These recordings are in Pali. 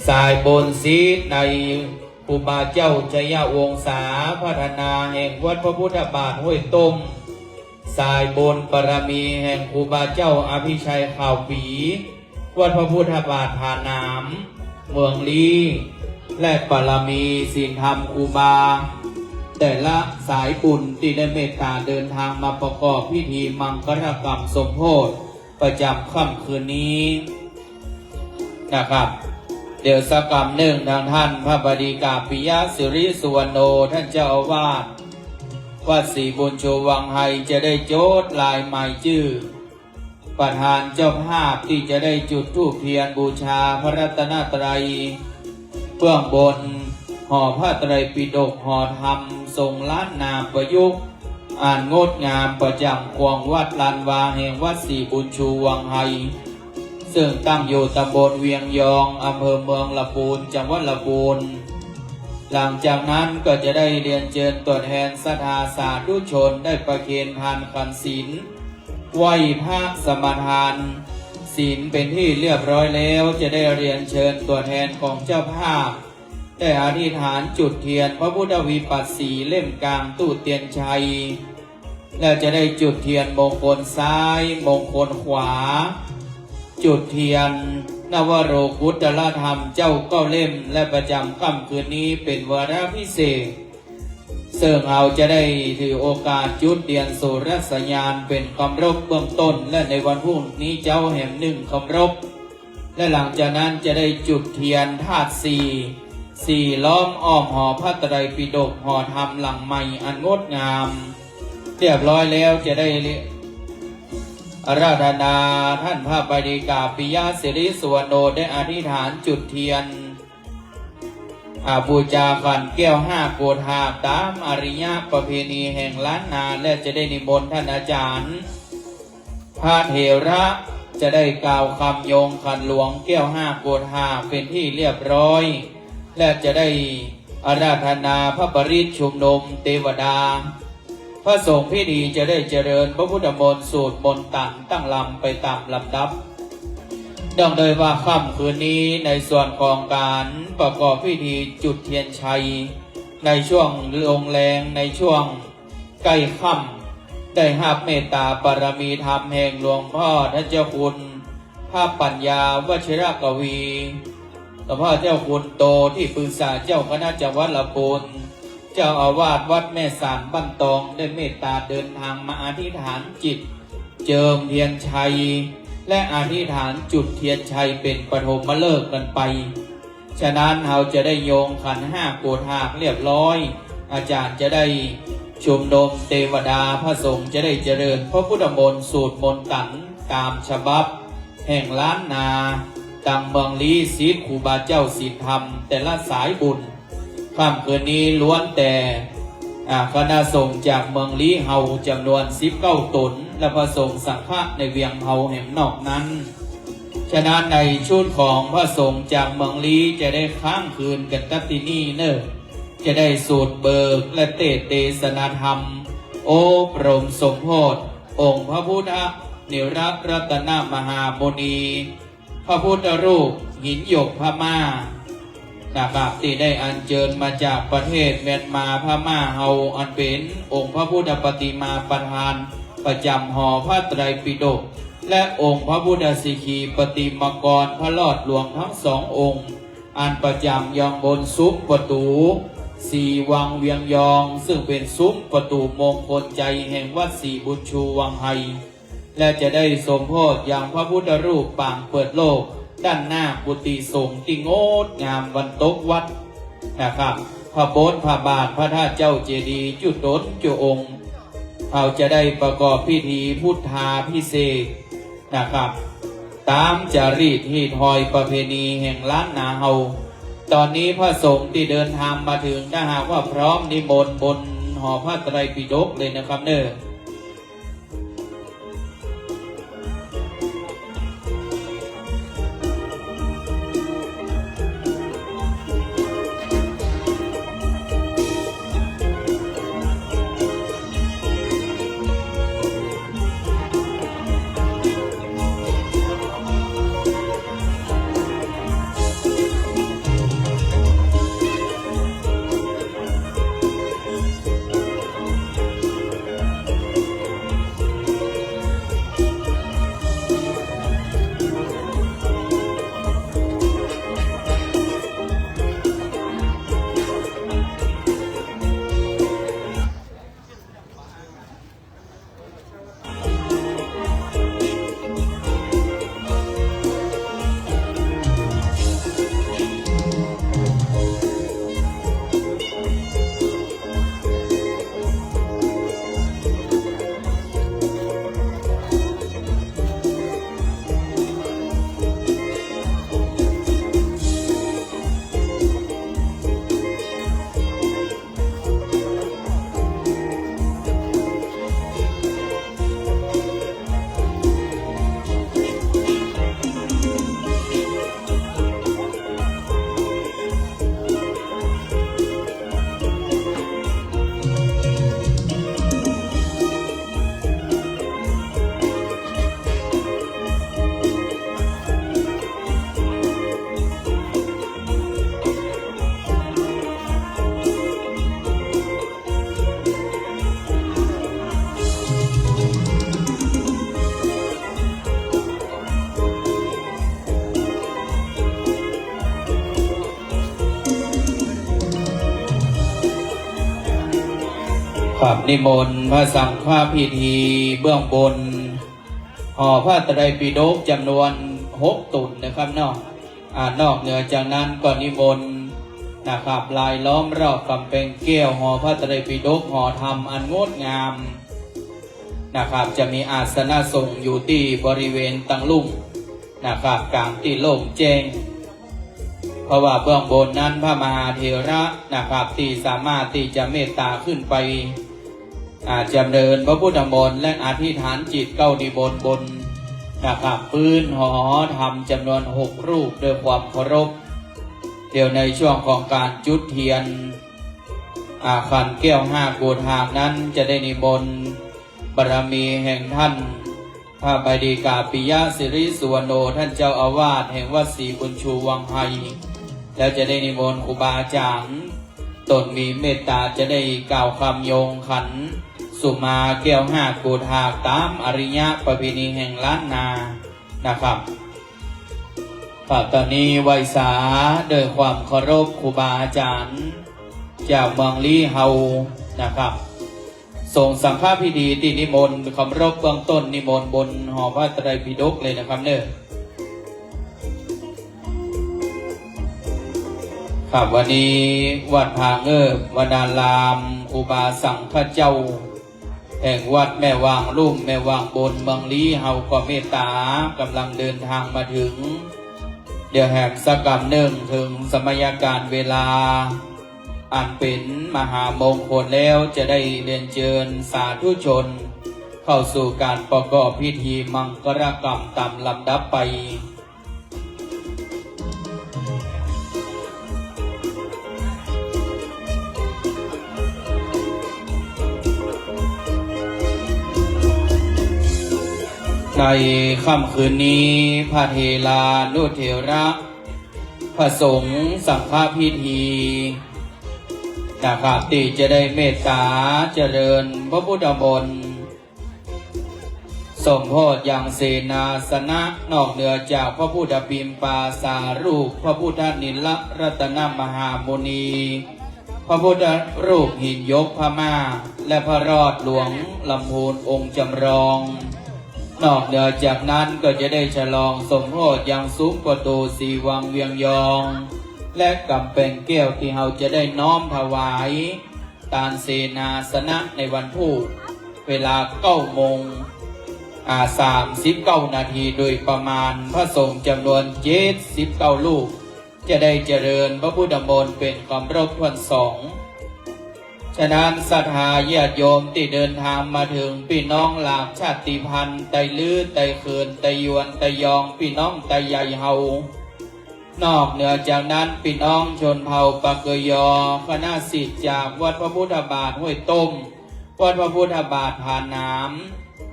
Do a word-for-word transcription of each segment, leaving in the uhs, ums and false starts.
สายบุญศีลในครูบาเจ้าชัยวงศาพัฒนาแห่งวัดพระพุทธบาทห้วยต้ม สายบุญบารมีแห่งครูบาเจ้าอภิชัยข่าวปี วัดพระพุทธบาทผาหนาม เมืองลี้ และบารมีศีลธรรมครูบา แต่ละสายบุญที่ได้เมตตาเดินทางมาประกอบพิธีมังคลกรรมสมโภช ประจำค่ำคืนนี้นะครับ เดี๋ยวสักกำหนึ่งทางท่านพระบดีกาปิยะสิริสุวรรณโณ ท่านเจ้าอาวาสวัดศรีบุญชูวังไฮ จะได้จดลายหมายชื่อ ประธานเจ้าภาพที่จะได้จุดธูปเทียนบูชาพระรัตนตรัย เบื้องบนหอพระไตรปิฎก หอธรรมทรงล้านนาประยุกต์ อันงดงามประจำขวงวัดลานวาแห่งวัดศรีบุญชูวังไฮ ซึ่งตั้งอยู่ตำบลเวียงยอง อำเภอเมืองลำพูน จังหวัดลำพูน หลังจากนั้นก็จะได้เรียนเชิญตัวแทนศรัทธาสาธุชนได้ประเคนทานขันศีล ไหว้พระสมาทานศีลเป็นที่เรียบร้อยแล้ว จะได้เรียนเชิญตัวแทนของเจ้าภาพ ได้อธิษฐานจุดเทียนพระพุทธวิปัสสีเล่มกลางตู้เตียนชัย และจะได้จุดเทียนมงคลซ้าย มงคลขวา จุดเทียนนวโลกุตตรธรรมเจ้าเก้าเล่ม และประจำค่ำคืนนี้เป็นวาระพิเศษ ซึ่งเราจะได้ถือโอกาสจุดเทียนสุรสญาณเป็นคำรบเบื้องต้น และในวันพรุ่งนี้เจ๊าแหมหนึ่งคำรบ และหลังจากนั้นจะได้จุดเทียนธาตุสี่ สี่ล้อมอ้อมหอพระไตรปิฎก หอธรรมหลังใหม่อันงดงาม เรียบร้อยแล้วจะได้อาราธนาท่านพระบดีกาปิยะสิริสุวรรณโณ ได้อธิษฐานจุดเทียน อา บูชาขันแก้วห้าโกฏหากตามอาริยประเพณีแห่งล้านนา และจะได้นิมนต์ท่านอาจารย์ พระเถระจะได้กล่าวคำโยงขันหลวงแก้วห้าโกฏหากเป็นที่เรียบร้อย และจะได้อาราธนาพระปริตรชุมนุมเทวดา พระสงฆ์พิธีจะได้เจริญพระพุทธมนต์สูตรมนต์ตันตั้งลำไปตามลำดับ เนื่องด้วยว่าค่ำคืนนี้ในส่วนของการประกอบพิธีจุดเทียนชัย ในช่วงลงแรงในช่วงใกล้ค่ำ ได้รับเมตตาบารมีธรรมแห่งหลวงพ่อท่านเจ้าคุณ พระปัญญาวชิรกวี หลวงพ่อเจ้าคุณโตที่ปรึกษาเจ้าคณะจังหวัดลำพูน เจ้าอาวาสวัดแม่สานบ้านตอง ได้เมตตาเดินทางมาอธิษฐานจิต เจิมเทียนชัย และอธิษฐานจุดเทียนชัยเป็นปฐมฤกษ์กันไป ฉะนั้นเราจะได้โยงขันห้าโกฏหากเรียบร้อย อาจารย์จะได้ชุมนุมเทวดา พระสงฆ์จะได้เจริญพระพุทธมนต์สูตรมนต์ตันตามฉบับแห่งล้านนา ตังเมืองลี้ ศีลครูบาเจ้าศีลธรรมแต่ละสายบุญ ค่ำคืนนี้ล้วนแต่ อ่า คณะสงฆ์จากเมืองลี้เฮาจำนวนสิบเก้าตน และพระสงฆ์สังฆะในเวียงเฮาแหมนอกนั้น ฉะนั้นในชุดของพระสงฆ์จากเมืองลี้จะได้ค้างคืนกันตัดที่นี่เนอะ จะได้สูตรเบิกและเทศน์เทศนาธรรม อบรมสมโภช องค์พระพุทธเถระรัตนมหามุนี พระพุทธรูปหินหยกพม่านะครับ ที่ได้อัญเชิญมาจากประเทศเมียนมาพม่าเฮา อันเป็นองค์พระพุทธปฏิมาประธานประจำหอพระไตรปิฎก และองค์พระพุทธสิกขีปฏิมากรพระรอดหลวงทั้งสององค์ อันประจำยังบนซุ้มประตู สีวังเวียงยอง ซึ่งเป็นซุ้มประตูมงคลชัยแห่งวัดศรีบุญชูวังไฮ และจะได้สมโภชยังพระพุทธรูปปางเปิดโลก ด้านหน้ากุฏิสงฆ์ที่งดงามวันตกวัดนะครับ พระโบสถ์พระบาทพระธาตุเจ้าเจดีย์จุดตนจุองค์ เราจะได้ประกอบพิธีพุทธาภิเษกนะครับ ตามจารีตฮีตฮอยประเพณีแห่งล้านนาเฮา ตอนนี้พระสงฆ์ที่เดินทางมาถึง ถ้าหากว่าพร้อมนิมนต์บนหอพระไตรปิฎกเลยนะครับเนอะ ครับ นิมนต์พระสังฆพิธีเบื้องบน หอพระไตรปิฎกจำนวนหกตนนะครับเนาะ อ่า นอกเหนือจากนั้นก็นิมนต์นะครับ รายล้อมรอบกำแพงแก้วหอพระไตรปิฎก หอธรรมอันงดงามนะครับ จะมีอาสนะสงฆ์อยู่ที่บริเวณตังลุ่มนะครับ กลางที่โล่งแจ้ง เพราะว่าเบื้องบนนั้นพระมหาเถระนะครับ ที่สามารถที่จะเมตตาขึ้นไป อ่า จำเริญพระพุทธมนต์และอธิษฐานจิตเก้านิมนต์บนนะครับ พื้นหอธรรมจำนวนหกรูปด้วยความเคารพ เดี๋ยวในช่วงของการจุดเทียน อ่า ขันแก้วห้าโกฏหากนั้นจะได้นิมนต์บารมีแห่งท่าน พระบดีกาปิยะสิริสุวรรณโณ ท่านเจ้าอาวาสแห่งวัดศรีบุญชูวังไฮ แล้วจะได้นิมนต์ครูบาอาจารย์ ตนมีเมตตาจะได้กล่าวคำยงขันสุมาแก้วห้าโกฏหากตามอริยประเพณีแห่งล้านนานะครับ ครับ ตอนนี้ไหว้สาด้วยความเคารพครูบาอาจารย์จากเมืองลี้เฮานะครับ สงฆ์สังฆพิธีที่นิมนต์เคารพเบื้องต้นนิมนต์บนหอพระไตรปิฎกเลยนะครับเน้อ ครับ วันนี้วัดผาเงิบวนาราม ครูบาสังฆเจ้า แห่งวัดแม่วางลุ่ม แม่วางบน เมืองลี้เฮาก็เมตตากำลังเดินทางมาถึง เดี๋ยวแหมสักกำหนึ่ง เถิงสมัยการเวลา อันเป็นมหามงคลแล้ว จะได้เรียนเชิญสาธุชน เข้าสู่การประกอบพิธีมังคลกรรมตามลำดับไป ในค่ำคืนนี้ พระเถรานุเถระ พระสงฆ์สังฆพิธีนะครับ ที่จะได้เมตตาเจริญพระพุทธมนต์ สมโภชยังเสนาสนะ นอกเหนือจากพระพุทธปิมปาสารูป พระพุทธนิลรัตนมหามุนี พระพุทธรูปหินยกพม่า และพระรอดหลวงลำพูนองค์จำลอง นอกเหนือจากนั้นก็จะได้ฉลองสมโภชยังซุ้มประตูศรีวังเวียงยอง และกำแพงแก้วที่เราจะได้น้อมถวาย ตานเสนาสนะในวันพุธ เวลาเก้าโมง อ่า สามสิบเก้านาทีโดยประมาณ พระสงฆ์จำนวนเจ็ดสิบเก้ารูป จะได้เจริญพระพุทธมนต์เป็นคำรบถ้วนสอง ฉะนั้นศรัทธาญาติโยมที่เดินทางมาถึง พี่น้องหลากชาติพันธุ์ ไตลื้อ ไตเขิน ไตยวน ไตยอง พี่น้องไตใหญ่เฮา นอกเหนือจากนั้น พี่น้องชนเผ่าปากเกยอ คณะศิษย์จากวัดพระพุทธบาทห้วยต้ม วัดพระพุทธบาทผาหนาม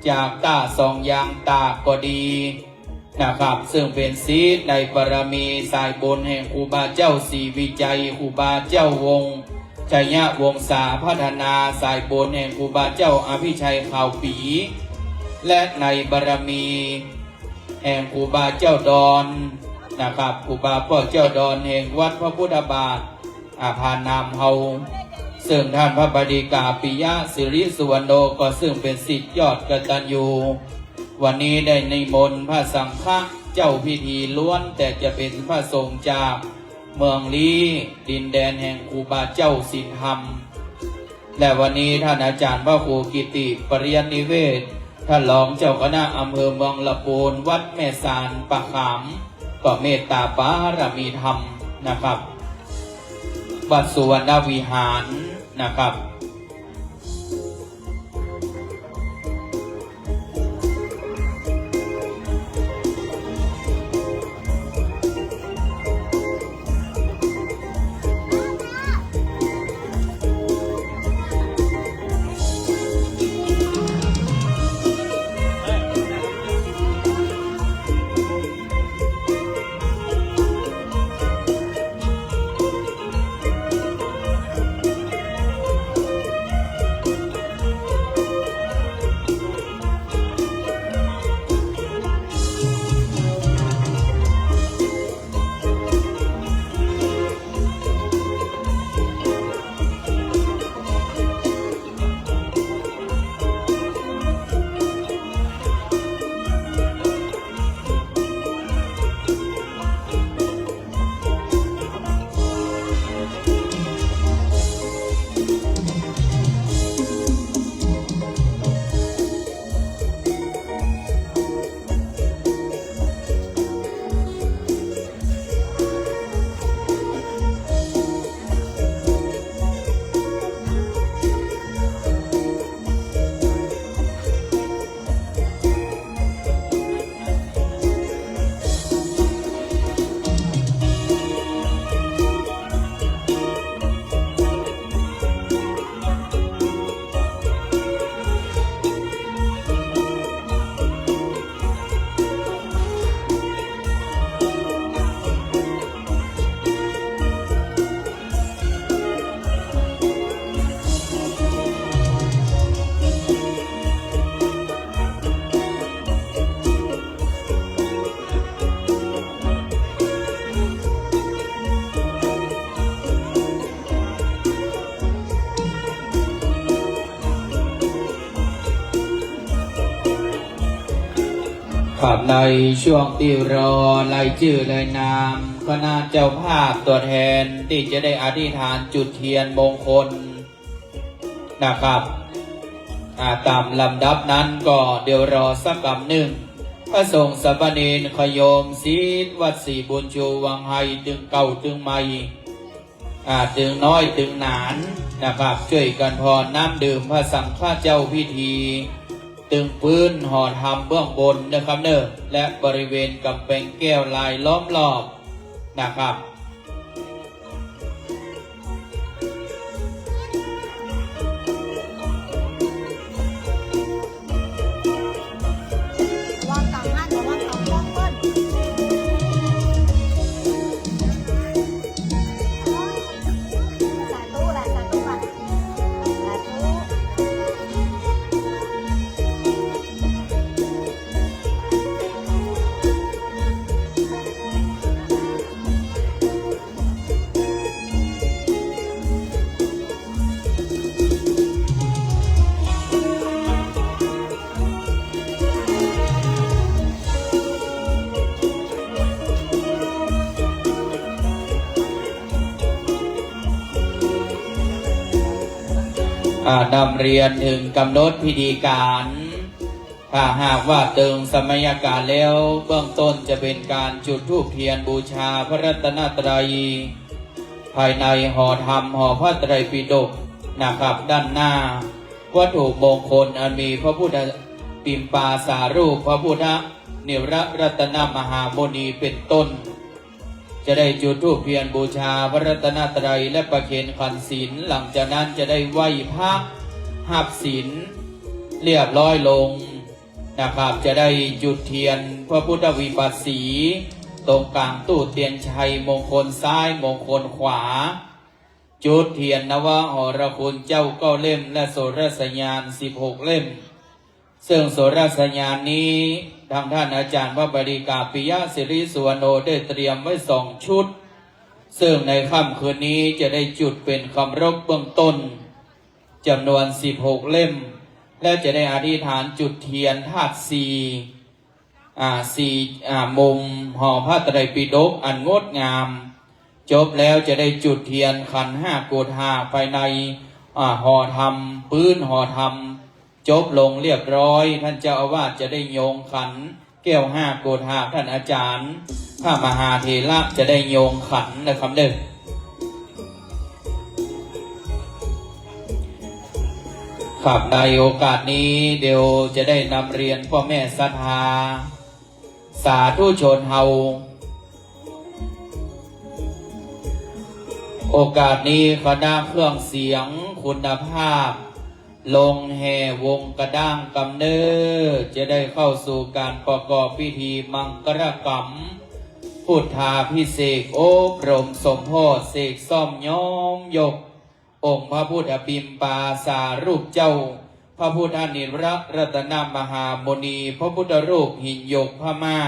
จากต้าสองยางตากก็ดีนะครับ ซึ่งเป็นศิษย์ในบารมีสายบุญแห่งครูบาเจ้าศรีวิชัย ครูบาเจ้าวงศ์ชัยวงศาพัฒนา สายบุญแห่งครูบาเจ้าอภิชัยขาวปี และในบารมี แห่งครูบาเจ้าดอนนะครับ ครูบาพ่อเจ้าดอนแห่งวัดพระพุทธบาท อ่า ผาหนามเฮา ซึ่งท่านพระบดีกาปิยะสิริสุวรรณโณ ก็ซึ่งเป็นศิษย์ยอดกตัญญู วันนี้ได้นิมนต์พระสังฆะเจ้าพิธี ล้วนแต่จะเป็นพระสงฆ์จากเมืองลี้ ดินแดนแห่งครูบาเจ้าศีลธรรม และวันนี้ท่านอาจารย์พระครูกิติปริยัตินิเวศน์ ท่านรองเจ้าคณะอำเภอเมืองลำพูน วัดแม่สานป่าขาม ก็เมตตาบารมีธรรมนะครับ วัดสุวรรณวิหารนะครับ ในช่วงที่รอรายชื่อรายนามคณะเจ้าภาพตัวแทนที่จะได้อธิษฐานจุดเทียนมงคลนะครับ อ่า ตามลำดับนั้นก็เดี๋ยวรอสักกำหนึ่ง พระสงฆ์สามเณรโยมศิษย์วัดศรีบุญชูวังไฮ ตึงเก่าตึงใหม่ อ่า ตึงน้อยตึงหนานนะครับ ช่วยกันพรน้ำดื่มพระสังฆเจ้าพิธี ตึงพื้นหอธรรมเบื้องบนนะครับเนอะ และบริเวณกำแพงแก้วลายล้อมรอบนะครับ ระวังกลับบ้าน ระวังกลับกล้องเปิ้ล สาธุล่ะ สาธุล่ะ สาธุ อ่า นำเรียนถึงกำหนดพิธีการ ถ้าหากว่าเติงสมัยการแล้ว เบื้องต้นจะเป็นการจุดธูปเทียนบูชาพระรัตนตรัย ภายในหอธรรมหอพระไตรปิฎกนะครับ ด้านหน้า วัตถุมงคลอันมีพระพุทธปิมปาสารูปพระพุทธนิรรัตนมหามุนีเป็นต้น จะได้จุดธูปเทียนบูชาพระรัตนตรัยและประเคนขันศีล หลังจากนั้นจะได้ไหว้พระหับศีลเรียบร้อยลงนะครับ จะได้จุดเทียนพระพุทธวิปัสสี ตรงกลางตู้เตียนชัย มงคลซ้ายมงคลขวา จุดเทียนนวหรคุณเจ้าเก้าเล่ม และโสรสญาณสิบหกเล่ม ซึ่งโสรสญาณนี้ทางท่านอาจารย์พระบริกาปิยะสิริสุวรรณโนได้เตรียมไว้สองชุด ซึ่งในค่ำคืนนี้จะได้จุดเป็นคำรบเบื้องต้นจำนวนสิบหกเล่ม และจะได้อธิษฐานจุดเทียนธาตุสี่ อ่า สี่ อ่า มุมหอพระไตรปิฎกอันงดงาม จบแล้วจะได้จุดเทียนขันห้าโกฏหากภายใน อ่า หอธรรม พื้นหอธรรม จบลงเรียบร้อย ท่านเจ้าอาวาสจะได้โยงขันแก้วห้าโกฏหาก ท่านอาจารย์พระมหาเถระจะได้โยงขันนะครับเด้อ ครับ ในโอกาสนี้เดี๋ยวจะได้นำเรียนพ่อแม่ศรัทธา สาธุชนเฮา โอกาสนี้คณะเครื่องเสียงคุณภาพ ลงแห่วงกระด้างกำเนิด จะได้เข้าสู่การประกอบพิธีมังคลกรรม พุทธาภิเษก อบรมสมโภชน์ เสกซ่อมย้อมยก องค์พระพุทธปิมปาสารูปเจ้า พระพุทธนิรรัตนมหามุนี พระพุทธรูปหินหยกพม่า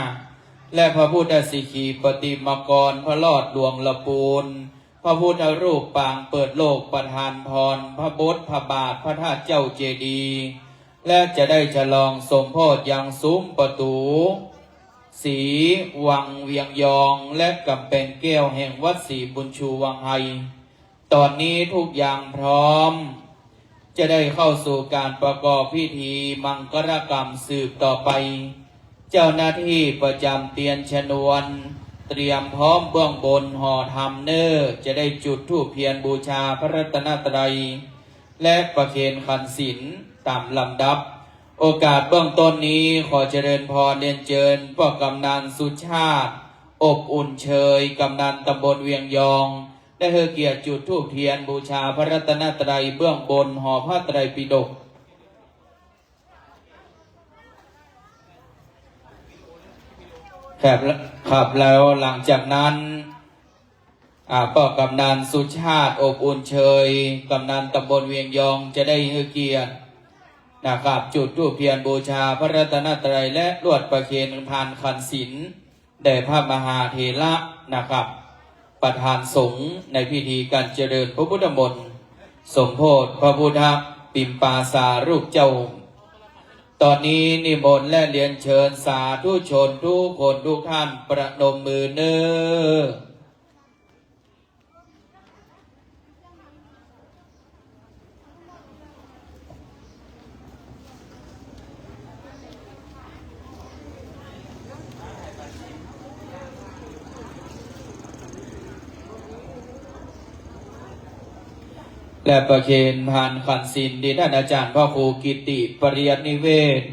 และพระพุทธสิขีปฏิมากร พระรอดหลวงละปูน พระพุทธรูปปางเปิดโลกประทานพร พระบทพระบาท พระธาตุเจ้าเจดีย์ และจะได้ฉลองสมโภชยังซุ้มประตู สีวังเวียงยอง และกำแพงแก้วแห่งวัดศรีบุญชูวังไฮ ตอนนี้ทุกอย่างพร้อม จะได้เข้าสู่การประกอบพิธีมังคลกรรมสืบต่อไป เจ้าหน้าที่ประจำเตียนชนวน เตรียมพร้อมเบื้องบนหอธรรมเนอ จะได้จุดธูปเทียนบูชาพระรัตนตรัย และประเคนขันศีลตามลำดับ โอกาสเบื้องต้นนี้ขอเจริญพรเรียนเชิญพ่อกำนันสุชาติ อบอุ่นเชย กำนันตำบลเวียงยอง ได้ให้เกียรติจุดธูปเทียนบูชาพระรัตนตรัยเบื้องบนหอพระไตรปิฎก ครับ ครับ แล้วหลังจากนั้น อ่า พ่อกำนันสุชาติ อบอุ่นเชย กำนันตำบลเวียงยอง จะได้ให้เกียรตินะครับ จุดธูปเทียนบูชาพระรัตนตรัย และลวดประเคนพานขันศีล แด่พระมหาเถระนะครับ ประธานสงฆ์ในพิธีการเจริญพระพุทธมนต์ สมโภชพระพุทธปิมปาสารูปเจ้า ตอนนี้นิมนต์และเรียนเชิญสาธุชนทุกคนทุกท่านประนมมือเน้อ และประเคนพานขันศีลที่ท่านอาจารย์พระครูกิติปริยัตินิเวศน์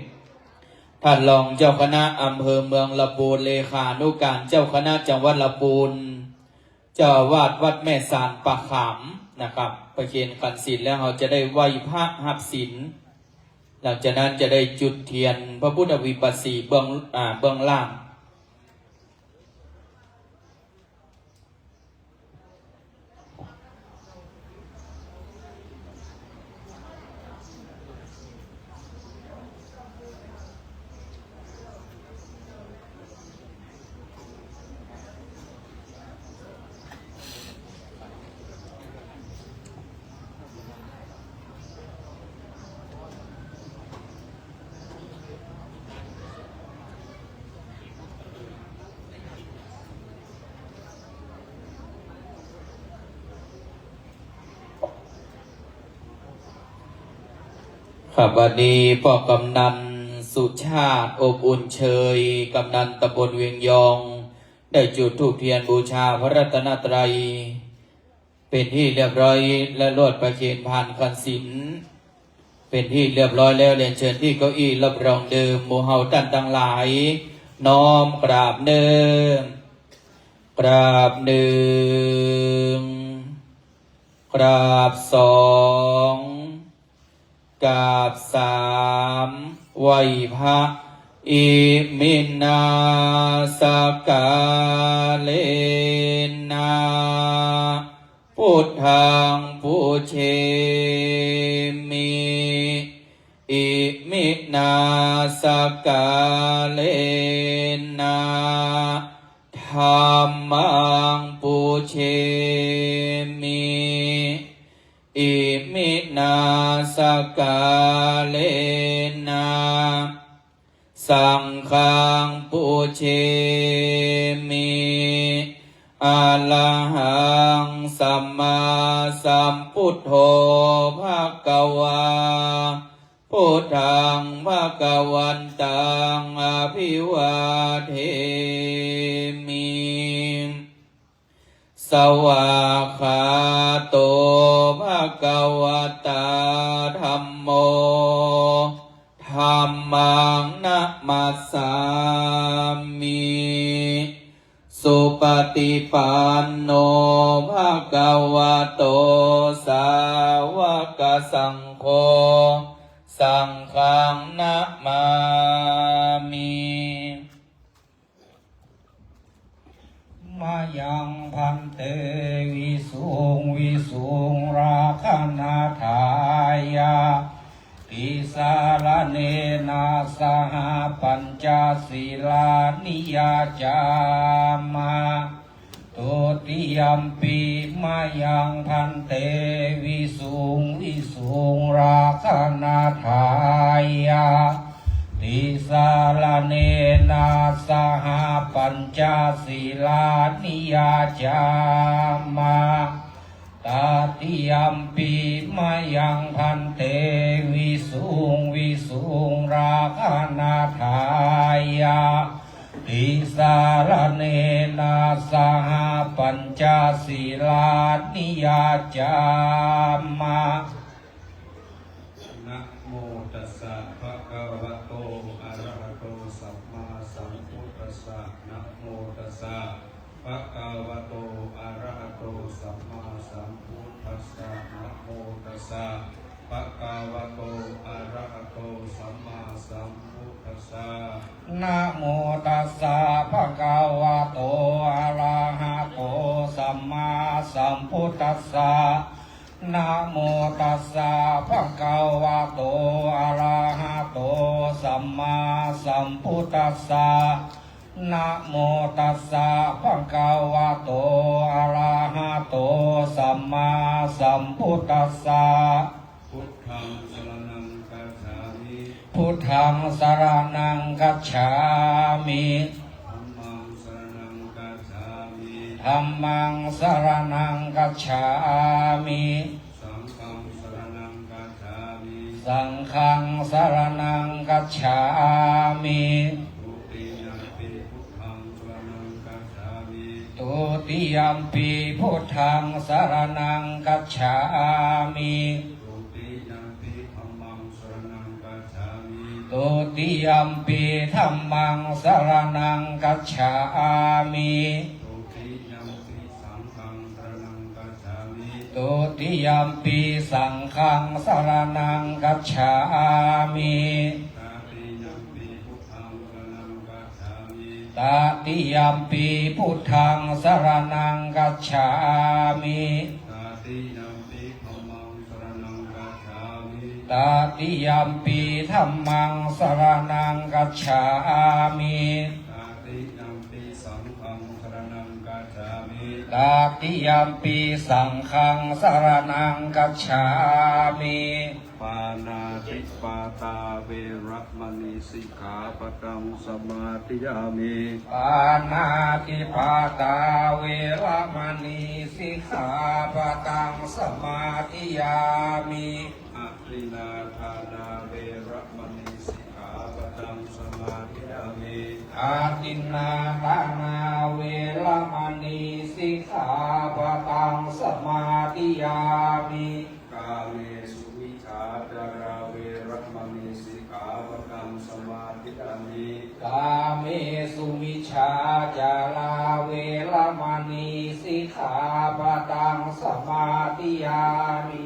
ท่านรองเจ้าคณะอำเภอเมืองลำพูน เลขานุการเจ้าคณะจังหวัดลำพูน เจ้าอาวาสวัดแม่สานป่าขามนะครับ ประเคนขันศีลแล้วเราจะได้ไหว้พระรับศีล หลังจากนั้นจะได้จุดเทียนพระพุทธวิปัสสีเบื้อง อ่า เบื้องล่าง ครับ วันนี้พ่อกำนันสุชาติ อบอุ่นเชย กำนันตำบลเวียงยอง ได้จุดธูปเทียนบูชาพระรัตนตรัย เป็นที่เรียบร้อย และลวดประเคนพานขันศีล เป็นที่เรียบร้อยแล้ว เรียนเชิญที่เก้าอี้รับรองเดิม หมู่เฮาต้านตังหลาย น้อมกราบเน้อ กราบหนึ่ง กราบสอง กราบสาม ไหว้พระ Iminā sakkārena buddhaṃ pūjemi. Iminā sakkārena dhammaṃ pūjemi. Iminā sakkārena saṅghaṃ pūjemi. Arahaṃ sammāsambuddho bhagavā, buddhaṃ bhagavantaṃ abhivādemi. Svākkhāto bhagavatā dhammo, dhammaṃ namassāmi. Supaṭipanno bhagavato sāvakasaṅgho, saṅghaṃ namāmi. Mayaṃ bhante visuṃ visuṃ rakkhaṇatthāya tisaraṇena saha pañca sīlāni yācāma. Dutiyampi mayaṃ bhante visuṃ visuṃ rakkhaṇatthāya tisaraṇena saha pañca sīlāni yācāma. Tatiyampi mayaṃ bhante visuṃ visuṃ rakkhaṇatthāya tisaraṇena saha pañca sīlāni yācāma. Namo tassa bhagavato arahato sammāsambuddhassa. Namo tassa bhagavato arahato sammāsambuddhassa. Namo tassa bhagavato arahato sammāsambuddhassa. Namo tassa bhagavato arahato sammāsambuddhassa. Namo tassa bhagavato arahato sammāsambuddhassa. Namo tassa bhagavato arahato sammāsambuddhassa. Buddhaṃ saraṇaṃ gacchāmi. Buddhaṃ saraṇaṃ gacchāmi. Dhammaṃ saraṇaṃ gacchāmi. Dhammaṃ saraṇaṃ gacchāmi. Saṅghaṃ saraṇaṃ gacchāmi. Saṅghaṃ saraṇaṃ gacchāmi. Dutiyampi buddhaṃ saraṇaṃ gacchāmi. Dutiyampi buddhaṃ saraṇaṃ gacchāmi. Dutiyampi dhammaṃ saraṇaṃ gacchāmi. Dutiyampi dhammaṃ saraṇaṃ gacchāmi. Dutiyampi saṅghaṃ saraṇaṃ gacchāmi. Dutiyampi saṅghaṃ saraṇaṃ gacchāmi. Tatiyampi buddhaṃ saraṇaṃ gacchāmi. Tatiyampi buddhaṃ saraṇaṃ gacchāmi. Tatiyampi dhammaṃ saraṇaṃ gacchāmi. Tatiyampi dhammaṃ saraṇaṃ gacchāmi. Tatiyampi saṅghaṃ saraṇaṃ gacchāmi. Tatiyampi saṅghaṃ saraṇaṃ gacchāmi. Pāṇātipātā veramaṇī sikkhāpadaṃ samādiyāmi. Pāṇātipātā veramaṇī sikkhāpadaṃ samādiyāmi. Adinnādānā veramaṇī sikkhāpadaṃ samādiyāmi. Adinnādānā veramaṇī sikkhāpadaṃ samādiyāmi. Kāmesu micchācārā veramaṇī sikkhāpadaṃ samādiyāmi. Kāmesu micchācārā veramaṇī sikkhāpadaṃ samādiyāmi.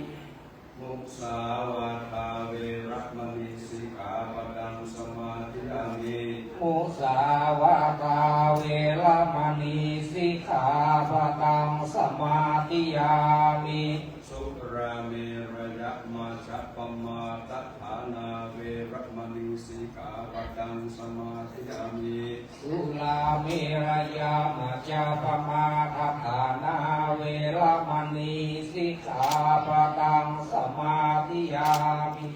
Musāvādā veramaṇī sikkhāpadaṃ samādiyāmi. Musāvādā veramaṇī sikkhāpadaṃ samādiyāmi. Surāmerayamajjapamādaṭṭhānā veramaṇī sikkhāpadaṃ samādiyāmi. Surāmerayamajjapamādaṭṭhānā veramaṇī sikkhāpadaṃ samādiyāmi.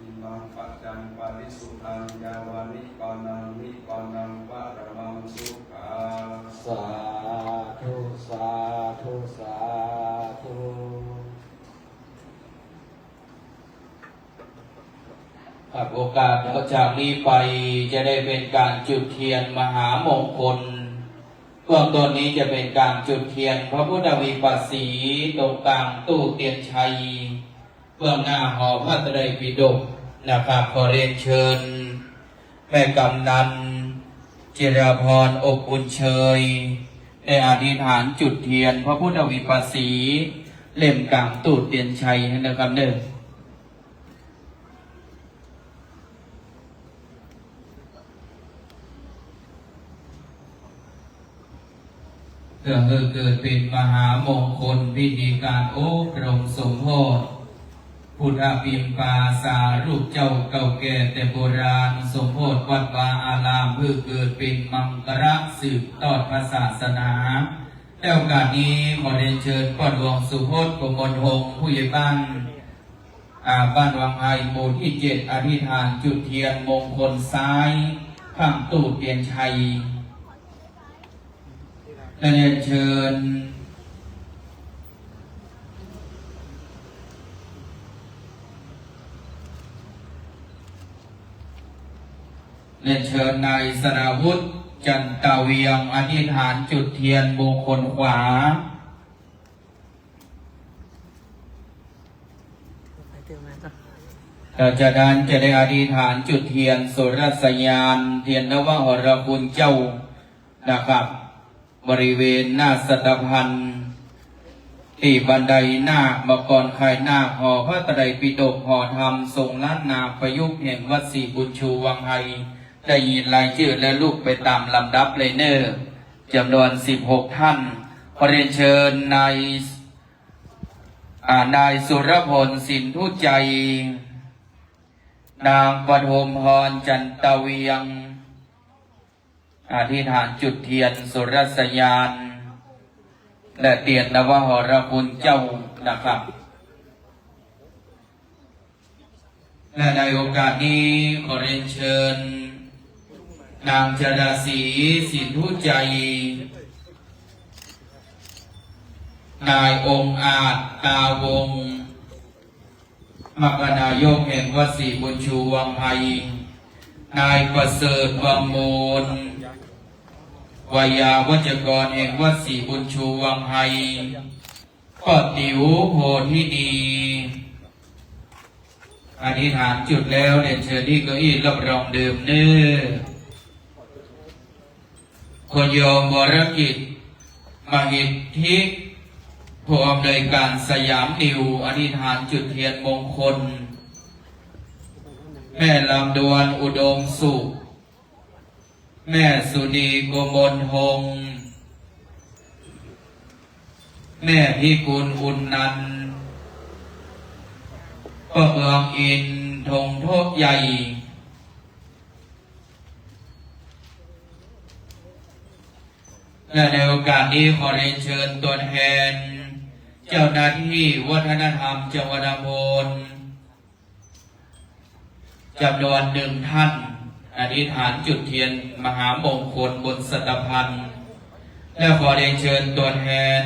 Imaṃ pañcaṃ parisuddhaṃ yāva nibbānaṃ nibbānaṃ paramaṃ sukhaṃ. Sādhu, sādhu, sādhu. ครับ โอกาสต่อจากนี้ไปจะได้เป็นการจุดเทียนมหามงคล เบื้องต้นนี้จะเป็นการจุดเทียนพระพุทธวิปัสสี ตรงกลางตู้เตียนชัย เบื้องหน้าหอพระไตรปิฎกนะครับ ขอเรียนเชิญ แม่กำนัน จิราพร อบอุ่นเชย ได้อธิษฐานจุดเทียนพระพุทธวิปัสสี เล่มกลางตู้เตียนชัยให้นะครับเด้อ เพื่อให้เกิดเป็นมหามงคล พิธีการอบรมสมโภช พุทธปิมปาสารูปเจ้าเก่าแก่แต่โบราณ สมโภชวัดวาอาราม เพื่อเกิดเป็นมังคละสืบทอดพระศาสนา ในโอกาสนี้ขอเรียนเชิญป้อหลวงสุพจน์ โกมลพงษ์ ผู้ใหญ่บ้าน อ่า บ้านวังไฮ หมู่ที่เจ็ด อธิษฐานจุดเทียนมงคลซ้ายข้างตู้เตียนชัย และเรียนเชิญ เรียนเชิญนายสราวุธ จันตาเวียง อธิษฐานจุดเทียนมงคลขวา หลังจากนั้นจะได้อธิษฐานจุดเทียนสุรสยาน เทียนนวหรคุณเจ้านะครับ บริเวณหน้าสัตพันธ์ ที่บันไดนาค มังกรคายนาค หอพระไตรปิฎก หอธรรมทรงล้านนาประยุกต์แห่งวัดศรีบุญชูวังไฮ ได้ยินรายชื่อและลุกไปตามลำดับเลยเนอะ จำนวนสิบหกท่าน ขอเรียนเชิญนาย อ่า นายสุรพล สินธุใจ นางปทุมพร จันตาเวียง อธิษฐานจุดเทียนสุรสยาน และเทียนนวหรคุณเจ้านะครับ และในโอกาสนี้ขอเรียนเชิญ นางจาราศรี สินธุใจ นายองอาจ ตาวงศ์ มคณายกแห่งวัดศรีบุญชูวังไฮ นายประเสริฐ วังมูล ไวยาวัจกรแห่งวัดศรีบุญชูวังไฮ ป้อติ๋ว โพธินี อธิษฐานจุดแล้วเรียนเชิญที่เก้าอี้รับรองเดิมเน้อ คุณโยมวรกิจ มหิทธิ ผู้อำนวยการสยามนิว อธิษฐานจุดเทียนมงคล แม่ลำดวน อุดมสุข แม่สุนี โกมลพงษ์ แม่พิกุล อุ่นนันท์ ป้อเมืองอินทร์ ธงทบใหญ่ และในโอกาสนี้ขอเรียนเชิญตัวแทน เจ้าหน้าที่วัฒนธรรมจังหวัดลำพูน จำนวนหนึ่งท่าน อธิษฐานจุดเทียนมหามงคลบนสัตภัณฑ์ และขอเรียนเชิญตัวแทน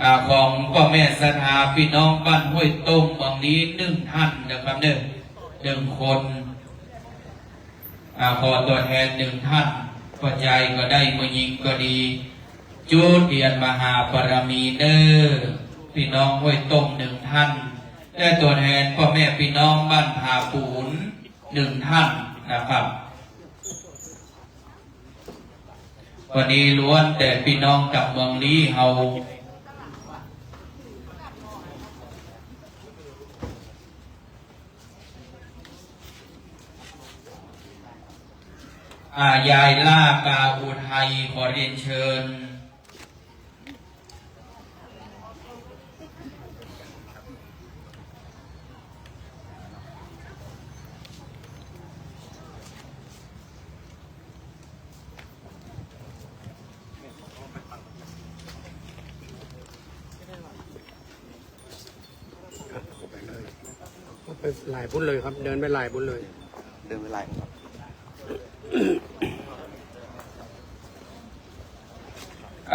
อ่า ของพ่อแม่ศรัทธาพี่น้องบ้านห้วยต้ม บางนี้หนึ่งท่านนะครับเน้อ หนึ่งคน อ่า ขอตัวแทนหนึ่งท่าน พ่อใหญ่ก็ได้ แม่ญิงก็ดี จุดเทียนมหาบารมีเน้อ พี่น้องห้วยต้มหนึ่งท่าน และตัวแทนพ่อแม่พี่น้องบ้านผาปูนหนึ่งท่านนะครับ วันนี้ล้วนแต่พี่น้องจากเมืองลี้เฮา อ่า ยายล่า กาอุทัย ขอเรียนเชิญ ไปหลายบุญเลยครับ เดินไปหลายบุญเลย เดินไปหลายครับ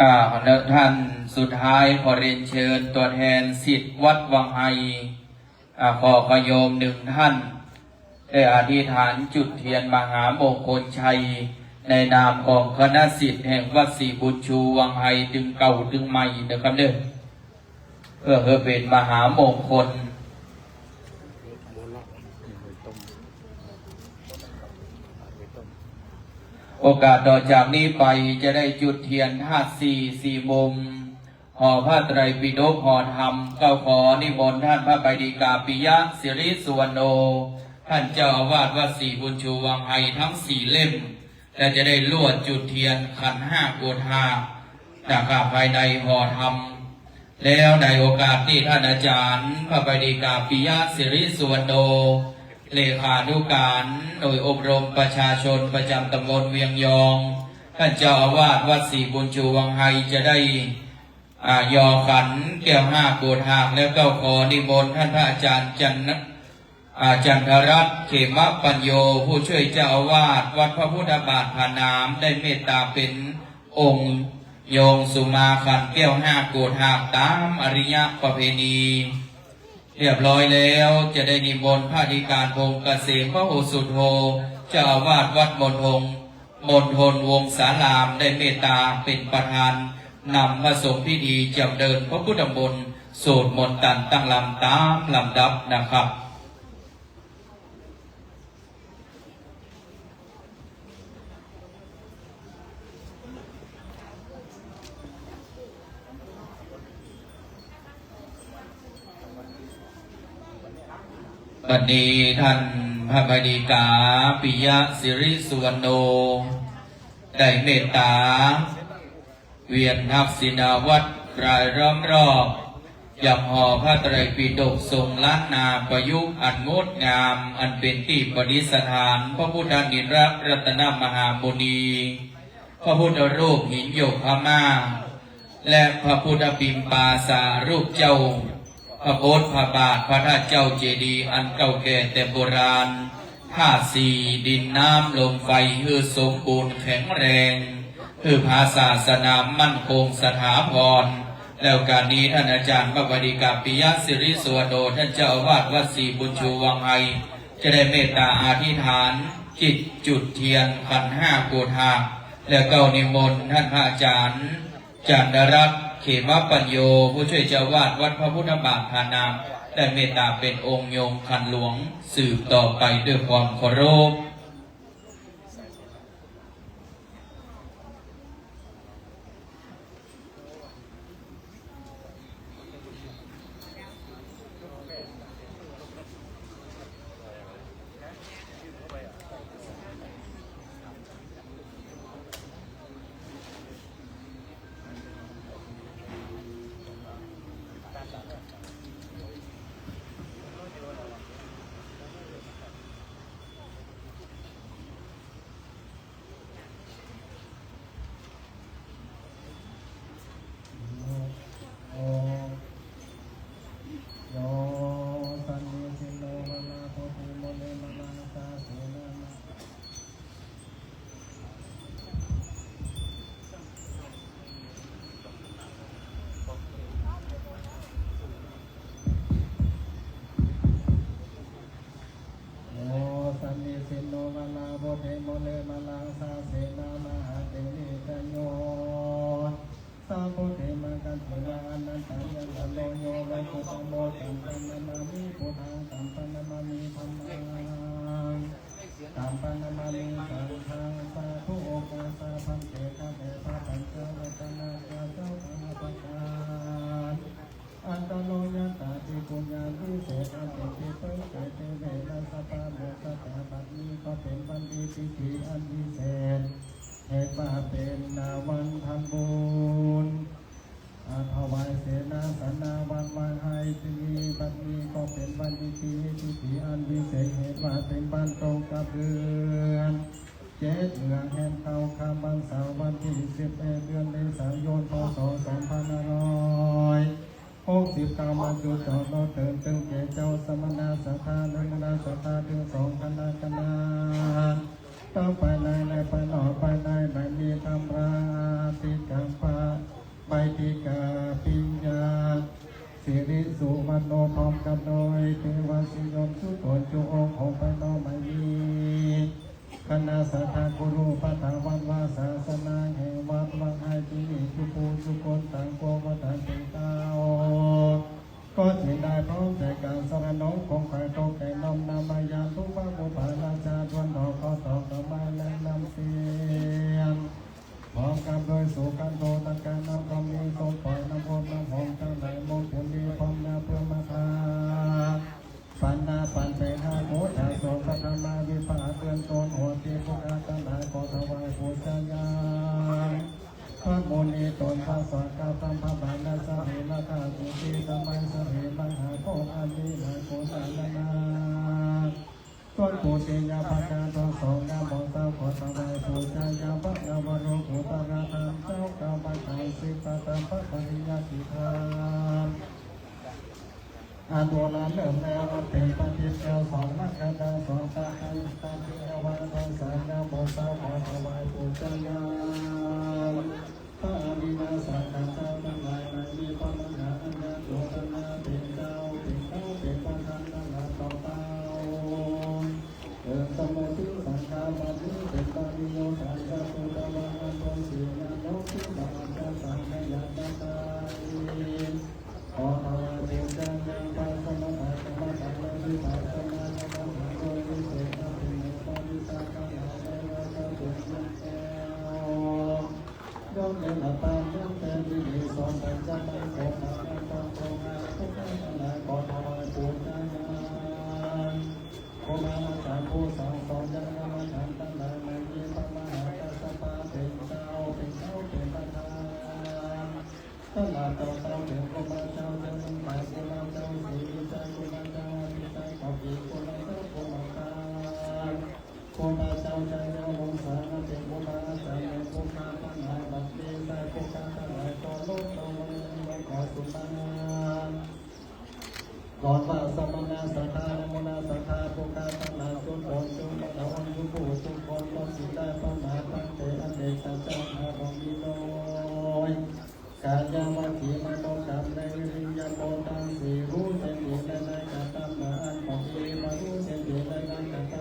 อ่า แล้วท่านสุดท้ายขอเรียนเชิญตัวแทนศิษย์วัดวังไฮ อ่า ขอขอโยมหนึ่งท่าน ได้อธิษฐานจุดเทียนมหามงคลชัย ในนามของคณะศิษย์แห่งวัดศรีบุญชูวังไฮ ตึงเก่าตึงใหม่นะครับเด้อ เพื่อให้เป็นมหามงคล โอกาสต่อจากนี้ไปจะได้จุดเทียนธาตุสี่ สี่มุม หอพระไตรปิฎก หอธรรม ก็ขอนิมนต์ท่านพระใบดิกา ปิยะสิริสุวรรณโณ ท่านเจ้าอาวาสวัดศรีบุญชูวังไฮ ทั้งสี่เล่ม และจะได้ลวดจุดเทียนขันห้าโกฏฐาก นะครับ ภายในหอธรรม แล้วในโอกาสที่ท่านอาจารย์พระใบดิกา ปิยะสิริสุวรรณโณ เลขานุการหน่วยอบรมประชาชนประจำตำบลเวียงยอง ท่านเจ้าอาวาสวัดศรีบุญชูวังไฮ จะได้ อ่า ยอขันแก้วห้าโกฏฐาก แล้วก็ขอนิมนต์ท่านพระอาจารย์จันทร์ อ่า จันทรัตน์ เขมปัญโญ ผู้ช่วยเจ้าอาวาสวัดพระพุทธบาทผาหนาม ได้เมตตาเป็นองค์ยงสุมาขันแก้วห้าโกฏฐาก ตามอริยประเพณี เรียบร้อยแล้ว จะได้นิมนต์พระอธิการพงษ์เกษม พระโอสุโธ เจ้าอาวาสวัดมณฑล มณฑลวงศาราม ได้เมตตาเป็นประธานนำพระสงฆ์พิธีจำเริญพระพุทธมนต์ สวดมนต์ตันตั้งลำตามลำดับนะครับ บัดนี้ท่านพระใบดิกา ปิยะสิริสุวรรณโณ ได้เมตตา เวียนทักษิณาวัตรรายล้อมรอบ ยังหอพระไตรปิฎกทรงล้านนาประยุกต์อันงดงาม อันเป็นที่ประดิษฐานพระพุทธนิรรัตนมหามุนี พระพุทธรูปหินหยกพม่า และพระพุทธปิมปาสารูปเจ้า พระพุทธพระบาท พระธาตุเจ้าเจดีย์อันเก่าแก่แต่โบราณ ธาตุสี่ ดินน้ำลมไฟ หื้อสมบูรณ์แข็งแรง หื้อพระศาสนามั่นคงสถาพร แล้วการนี้ท่านอาจารย์พระวดีกาปิยะสิริสุวรรณโน ท่านเจ้าอาวาสวัดศรีบุญชูวังไฮ จะได้เมตตาอธิษฐานจิตจุดเทียนขันห้าโกธา แล้วก็นิมนต์ท่านพระอาจารย์ จันทรัตน์ เขมปัญโญ ผู้ช่วยเจ้าอาวาสวัดพระพุทธบาททานาม ได้เมตตาเป็นองค์โยมขันหลวงสืบต่อไปด้วยความเคารพ Yo sannisinno vana bodhimūle māraṃ sāsenamā Yo sannisinno vana bodhimūle māraṃ sāsenamā hatthaṃ. Sambodhimakkhaṃ ceva anantañāṇaṃ yo lokuttamo taṃ paṇamāmi buddhaṃ taṃ paṇamāmi dhammaṃ taṃ paṇamāmi saṅghaṃ. Sādhu okāsa bhante kate bhadantā ratanāya sabbā pakā antarāyappattipūjā viseṭhābhipūjā ete verā sappā mojjatā. บัดนี้ก็เป็นวันดีพิธีอันวิเศษ เหตุว่าเป็นวันทำบุญ อ่า ถวายเสนาสนะวัดวาไฮที่นี่ บัดนี้ก็เป็นวันดีพิธีอันวิเศษ เหตุว่าเป็นวันตรงกับเดือนเจ็ดเดือนแห่งเก้าค่ำ วันเสาร์วันที่สิบเอ็ด เดือนเมษายน พ.ศ. สองพันห้าร้อย หกสิบเก้า มาจุดจอดรถเถิดเถิงแก่เจ้าสมณะศรัทธาและมุนีศรัทธาถึงสองคณะคณะ ทั้งภายในและภายนอก ภายในไม่มีทำลาย ติกาปะ ใบติกาปิญญา สิริสุวรรณโน พร้อมกับโดยเทวาสิยมทุกตน จุองค์ของภายนอกไม่มี คณะศรัทธาครูพัฒนาวัดวาศาสนาแห่งวัดวังไฮที่นี่ทุกผู้ทุกคนต่างก็ว่าท่านเป็นเจ้า ก็จึงได้พร้อมใจกันสรรเสริญองค์ของใครตกแต่น้อมนำมายังทุกพระผู้ปาราชาชวนดอกข้าวตอกดอกไม้และน้ำเทียน พร้อมกับโดยสุขันโธตการน้ำก็มีสมปล่อยน้ำอบน้ำหอมทั้งหลายมงคลดีพร้อมน้ำเพื่อมาทา ปัณณะปันเตหะโมทะโสปะทะมาวิภาคเบื้องต้นโหติผู้ข้าทั้งหลายขอถวายบูชายังพระมุนีตนพระสวัสดิกาธรรมพระบาทและสรีระธาตุที่ทำไมสรีมหาโพธิ์อันนี้หลายโกฏานานา ส่วนผู้ที่ยังประการทั้งสองงามของเจ้าขอถวายบูชายังพระนวโรกุตระธรรมเจ้ากรรมฐานสิบประธรรมพระปริยัติธรรม อันโบราณเริ่มแล้วเป็นพระทิพย์แก้วสองมกราสองตาไทยตาเทวาทองสามงามของเจ้าขอถวายบูชายัง พระอริยสัจเจ้าทั้งหลายในนี้พระมหาอัญญาโตตนะเป็นเจ้าเป็นเจ้าเป็นประธานทั้งหลายต่อเต้าเกิดสมุทิสังขารบัดนี้เป็นปริโยชน์สายสัตว์ตวะอันตนเสียงานกที่บาปจะสร้างในยามตายขอถวายบูชายังพระสมณะกรรมฐานและวิปัสสนากรรมฐานโดยวิเศษพระเป็นพระวิชาทั้งหลายได้ว่าจะเป็นแก้ว ยกเว้นอัตตาเมื่อแต่ที่มีสองปัญจมังคลของพระพุทธเจ้าทั้งหลายขอถวายปูชายังครูบาอาจารย์ผู้สั่งสอนยังกรรมฐานทั้งหลายในนี้พระมหากัสสปะเป็นเจ้าเป็นเจ้าเป็นประธาน ตลอดต่อเจ้าเถิดครูบาเจ้าเจ้าทั้งหลายครูบาเจ้าศรีวิชัยครูบาเจ้าอภิชัยขอบคุณครูบาเจ้าครูบาเจ้า ครูบาเจ้าชายาวงศานาเถรครูบาอาจารย์แห่งครูบาทั้งหลายบัดนี้ได้ครูบาทั้งหลายขอลดลงมายังขอสุภาพ ก่อนว่าสมณะสัตถาและมุนสัตถาผู้ข้าทั้งหลาย ทุกคนจงมาละออนทุกผู้ทุกคน ก็สิได้พระมหาตั้งแต่อเนกจักรพรรดิมีน้อย กายาวัจจีมโนกรรมในอิริยาบถทั้งสี่ รู้เส้นดีและในกระทำอันของดี มารู้เส้นดีและในกระท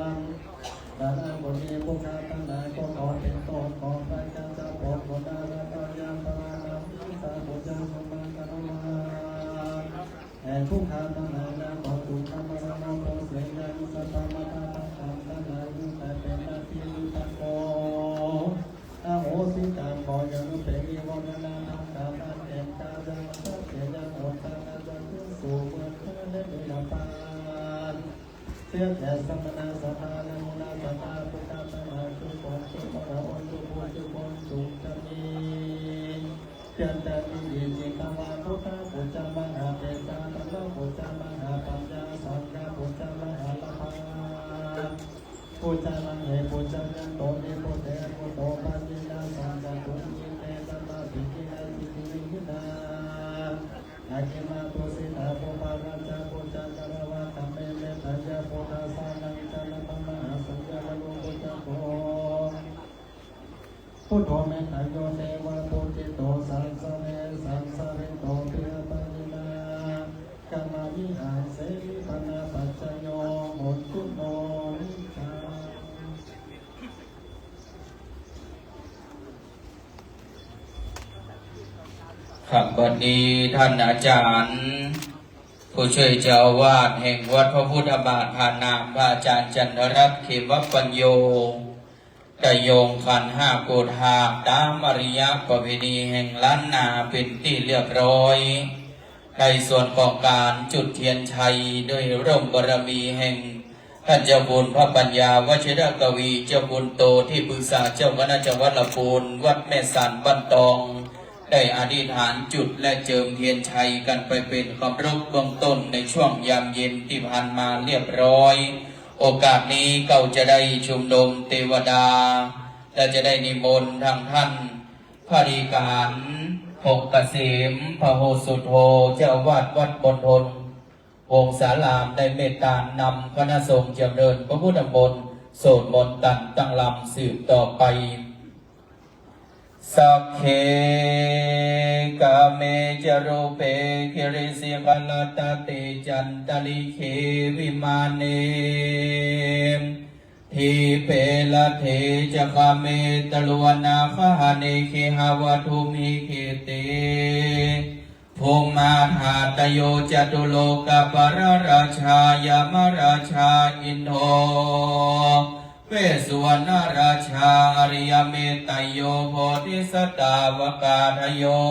ำ ดังนั้นบทนี้พวกข้าทั้งหลายก็ขอเป็นต้น ขอพระเจ้าเจ้าพระคุณอารัตยาพระนามสาธุเจ้าสมณะ แห่ผู้ข้าทั้งหลาย แล้วขอสู่คำมรณะโพเสยังสัพพะมตาธรรมทั้งหลาย รู้แต่เป็นหน้าที่หรือทางโก อโหสิกรรม ขออย่าลืมเป็นนิวรณธรรม กรรมอันเป็นกายังสัพเพยังโอทานายังขึ้นสู่เมืองเทพนิพพาน เสียแก่สมณะสัตถาและมุนสัตถาผู้ข้าทั้งหลาย ทุกคนทุกพระองค์ทุกผู้ทุกคน จงจะมี เพียงแต่มีดีจริง ทวาพุทธบูชามหาเตจา ธรรมบูชามหาปัญญา สังฆบูชามหาลาภา บูชาลังเหบูชายังโตนิพุเตมุโตปะนิยาสังกะตุนิเตสัมมาสิทธินาสิทธิวิหินา อาคิมาตุสิตาปุปาราชาบูชาคารวะธรรมเมเมตตายาปุทธาสานังจานะมะมหาสัญญาณโลกุจโก พุทโธเมตตาโยเทวะปุจิโตสังสะเรสังสะเรโตปิยปานินา กามาวิหารเสวิปนาปัจจโยโหตุโนนิจัง ครับ บัดนี้ท่านอาจารย์ ผู้ช่วยเจ้าอาวาสแห่งวัดพระพุทธบาท พระนามพระอาจารย์จันทรัตน์ เขมปัญโญ ได้โยงขันห้าโกฏฐากตามอริยประเพณีแห่งล้านนาเป็นที่เรียบร้อย ในส่วนของการจุดเทียนชัย โดยร่มบารมีแห่งท่านเจ้าคุณพระปัญญาวชิรกวี เจ้าคุณโตที่ปรึกษาเจ้าคณะจังหวัดลำพูน วัดแม่สานบ้านตอง ได้อธิษฐานจุดและเจิมเทียนชัยกันไปเป็นความรู้เบื้องต้นในช่วงยามเย็นที่ผ่านมาเรียบร้อย โอกาสนี้ก็จะได้ชุมนุมเทวดา และจะได้นิมนต์ทางท่านพระอธิการ พงษ์เกษม พโหสุโธ เจ้าอาวาสวัดมณฑลวงศาราม ได้เมตตานำคณะสงฆ์เจริญพระพุทธมนต์ สวดมนต์กันตั้งลำสืบต่อไป Sagge kāme ca rūpe girisikharataṭe cantalikkhe vimāne, dīpe raṭṭhe ca gāme taruvanagahane gehavatthumhi khette, bhummā dhātayo ca lokapālā rājā yamarājā indo, Vessuvaṇṇarājā ariyametteyyo bodhisattāva āgatayo,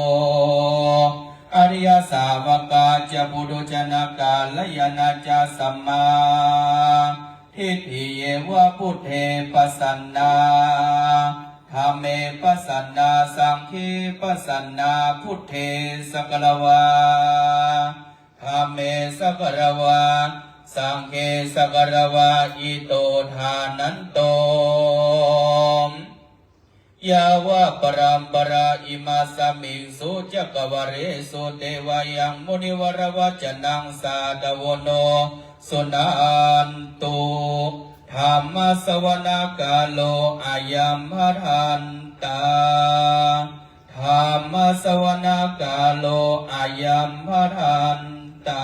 ariyasāvakā ca puthujjanakālāyānā ca sammādiṭṭhiyeva buddhe pasannā, dhamme pasannā, saṅghe pasannā, buddhe sagāravā, dhamme sagāravā, saṅghe sagāravā, ito ṭhānanto. Yāvaparampārā imāsmiṃ su cakkavāḷesu devayaṃ munivaravacanaṃ sādhavo no suṇantu. Dhammassavanakālo ayam bhadantā. Dhammassavanakālo ayam bhadantā.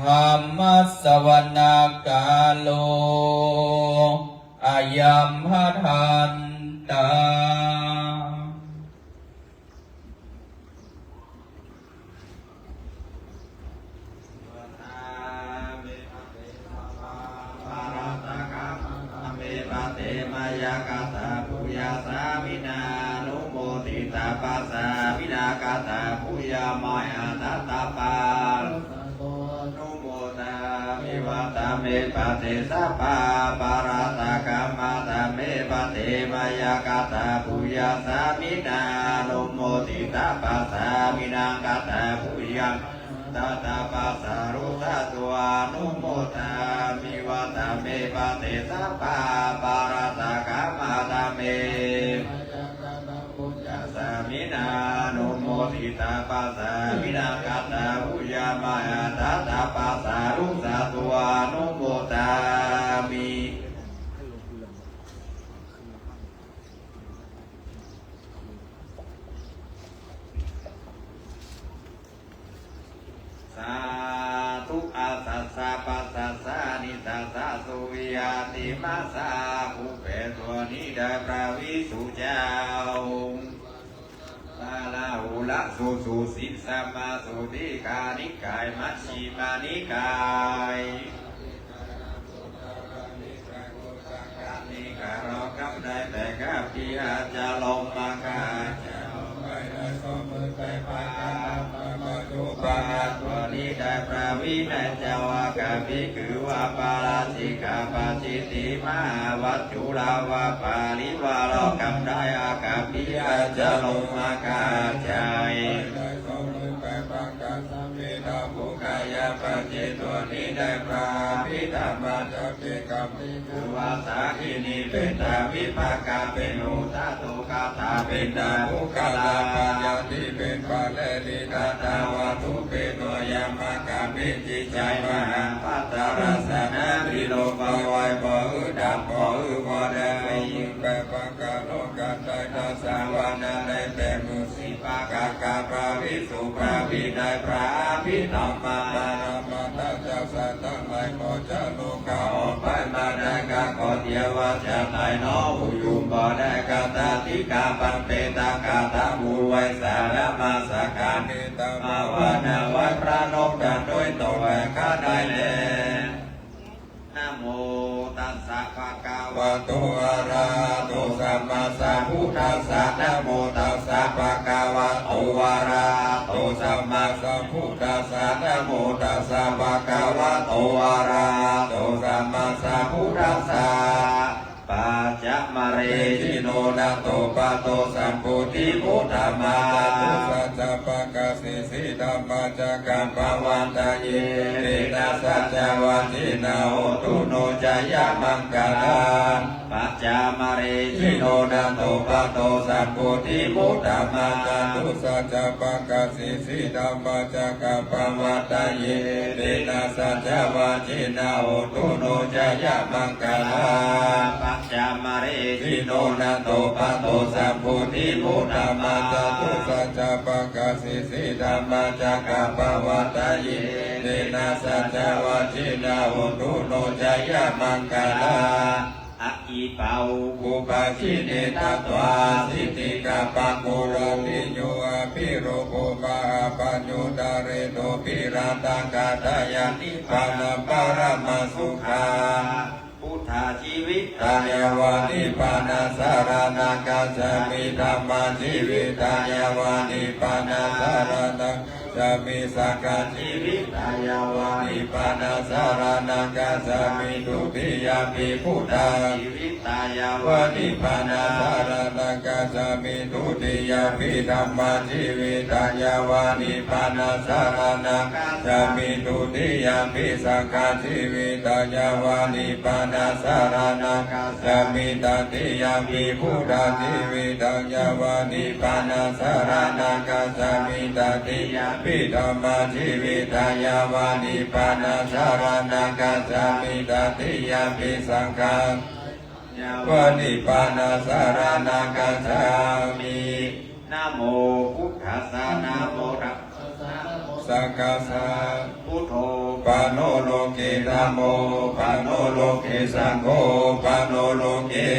Dhammassavanakālo ayam bhadantā. Aparājitakammaṃ dhammehi patemayaṃ kattabbuyaṃ sāminā anumoditabbaṃ sāminā kattabbuyaṃ mayhaṃ databbaṃ anumodāmi vata me bhante. Sabbā aparājitakammaṃ dhammehi patemayaṃ kattabbuyaṃ sāminā anumoditabbaṃ sāminā kattabbuyaṃ databbaṃ sarūpā anumodāmi vata me bhante. Sabbā aparājitakammaṃ dhammehi sāminā anumoditabbaṃ sāminā kattabbuyaṃ Mahādattapāsāruṃ sādhu anumodāmi. Sādhu. Ācassa pācassa anissassa suvihātimassa āhu phetvani dai pravisucau. Pālahula sususi samāsuti kānikai majjhimanikai. กำได้แปดกับปิอาจาลมมากาจาลมไปได้สองหมื่นแปดพันกับปัจจุบันตัวนี้ได้พระวินัยเจ้าอากัปปิคือว่าปาราชิกาปาจิตติมหาวัจจุลาวาปาริวารกำได้อากัปปิอาจาลมมากาจายได้สองหมื่นแปดพันกับสมิทาภุกายาปาจิตตัวนี้ได้พระอภิธรรมจักรเกกับ คือว่าสากินีเป็นตาวิภาคาเป็นอุตตาตุกาตาเป็นตาบุคลาปายาติเป็นปาเลติตาตาวัตถุเป็นตัวยามากามิจิจายมหาปัตตารัสนาวิโลปวายปออือดับปออือวอได้แปลประกาศโลกันได้ทัศวรรณะได้แปลมือสิปากากาปาวิสุปาวิได้พระอภิธรรมมา มาตาเจ้าสัตว์ทั้งหลายก็จะลุกข้าออกไปมาได้กาก็เทียว่าจะตายหนออุยุงบ่ได้กาตาติกาปังเปตากาตาบูไวสารมาสกาเมตตาภาวนาไหว้พระนกกันด้วยตนแหวกข้าได้แล Namo tassa bhagavato arahato sammāsambuddhassa. Namo tassa bhagavato arahato sammāsambuddhassa. Namo tassa bhagavato arahato sammāsambuddhassa. Pacchā mare jino nato pato sambodhimuttamaṃ. Sacca pakasi si dhammacakkappavattaye tena saccavajjena hotu no jayamaṅgalaṃ. Pacchā mare jino nato pato sambodhimuttamaṃ. Sacca pakasi si dhammacakkappavattaye tena saccavajjena hotu no jayamaṅgalaṃ. Pacchā mare jino nato pato sambodhimuttamaṃ. Sacca pakasi si dhammacakkappavattaye tena saccavajjena hotu no jayamaṅgalaṃ. Ahi pāhu pubba jine tatvā sitikappamūlatiyo abhirupo mahāpaññutare dobhirattaṃ gāthāya nibbānaṃ paramaṃ sukhaṃ. Buddhajīvitā yāva nibbānaṃ saraṇaṃ gacchāmi. Dhammajīvitā yāva nibbānaṃ saraṇaṃ gacchāmi. Saṅghajīvitā yāva nibbānaṃ saraṇaṃ gacchāmi. Dutiyampi buddhajīvitā yāva nibbānaṃ saraṇaṃ gacchāmi. Dutiyampi dhammajīvitā yāva nibbānaṃ saraṇaṃ gacchāmi. Dutiyampi saṅghajīvitā yāva nibbānaṃ saraṇaṃ gacchāmi. Tatiyampi buddhajīvitā yāva nibbānaṃ saraṇaṃ gacchāmi. Tatiyampi dhammajīvitā yāva nibbānaṃ saraṇaṃ gacchāmi. Tatiyampi saṅghaṃ yāva nibbānaṃ saraṇaṃ gacchāmi. Namo buddhassa. Namo dhammassa. Namo saṅghassa. Buddho pana loke, dhammo pana loke, saṅgho pana loke.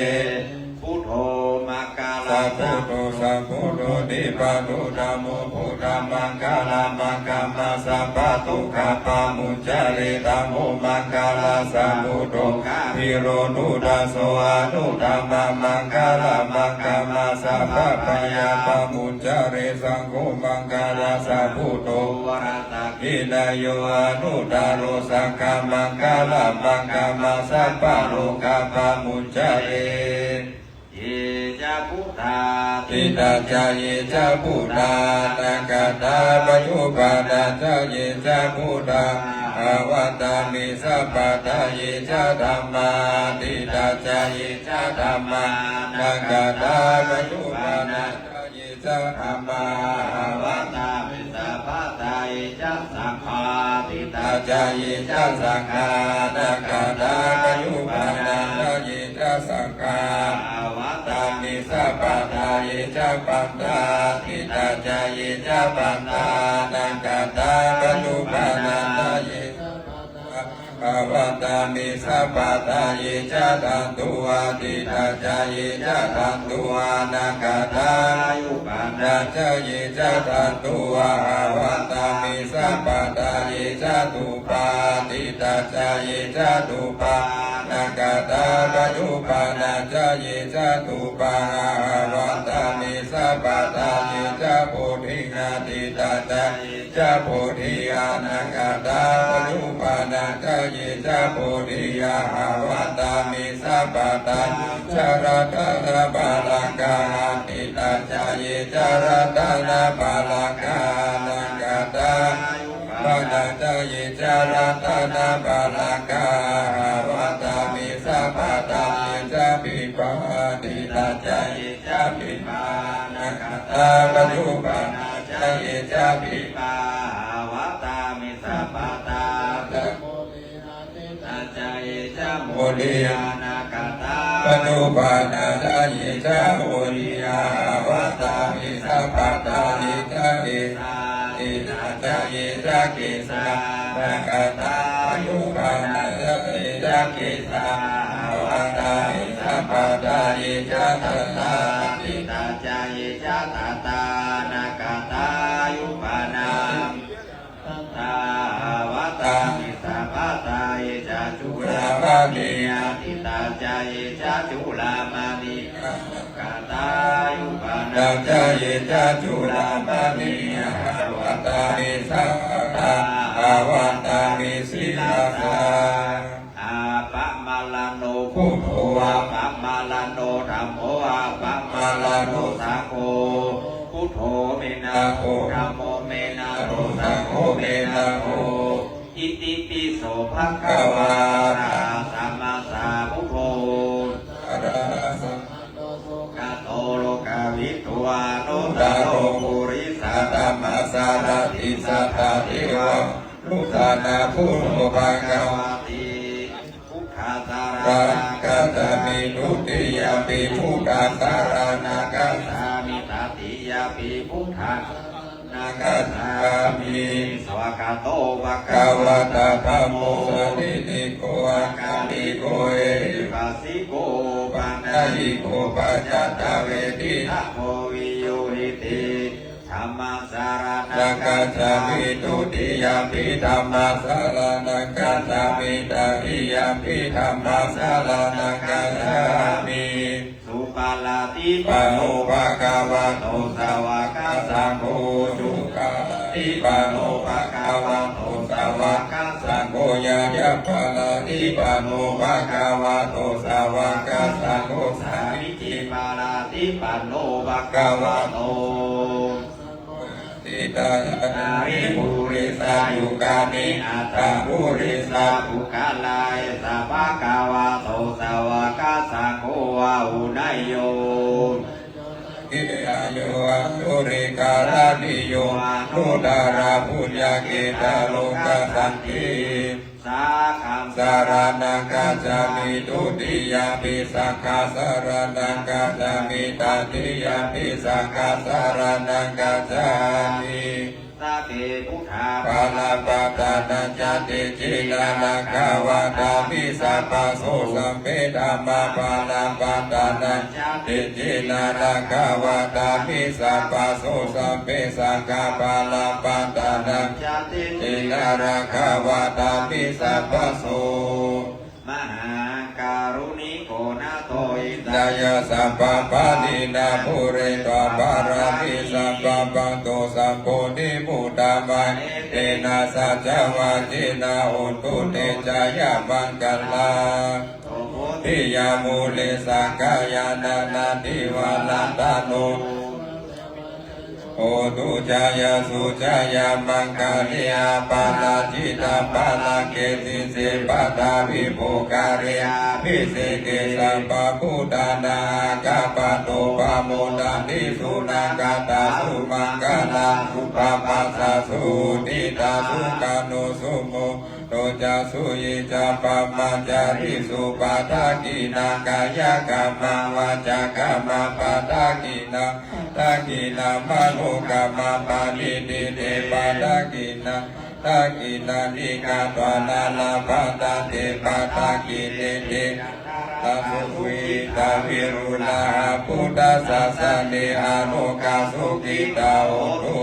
Buddho maṅgalasambhūto, sambhūto nippato, dhammo buddhamaṅgalam, aṅgamakkhasambhāto khappam muñcare. Dhammo maṅgalasambhūto gambhīro duddaso, anuttamaṃ maṅgalam, aṅgamakkhasambhāto bhayam pamuñcare. Saṅgho maṅgalasambhūto varadakkhiṇeyyo anuttaro, saṅghamaṅgalam, aṅgamakkhasambhāto bhayam pamuñcare. Ye ca buddhā atītā ca, ye ca buddhā anāgatā, abyāpannā ca ye ca buddhā, avattāmi sabbadā. Ye ca dhammā atītā ca, ye ca dhammā anāgatā, abyāpannā ca ye ca dhammā, avattāmi sabbadā. Ye ca saṅghā ca ye ca saṅghā, nāgatā payuppannā ca ye ca saṅghā, āvatā me sabbadā. Ye ca panthā ṭhitā ca ye ca panthā, nāgatā payuppannā ca ye ca panthā, āvatā me sabbadā. Ye ca dhātu atītā ca ye ca dhātu anāgatā, payuppannā ca ye ca dhātu, āvatā me sabbadā. Ye ca thūpā atītā ca ye ca thūpā, anāgatā payuppannā ca ye ca thūpā, āvatā me sabbadā. Ye ca bodhī atītā ca ye ca bodhī, anāgatā payuppannā ca ye ca bodhī, āvatā me sabbadā. Ye ca ratanapālakā atītā ca ye ca ratanapālakā, anāgatā payuppannā ca ye ca ratanapālakā, āvatā me sabbadā. Ye ca biddhā atītā ca ye ca biddhā, anāgatā payuppannā ca ye ca biddhā, āvatā me sabbadā. Ye ca mūlī atītā ca ye ca mūlī, anāgatā payuppannā ca ye ca mūlī, āvatā me sabbadā. Ye ca kesā atītā ca ye ca kesā, anāgatā payuppannā ca ye ca kesā, āvatā me sabbadā. Ye ca daṇḍā atītā ca ye ca daṇḍā, anāgatā payuppannā ca ye ca daṇḍā, āvatā me sabbadā. Ye ca chūlamaṇī atītā ca ye ca chūlamaṇī, anāgatā payuppannā ca ye ca chūlamaṇī, āvatā me sabbadā, āvatā me sīlassa. Appamāṇaṃ buddho, appamāṇaṃ dhammo, appamāṇaṃ saṅgho. Buddho me nāmo, dhammo me nāmo, saṅgho me nāmo. Itipi so bhagavā arahaṃ sammāsambuddho, arahaṃ sammāsambuddho, sugato lokavidū, anuttaro purisadammasārathi satthā devamanussānaṃ buddho bhagavāti. Buddhaṃ saraṇaṃ gacchāmi. Dutiyampi buddhaṃ saraṇaṃ gacchāmi. Tatiyampi buddhaṃ saraṇaṃ gacchāmi. Svākkhāto bhagavatā dhammo, sandiṭṭhiko akāliko ehipassiko opanayiko paccattaṃ veditabbo viññūhīti. Dhammaṃ saraṇaṃ gacchāmi. Dutiyampi dhammaṃ saraṇaṃ gacchāmi. Tatiyampi dhammaṃ saraṇaṃ gacchāmi. Supaṭipanno bhagavato sāvakasaṅgho, ujupaṭipanno bhagavato sāvakasaṅgho, ñāyapaṭipanno bhagavato sāvakasaṅgho, sāmīcipaṭipanno bhagavato sāvakasaṅgho, yadidaṃ cattāri purisayugāni aṭṭha purisapuggalā, esa bhagavato sāvakasaṅgho, āhuneyyo pāhuneyyo dakkhiṇeyyo añjalikaraṇīyo, anuttaraṃ puññakkhettaṃ lokassāti. Saṅghaṃ saraṇaṃ gacchāmi. Dutiyampi saṅghaṃ saraṇaṃ gacchāmi. Tatiyampi saṅghaṃ saraṇaṃ gacchāmi. Sacce buddhā balappattanañca, tejena rakkhaṃ bandhāmi sabbaso. Sabbe dhammā balappattanañca, tejena rakkhaṃ bandhāmi sabbaso. Sabbe saṅghā balappattanañca, tejena rakkhaṃ bandhāmi sabbaso. Mahākāruṇiko nātho, hitāya sabbapāṇinaṃ, pūretvā pāramī sabbā, patto sambodhimuttamaṃ. Etena saccavajjena, hotu te jayamaṅgalaṃ. Bodhiyā mūle sakyānaṃ nandivaḍḍhano, taṃ Hotu jayassu jayamaṅgale aparājitapallaṅke sīse paṭhavipokkhare abhiseke sabbabuddhānaṃ aggappatto pamodati. Sunakkhattaṃ sumaṅgalaṃ supabhātaṃ suhuṭṭhitaṃ sukhaṇo sumuhutto ca suyiṭṭhaṃ brahmacārisu padakkhiṇaṃ kāyakammaṃ vācākammaṃ padakkhiṇaṃ padakkhiṇaṃ manokammaṃ paṇidhī te padakkhiṇā padakkhiṇāni katvāna labhantatthe padakkhiṇe. Te sukhitā viruḷhā buddhasāsane arogā sukhitā hontu.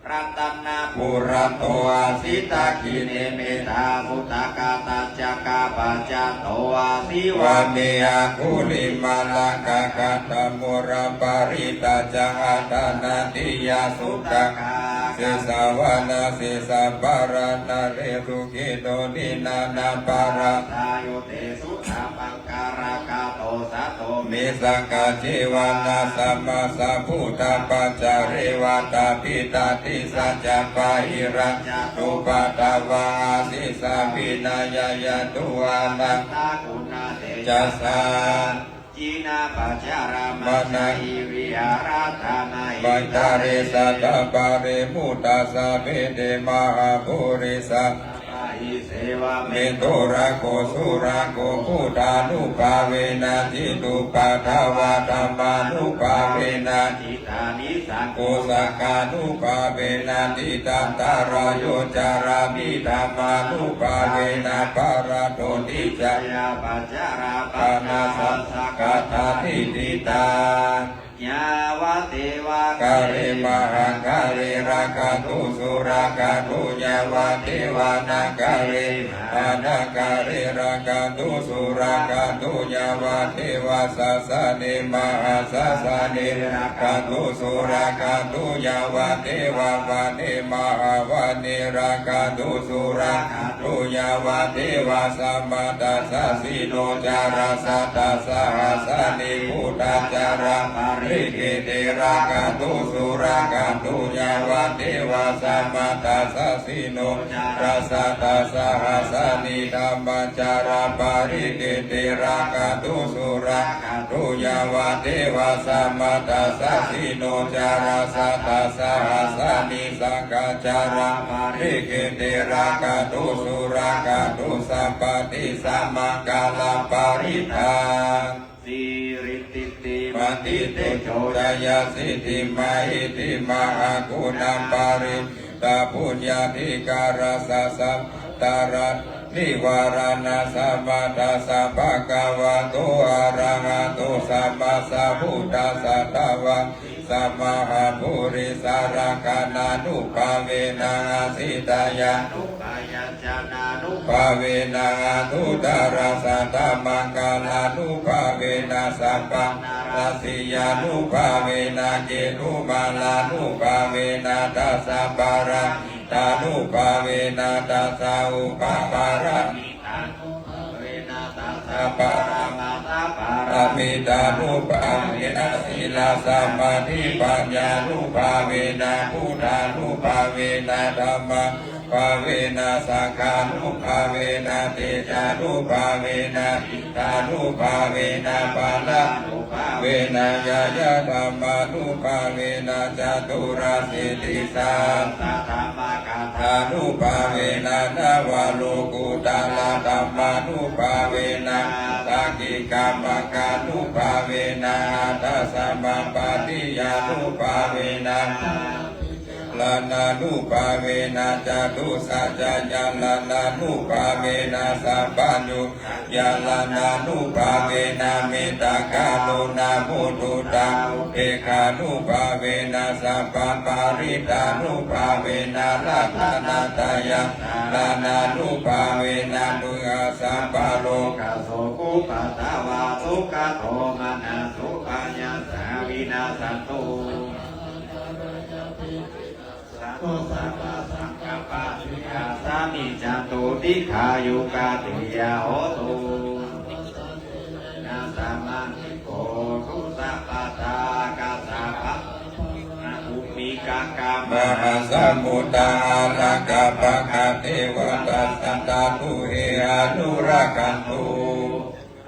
Ratanaṃ purato āsi dakkhiṇe mettasuttakaṭṭhañca kappacatto āsi vāme aṅgulimālakaṭṭhamoraparittañca āṭānāṭiyasuttakaṃ. Sesā vana sesā pārā nāre sukhito dinanaṃ parādayo tesu nāmaṅgalaṃ. Kato sato me saṅghā ceva nāssamā sambuddhapaccare vātapittādisañca bāhirajjhattupaddavā asesā vināyāya tu ānandaguṇatejasā. Jinapañjaramajjhamhi viharadhamhi bhaddekaratthaṃ bhaddekaratthaṃ ānandaṃ mahāpurisā. Sevāmi turaṅga suraṅga buddhānubhāvena jitupaddavā dhammānubhāvena jitārisaṅgho saṅghānubhāvena jitantarāyo carāmi dhammānubhāvena parantothi ca. Yāvajjhā pāṇāsaṅkhātā niṭṭhitā yāvadeva kāle mahaṅgāre rakkhantu surakkhantu yāvadeva naṅgāre mahānaṅgāre rakkhantu surakkhantu yāvadeva sāsane mahāsāsane rakkhantu surakkhantu yāvadeva vane mahāvane rakkhantu surakkhantu yāvadeva samātassa sīno carasatasahasāni buddhacārāpaṇidhī te rakkhantu surakkhantu yāvadeva samātassa sīno carasatasahasāni dhammacārāpaṇidhī te rakkhantu surakkhantu yāvadeva samātassa sīno carasatasahasāni saṅghacārāpaṇidhī te rakkhantu surakkhantu sabbadhi samaṅgalaṃ parittaṃ. Siridhitimatitejojayasiddhi mahiddhi mahaguṇapari tapuññādhikārassa sabbantarāyanivāraṇasamatthassa bhagavato arahato sammāsambuddhassa dvattiṃsamahāpurisalakkhaṇānubhāvena asītyānubyañjanānubhāvena aṭṭhuttarasatamaṅgalānubhāvena sabbanarāsiyānubhāvena ketumālānubhāvena dasapārami tānubhāvena dasaupaparāmitānubhāvena dasaparamatthapāramitānubhāvena sīlasamādhipaññānubhāvena buddhānubhāvena dhammānubhāvena saṅghānubhāvena tejānubhāvena iddhānubhāvena balānu bhāvena ñāyadhammānubhāvena caturāsītisahassadhammakkhandhānubhāvena navalokuttaradhammānubhāvena aṭṭhaṅgikamaggānubhāvena aṭṭhasamāpattiyānubhāvena ñāṇānubhāvena catusaccañāṇānubhāvena sampayuttañāṇānubhāvena mettākaruṇāmuditāupekkhānubhāvena sabbaparittānubhāvena ratanattayañāṇānubhāvena mā sampa rogāsokupaddavadukkhadomanassupāyāsā vinassantu. Sabbītiyo vivajjantu sabbasaṅkappā vinassāya micchātu dīghāyukāti ca hotu. Sabbasantena samaṅgiko hotu sabbadā. Kassapa uvaca. Mahāsamuddā ārakkhapakkhā devatā sadā tumhe anurakkhantu.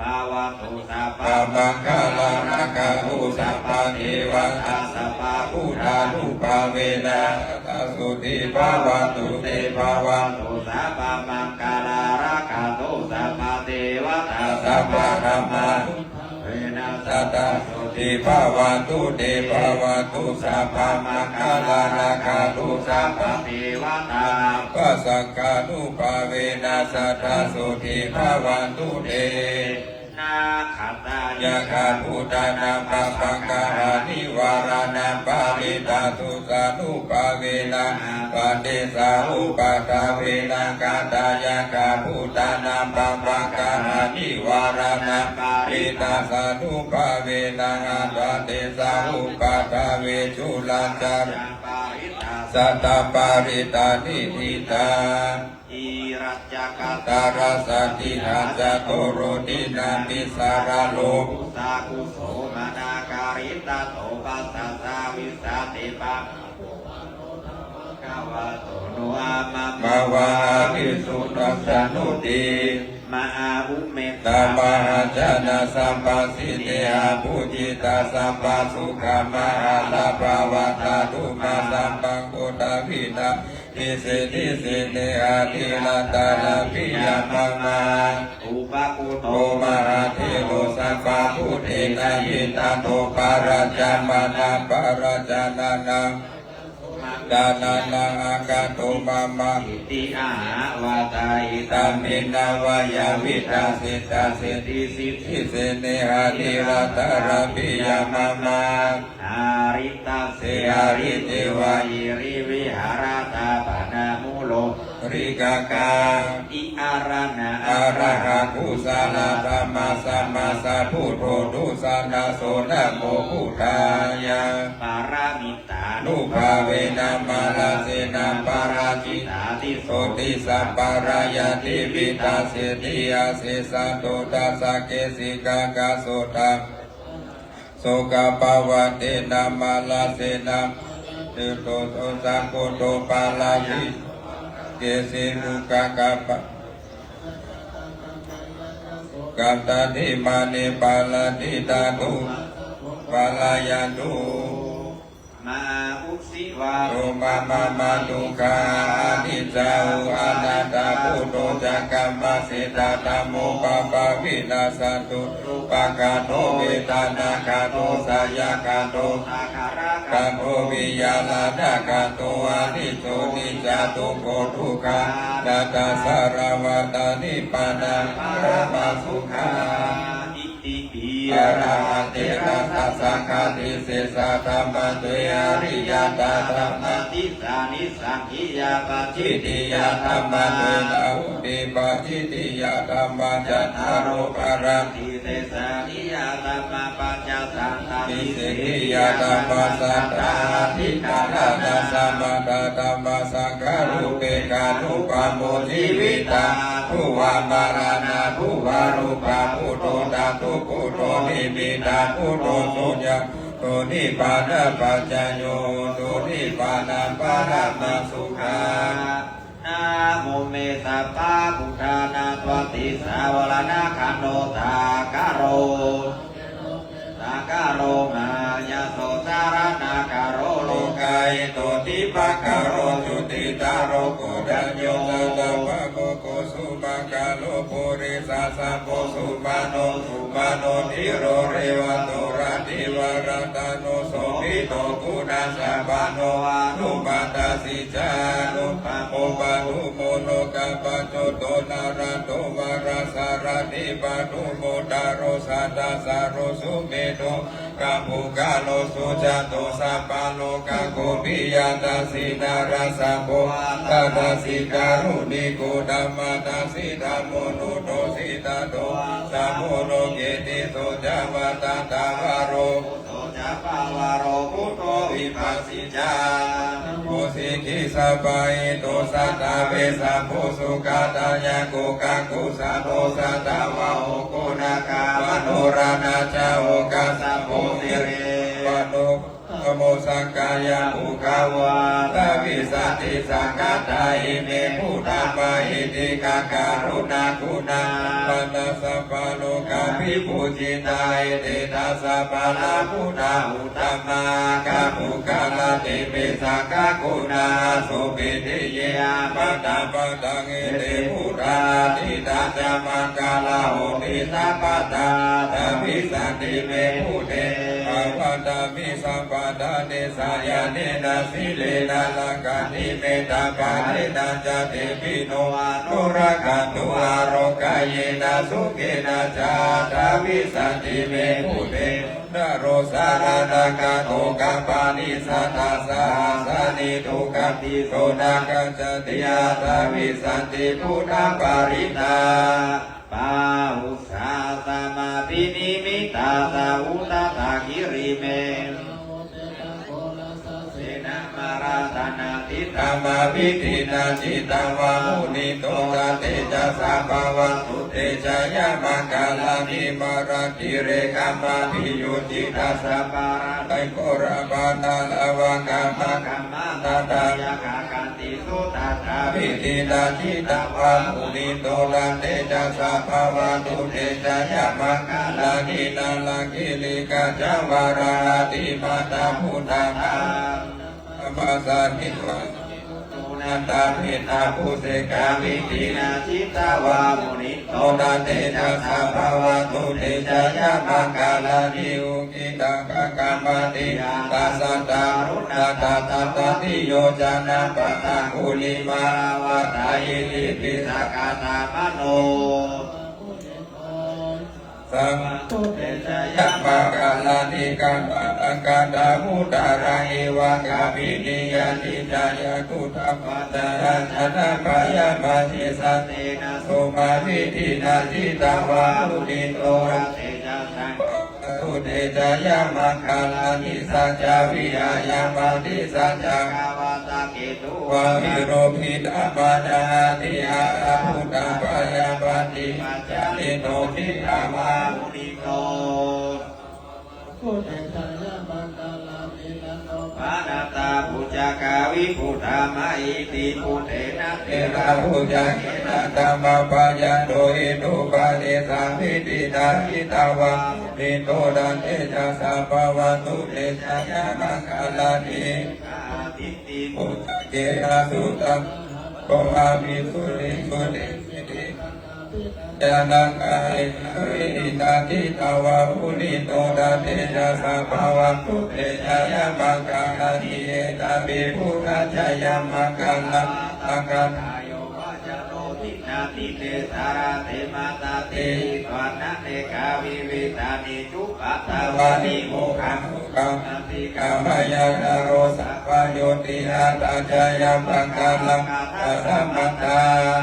Bhavatu sabbamaṅgalaṃ rakkhantu sabbadevatā sabbabuddhānubhāvena sadā sotthī bhavantu te. Bhavatu sabbamaṅgalaṃ rakkhantu sabbadevatā sabbadhammānubhāvena sadā sotthī bhavantu te. Bhavatu sabbamaṅgalaṃ rakkhantu sabbadevatā sabbasaṅghānubhāvena sadā sotthī bhavantu te. Nakkhattayakkhabhūtānaṃ pāpaggahanivāraṇaṃ parittaṃ dosānubhāvena ābhātesa upaddave. Nakkhattayakkhabhūtānaṃ pāpaggahanivāraṇaṃ parittaṃ dosānubhāvena ābhātesa upaddave. Cūḷañca sattaparittaṃ niṭṭhitaṃ iraññakattharasati hattha korodinapisāraloputhā kusumāgaṅgā itiha so pañcasāvīsati pāṇabho bhagavato dhammo dhammaṃ dhammaṃ visuddhaṃ saṅghaṃ. Mahāumedha mahājanasabhāsine apūjitā sabbasukhamāhārā bhāvanāthumassāpankothavinā disiddhi sine adhirattarāpiya mama. Upākutto mahāthero sabbabhūtesu hitāya tato paracamana paracānānaṃ dānānaṃ āgato mama. Iti ahāvada idampi nāvaya vidassitā siddhi siddhi sine adhirattarāpiya mama. Hārita se hārite vā giriviharatapanamūlo rikakā i araṇa araha kusalā dhammasāma sambuddho dusanaso namo buddhāya. Pāramitānubhāvena mārasenā parajitā tisso disā pārāya tividhā seṭṭhe asesato dasakesikakā sotha sokappattena mārasenā maranto so sakkuṭo pahārayā kesi rūkakappa kantadimāne paraditā tu pahārāyantu. Mā usi vā ro mama madukkha aniccā anattā buddho ca kammasseta dhammo pabbā vinassantu rūpakkhandho vedanākkhandho saññākkhandho saṅkhārakkhandho viññāṇakkhandho anicco niccā dukkho dukkhā anattā sāravattā nibbānaṃ paramā sukhaṃ. Iti pi arahattena saṅghāṭi sesā dhammā dve ariyatā dhammā disā nissaṅkhiyā pacchitiyā dhammā dveṭā hoṭi pacchitiyā dhammā cattāro paratthi sesā ariyā dhammā pañcasatā nissaṅkhiyā dhammā sattariṇaṃ samaggā dhammā saṅkhārūpekkhānuppammā jīvitā bhuva maraṇā bhuva rūpā buddho dhātu buddho nimittā buddho suññā buddho nibbānapaccayo buddho nibbānaṃ paramā sukhaṃ. Namo me sabbabuddhānaṃ dvattiṃsavaraṇakkhandho sakkāro sakkāro mahāyaso saraṇakkāro lokahito dīpaṅkaro jutiṭṭhāro koṇḍañño pāmokho sumaṅgalo purisadammasārathi sumano sumano dhīro revato rativaradhano sobhito guṇasampanno varuṇaṃ saccaṃ anuttamo padumo lokapajjoto nārado varasārathi padumo daro satasaro sumedho mahapuggalo sujāto sabbalokaggo piyadassī narāsabho atthadassī kāruṇiko dhammadassi dhammo nuddho siddhato sammūḷho kittito ca vattatthāvaro buddho ca pavaro buddho vipassī ca dhammo sikhī sabbahito satthā vessabhū sukhadāyako kakusandho satavaho koṇāgamano raṇañjaho kassapo sirivaṇṇo Namo sakyāpuggavādavissaṭṭhisaṅkhātā ime buddhā mahiddhikā karuṇāguṇā paṭṭhāsappālokā vibhūjitā iti dasapālabuddhā uttamaṅgapuggalā tepi saṅghaguṇā āsupi tiyāmattā paṭhaṅ iti buddhā atītā ca maṅgalā honti sabbadā. Davissanti me buddhe bhavantāni sabbadā nissayānena sīlena rakkhanti mettāpārena ca tepi no anurakkhantu ārogyena sukhena ca. Davissanti me buddhe naro saraṇagato kappāni satasahasāni duggatiso na gacchati aṭṭhavīsanti buddhaparittaṃ. Bāhussā samabhinimittā sahussaṃ girimekhalaṃ ukkhittakholasasenamāraṃ dānādidhammavidhinā jitavā munindo tantejasā bhavatu te jayamaṅgalāni. Mārātirekamabhiyujjhitasabbarattiṃ ghorampanāḷavakamakkhamathaddhayakkhagantiṃ sudaṭṭhavidhinā jitavā munindo tantejasā bhavatu te jayamaṅgalāni. Nāḷāgiriṃ gajavaraṃ atimattabhūtaṃ dāvaggicakkamasanīva nandavidvābhisaṅkhavidhinā jitavā munindo tantejasā bhavatu te jayamaṅgalāni. Ukkhittakhaggamatihatthasattāruṇantaṃ dhattiṃ jinapaññāpadanggulimālavantaṃ iddhībhisaṅkhatamano bhavatu te jayamaṅgalāni. Katvāna kaṭṭhamudaraṃ iva gabbhinīyā ciñcāya duṭṭhavacanaṃ janakāyamajjhe santena somavidhinā jitavā munindo tantejasā bhavatu te jayamaṅgalāni. Saccaṃ vihāya matisaccakavādaketuṃ aviropitamanaṃ atiandhabhūtaṃ bhayappaṭiva cārito jitavā munindo bhavatu te jayamaṅgalāni. Nandopanandabhujagaṃ vibudhaṃ mahiddhiṃ puttena therabhujagena damāpayanto iddhūpadesavidhinā jitavā munindo tantejasā bhavatu te jayamaṅgalāni. Duggāhadiṭṭhibhujagena sudaṭṭhahatthaṃ visuddhijutimiddhibakābhidhānaṃ ñāṇāgadena vidhinā jitavā munindo tantejasā bhavatu te jayamaṅgalāni. Etāpi buddhajayamaṅgalaaṭṭhagāthā yo vācano dinadine sarate matandī hitvānanekavividhāni cupaddavāni mokkhaṃ sukhaṃ adhigameyya naro sapañño. Tiṭṭhañca yaṃ maṅgalamuttamasmiṃ sambhataṃ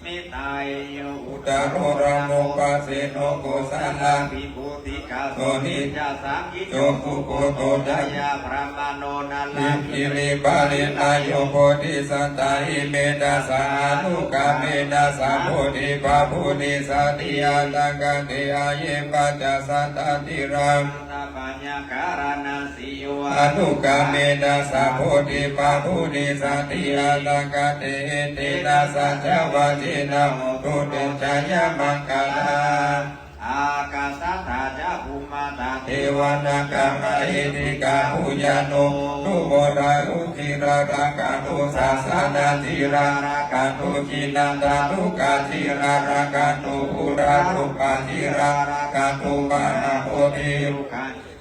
sambodhiṃ sambodhiṃ paccañño uttaro dhammo paccemo kosalā vibhū tisso tesaṃ niccaṃ saṅkhittho sugutto ca yā brāhmaṇo narāpi giriṃ pariṇāho bodhisattāimeṇ tassa anuggāmena sambodhiṃ pāpūhi satthī aṭṭhagāthā. Ye pañca sattatthirā ātappamakaruṇā seyyo anuggāmena sambodhiṃ pāpūhi satthī aṭṭhagāthā. Etena saccavajjena hotu te jayamaṅgalaṃ. Ākāsaṭṭhā ca bhummaṭṭhā devā nāgā mahiddhikā puyāno anumodantu. Sīlaṃ rakkhantu sāsanaṃ sīlaṃ rakkhantu jinasāvakā sīlaṃ rakkhantu uḷārūpaṃ sīlaṃ rakkhantu mahābodhiṃ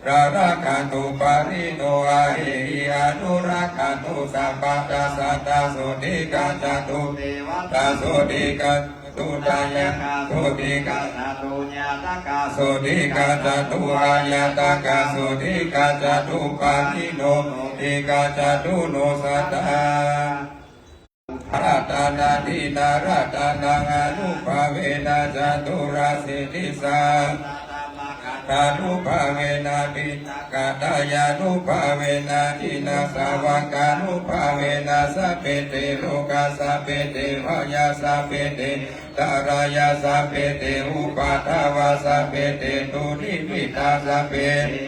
sīlaṃ rakkhantu parittaṃ ahehi anurakkhantu sabbadā. Sadā sotthī gacchantu devatā sotthī gacchantu nāyakā sotthī gacchantu ñātakā sotthī gacchantu aññātakā sotthī gacchantu pāṇino sotthī gacchantu no sadā. Ratanaṃ dinaratanāṃ ānubhāvena caturāsītisahassadhammakkhandhānubhāvena piṭakattayānubhāvena jinasāvakānubhāvena sabbe te rogā sabbe te bhayā sabbe te antarāyā sabbe te upaddavā sabbe te dukkhanimittāni sabbe te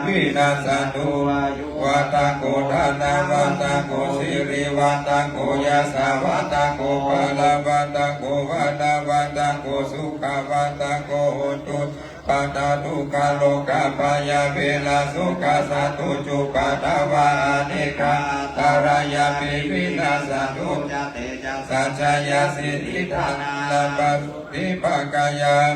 vinassantu. Āyuvaḍḍhako dhanavaḍḍhako sirivaḍḍhako yasavaḍḍhako balavaḍḍhako vaṇṇavaḍḍhako sukhavaḍḍhako hotu. Sabbadā dukkharogabhayā verā sokā sattu cupaddavā anekā antarāyāpi vinassantu ca tejasā. Jayasiddhi dhanaṃ lābhaṃ sotthi bhāgyaṃ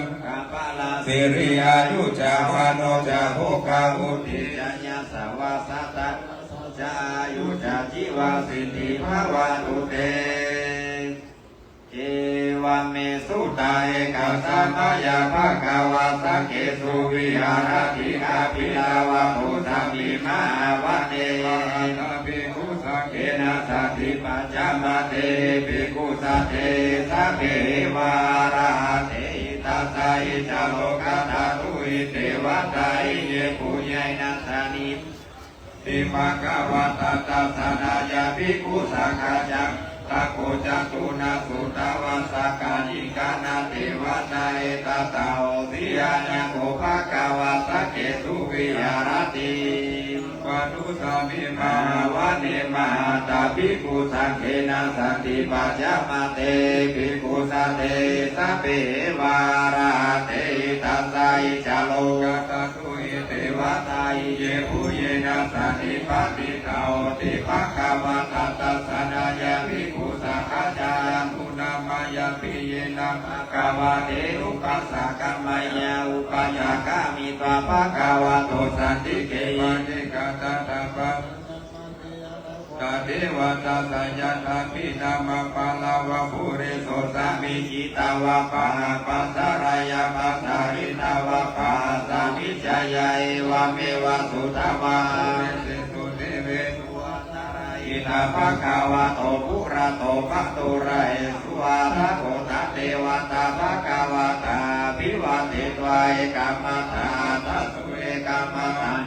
siri āyu ca vaṇṇo ca bhogaṃ vuḍḍhī ca yasavā satavassā ca āyū ca jīvasiddhī bhavantu te. Evaṃ me sutaṃ. Ekaṃ samayaṃ bhagavā sakkesu viharati kapilavatthusmiṃ mahāvane. Saha bhikkhusaṅ ghena saddhiṃ pañcamattehi bhikkhusatehi sabbeheva arahantehi. Dasahi ca lokadhātūhi devatā yebhuyyena sannipatitā bhagavatā dassanāya bhikkhusaṅghañca. Atha kho catunnaṃ suddhāvāsakāyikā devatā etadahosi: ayaṃ kho bhagavā sakkesu viharati kapilavatthusmiṃ mahāvane mahatā bhikkhusaṅghena saddhiṃ pañcamattehi bhikkhusatehi sabbeheva arahantehi. Dasahi ca lokadhātūhi devatā yebhuyyena sannipatitā honti bhagavatā dassanāya bhikkhusaṅghañca. Yamhunamāyampi yena bhagavā tenupasaṅkameyyāma, upāyāgā mitvā bhagavato santike. Paccekagāthā. Bhagavato āyasmato bhagavā devatā seyyathāpi nāma balavā puriso sammiñjitaṃ vā bāhaṃ pasāreyya, pasāritaṃ vā bāhaṃ sammiñjeyya, evameva suddhāvāhaṃ. Purisesu devesu antarahitā bhagavato purato pāturahesu. Atha kho tā devatā bhagavatā abhivādetvā ekamantaṃ. Aṭṭhaṃsu ekamantaṃ.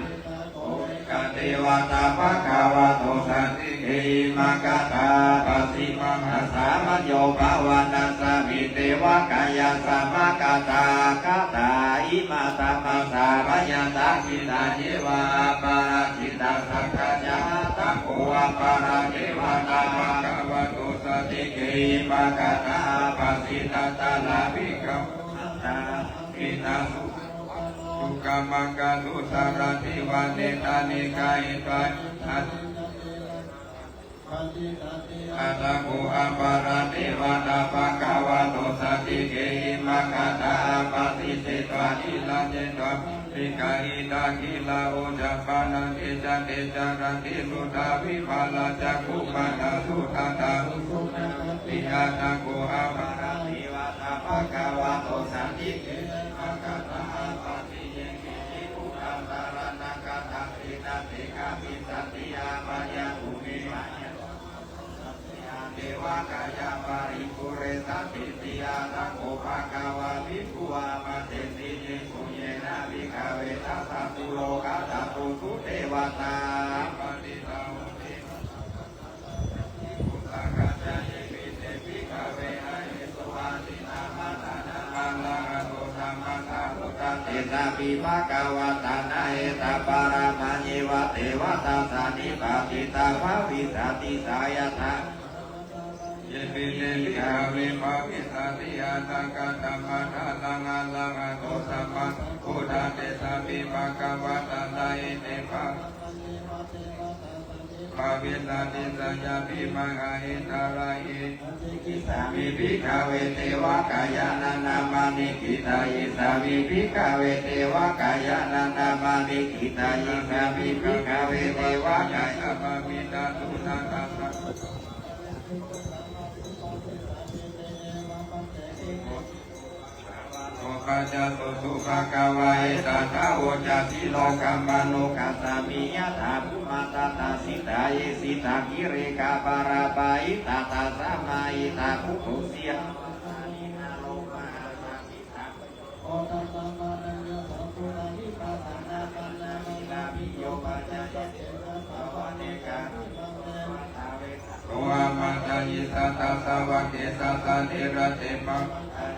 Ekadevatā bhagavato santike imaṃ gāthaṃ abhāsi: Mahāsamayo pavanasmiṃ devakāyā samāgatā, āgatāyima dhammasamayaṃ dakkhitāyeva aparājitasaṅghanā. Atha kho aparā devatā bhagavato santike imaṃ gāthaṃ abhāsi: Tatra bhikkhavo antarahitā sukamakaṃsu sarattiṃ vane taṃ nikkhāhitvā Atha kho aparā devatā bhagavato santike imaṃ gāthaṃ abhāsi: Chetvā khīlaṃ chetvā palighaṃ indakhīlaṃ ujubhāsū ca te caranti suddhā vimalā cakkhumatā sudantā susunāgāti. Atha kho aparā devatā bhagavato santike imaṃ gāthaṃ abhāsi: Ye keci buddhaṃ saraṇaṃ gatāti na te gamissanti apāyabhūmiṃ. Ayasmato santike devakāyā paripūressantīti. Atha kho bhagavā bhikkhū āmantesi: Bhikkhū yena bhikkhave dasasu lokadhātūsu devatā uppāditā honti bhikkhūsaṅghañca. Yepi te bhikkhave ahesuṃ atītamaddhānaṃ arahanto sammāsambuddhā, tesampi bhagavantaṃ na etaparamāyeva devatā sannipatitā bhavissati. Seyyathā Yepi te bhikkhave bhavissati anāgatamaddhānaṃ arahanto sammāsambuddhā, tesampi bhagavantaṃ na etaparamāyeva devatā sannipatitā bhavissati. Seyyathīdamāhu mahāindalahi. Ācikkhissāmi bhikkhave devakāyānaṃ nāmāni. Kittayissāmi bhikkhave devakāyānaṃ nāmāni. Kittayissāmi bhikkhave devakāyānaṃ nāmāni. Tathūpapannā bhikkhavo pañcasotthi bhikkhūnaṃ samādaye. Bhagavato paccassosuṃ. Bhagavā etadavoca: Silokamanukassāmi, yattha bhummā tadassitā; ye sitā girigabbharaṃ, pahitattā samāhitā. Puthū sīhāva sallīnā, lomahaṃsābhisambhuno; odātamanayā suddhā, vippasannamanāvilā. Bhiyyo pañcasate ñatvā, vane kāpilavatthave; tato āmantayi satthā, sāvake sāsane rate. Bhagavato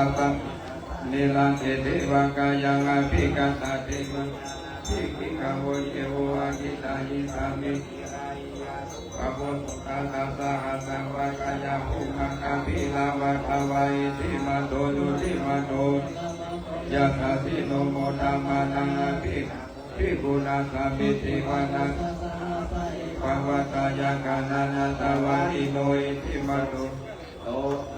appa niraṅgiti va kāyaṃ abhikkantā te bhaṇānābhigghikkhavo ye vohaṃ kittayissāmi girāhi yathā pavutthajātā sahassaṃ pakāya bhummā kāpilavatthavā iddhimanto jutimanto yasassino modamānā abhikkāmuṃ bhikkhūnaṃ samitiṃ vanaṃ saha sahassaṃ ettāvatā yakkhā nānattavaṇṇino iddhimanto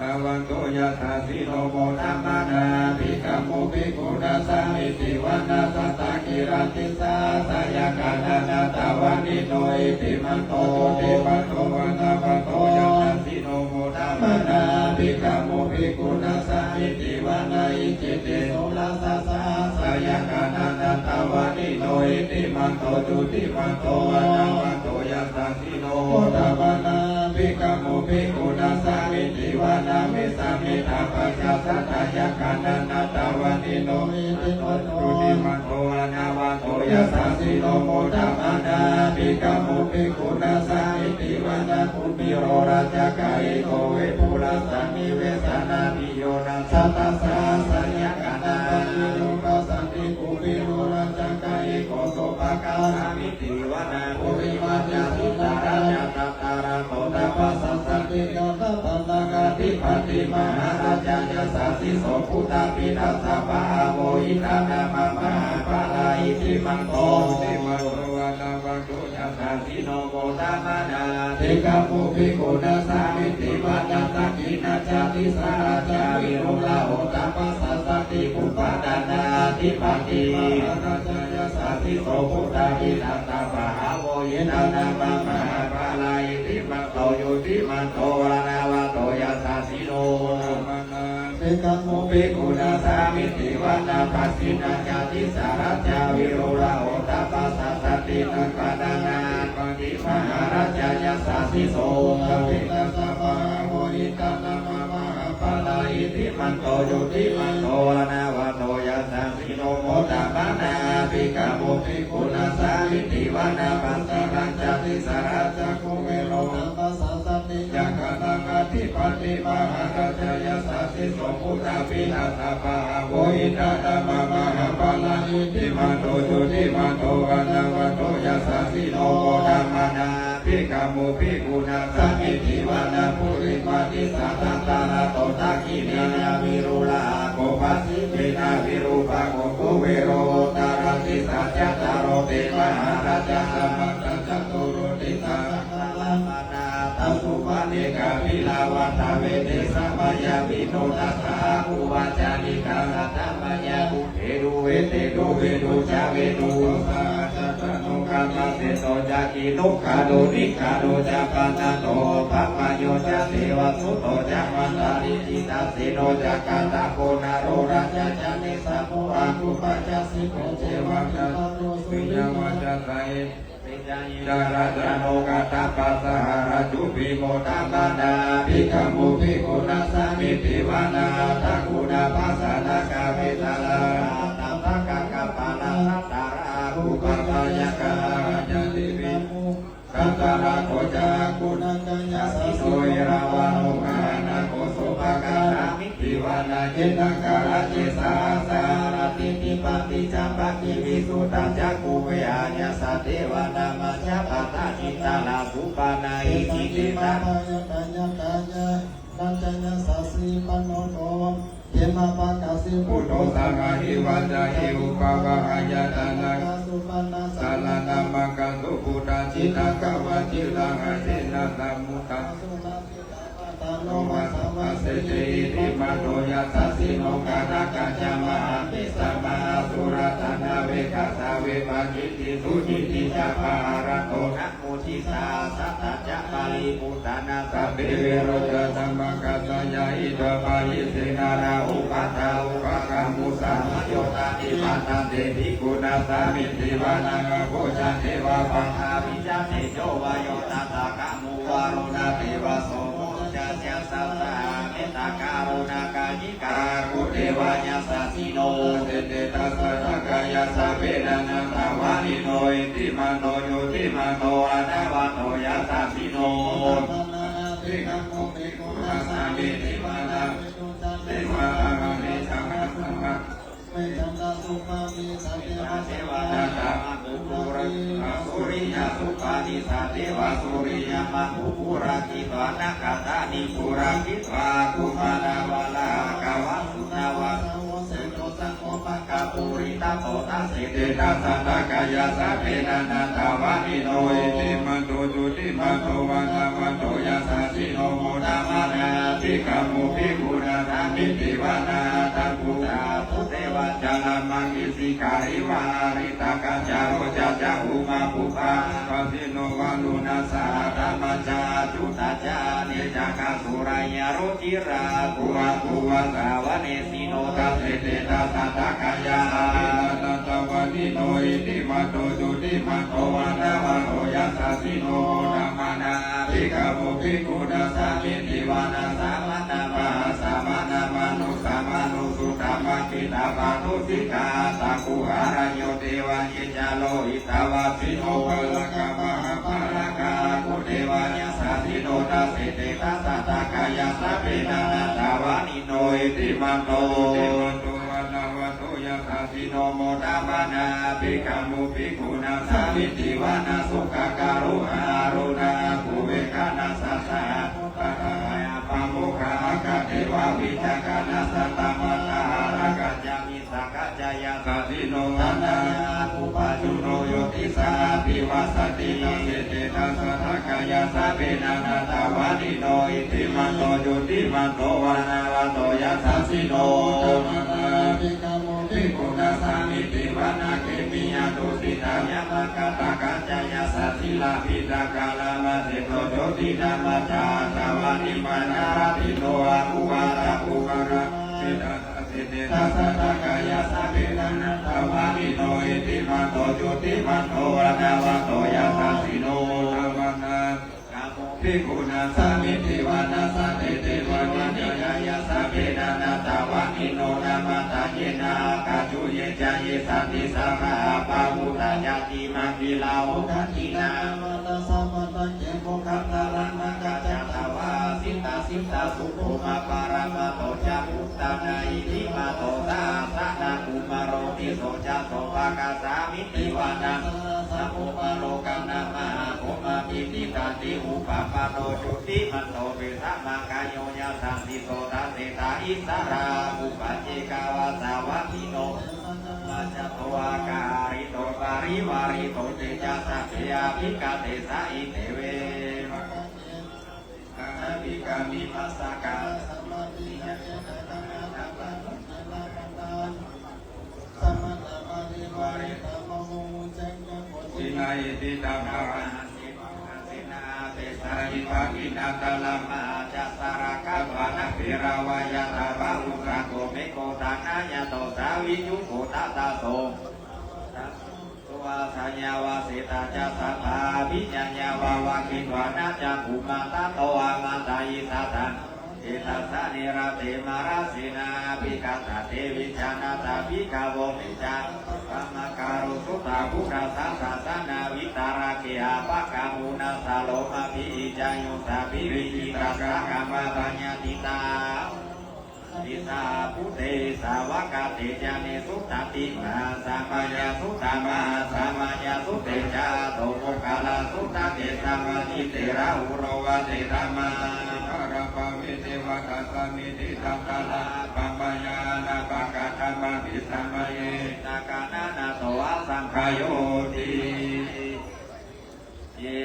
nāvanto yasassino modamānā abhikkāmuṃ bhikkhūnaṃ samitiṃ vanaṃ sattagiraṃ tisahassā yakkhā nānattavaṇṇino iddhimanto jutimanto vaṇṇavanto yasassino modamānā abhikkāmuṃ bhikkhūnaṃ samitiṃ vanaṃ icchitesūrasasahassā yakkhā nānattavaṇṇino iddhimanto jutimanto vaṇṇavanto yasassino modamānā abhikkāmuṃ bhikkhūnaṃ samitiṃ vanaṃ vessāmi taṃ pañcasatā yakkhā nānattavaṇṇino iddhimanto jutimanto vaṇṇavanto yasassino modamānā abhikkāmuṃ bhikkhūnaṃ samitiṃ vanaṃ kumbhīro rājagahiko vepullassa nivesanaṃ yo na sattasahassā yakkhā nānattavaṇṇino passanti kumbhīro rājagahiko sopāga samitiṃ vanaṃ purimañca dīsā rājā dhataraṭṭho taṃ pasassanti gandhabbānaṃ ādhipati mahārājā yasassi so puttāpi tassa bahavo indanāmā mahābbalā iddhimanto jutimanto vaṇṇavanto yasassino modamānā abhikkāmuṃ bhikkhūnaṃ samitiṃ vanaṃ. Dakkhiṇañca dīsā rājā virūḷho taṃ pasassanti kumbhaṇḍānaṃ ādhipati mahārājā yasassi so puttāpi tassa bahavo indanāmā mahābbalā iddhimanto jutimanto vaṇṇavanto yasassino abhikkāmuṃ bhikkhūnaṃ samitiṃ vanaṃ. Pacchimañca dīsā rājā virūḷho taṃ pasassanti naḷhānaṃ ādhipati mahārājā yasassi so puttāpi tassa bahavo indanāmā mahābbalā iddhimanto jutimanto vaṇṇavanto yasassino modamānā abhikkāmuṃ bhikkhūnaṃ samitiṃ vanaṃ. Pacchimañca dīsā rājā kuvero taṃ pasassanti yakkhānaṃ ādhipati mahārājā yasassi so puttāpi tassa bahavo indanāmā mahābbalā iddhimanto jutimanto vaṇṇavanto yasassino modamānā abhikkāmuṃ bhikkhūnaṃ samitiṃ vanaṃ. Purimaṃ dīsā dhataraṭṭho dakkhiṇena virūḷhako pacchimena virūpakkho kuvero uttarādisā. Cattāro te mahārājā samantā caturo disā sakkalaṃ aṭṭhaṃsu vane kāpilavatthave. Tesaṃ māyāvino dāsā āgū vañcanikā saṭhā māyā dūre dūre te dūre ducca vedusā saha. Janosabhāno kāmaseṭṭho ca kinnughaṇḍu nighaṇḍu ca panādo opamañño ca devasūto ca mātali cittaseno ca gandhabbo naḷorājā ca kesavo āgū pañcasikho ceva vimāno sūleyya ca saha. Ete caññe ca rājāno gandhabbā saha rājubhi modamānā abhikkāmuṃ bhikkhūnaṃ samitiṃ vanaṃ. Athāgū nābhasā nāgā vesālā tappakā kambalassatarā āgū pādaseṭṭhā ca dibbā. Gandharakkho ca āgū nāgā yasassino erāvaṇo mahānāgo sopāga samitiṃ vanaṃ. Etha ca rājye sahasā haranti dibbā dijā pakkhi visuddhacakkhū vehāyasā te vanamajjhapattā citrā supaṇṇā iti tesa Khemappākāsi buddho saha divā ca hi upavhayantā nāgā supaṇṇā saraṇamakaṃsu buddhaṃ. Jitaṃ katvā cittaṃ āsi nakkhattamuttamaṃ sudāsitā paṭhaviṃ lomasaṃ passayi iddhimanto yasassino. Kālakañjā mahābhismā asurā dānaveghasā vepacitti sucitti ca pahārādo namucī saha. Satañca Buddhāna sabbe viro ca sammākacchāya, hitvā pāṇi sīlāna upaṭṭhaṃ upakaṃ musāvāyo, taṇhipatanti bhikkhūnaṃ samitiṃ vanaṃ. Āpo ca devā pāṇā vijjā tejo vāyo tadāgamuṃ, varuṇā divasomo ca yasasā, mettākaruṇā kāyikā gudevā yasassino, sinde dasadhā kāyā sabbe nānattavaṇṇino, iddhimanto jutimanto vaṇṇavanto yasassino, modamānā abhikkāmuṃ bhikkhūnaṃ samitiṃ vanaṃ. Visuddhijutimiddhibakābhilāshamaṃ, devā manussā va purakkhitvā, suriyassūpanisā devā suriyamāgū purakkhitvā, nakkhattāni purakkhitvā, kumāravalāhakā va suṇavā, saho seṭṭho saṅgho maggapurisa so, dasete dasadhā kāyā sabbe nānattavaṇṇino, iddhimanto jutimanto vaṇṇavanto yasassino, modamānā abhikkāmuṃ bhikkhūnaṃ samitiṃ vanaṃ. Athāgū sahabhū devā jalamaggisikhāriva, ariṭṭhakā ca rojā ca ummāpupphanibhāsino, varuṇā sahadhammā ca accutā ca anejakā sūleyyarucirā, kumbhagāgā vāsavanesino, dasete dasadhā kāyā sabbe nānattavaṇṇino, iddhimanto jutimanto vaṇṇavanto yasassino, modamānā abhikkāmuṃ bhikkhūnaṃ samitiṃ vanaṃ. Samānā mahāsamānā mānusā mānusuttamā, khiḍḍāpadūsikā aṭṭhaguṇā harayo devā, ye ca lohitavāsino pāragā mahāpāragā, āgū devā yasassino, dasete dasadhā kāyā sabbe nānattavaṇṇino, iddhimanto jutimanto vaṇṇavanto yasassino, modamānā abhikkāmuṃ bhikkhūnaṃ samitiṃ vanaṃ. Sukkā karumhā aruṇā āgū veghanasā saha, pāmokkhā āgā devā vicakkhaṇā, satamaddakkharakkhā ca missakā ca yasassino, thanayaṃ āgū pajjunno yo disā abhivassati, dasete dasadhā kāyā sabbe nānattavaṇṇino, iddhimanto jutimanto vaṇṇavanto yasassino, modamānā abhikkāmuṃ bhikkhūnaṃ samitiṃ vanaṃ. Khemiyā tusitā yāmā kaṭṭhakā ca yasassīlā, pīṭakā lāmaseṭṭho jotināmā ca, aṭṭhāvāni paññāraddhino āgū aṭṭhaguṇā harayo, dasete dasadhā kāyā sabbe nānattavaṇṇino, iddhimanto jutimanto vaṇṇavanto yasassino, modamānā abhikkāmuṃ bhikkhūnaṃ samitiṃ vanaṃ. Saṭṭhete devanikāyā sabbe nānattavaṇṇino, nāmanvayena āgañchuṃ ye ca, ye santi sabrahapabhūtā, ñātimittā samaggā purakkhiṇā, aṇḍasamatthaṃ ye mokkhadvaram aggātā, athāgū asaṅkhittā sukhūṭā paramatto ca, puttānaṃ iddhimato saha, sanaṅkumāro tisso ca sopāga, sāmīci vanaṃ saha sabbe, pāmokkhā mahābrahmābhitiṭṭhati, upapanno jutimanto bhismākāyo yasassi so, dasettha issarā āgū paccekavasavattino, tesañca majjhato āga hārito parivārito, te ca sabbe abhikkante sahiteveva abhikkāmi passa kaṃ, sinayi piṭṭhaṃ mahāsenena, atesayi pahīnantarā, mahāsaccaṃ rakkhātvāna bheravaṃ, yathā pāvussako megho, thanayanto savijjuko, tadā so so asayaṃvasitā ca, sabbā abhiññāya vavakkhitvāna cakkhumā, tato āmantayi satthā, etassa neradhe mārasenā, abhikkantā te vijānātha bhikkhavo, te ca ātappamakaruṃ, sutvā buddhassa sāsanaṃ, vītarāgehi pakkāmuṃ, nāsā lomampi iñjayuṃ, sabbehi cittaṃ samādāya, ṭhitā sā bhūtehi sāvakā, te janesutāti mahāsamayasuttaṃ, mahāsamayasutte ca aṭṭho moggallā sutaṃ, ke sā bhāsite rāhulā va te dhammā, ālambā va te vācā, samiddhiṃ tatrāhapamāya, anāpākātā matisamayā, cittaṃ khaṇānato āsambhāyoti. Ye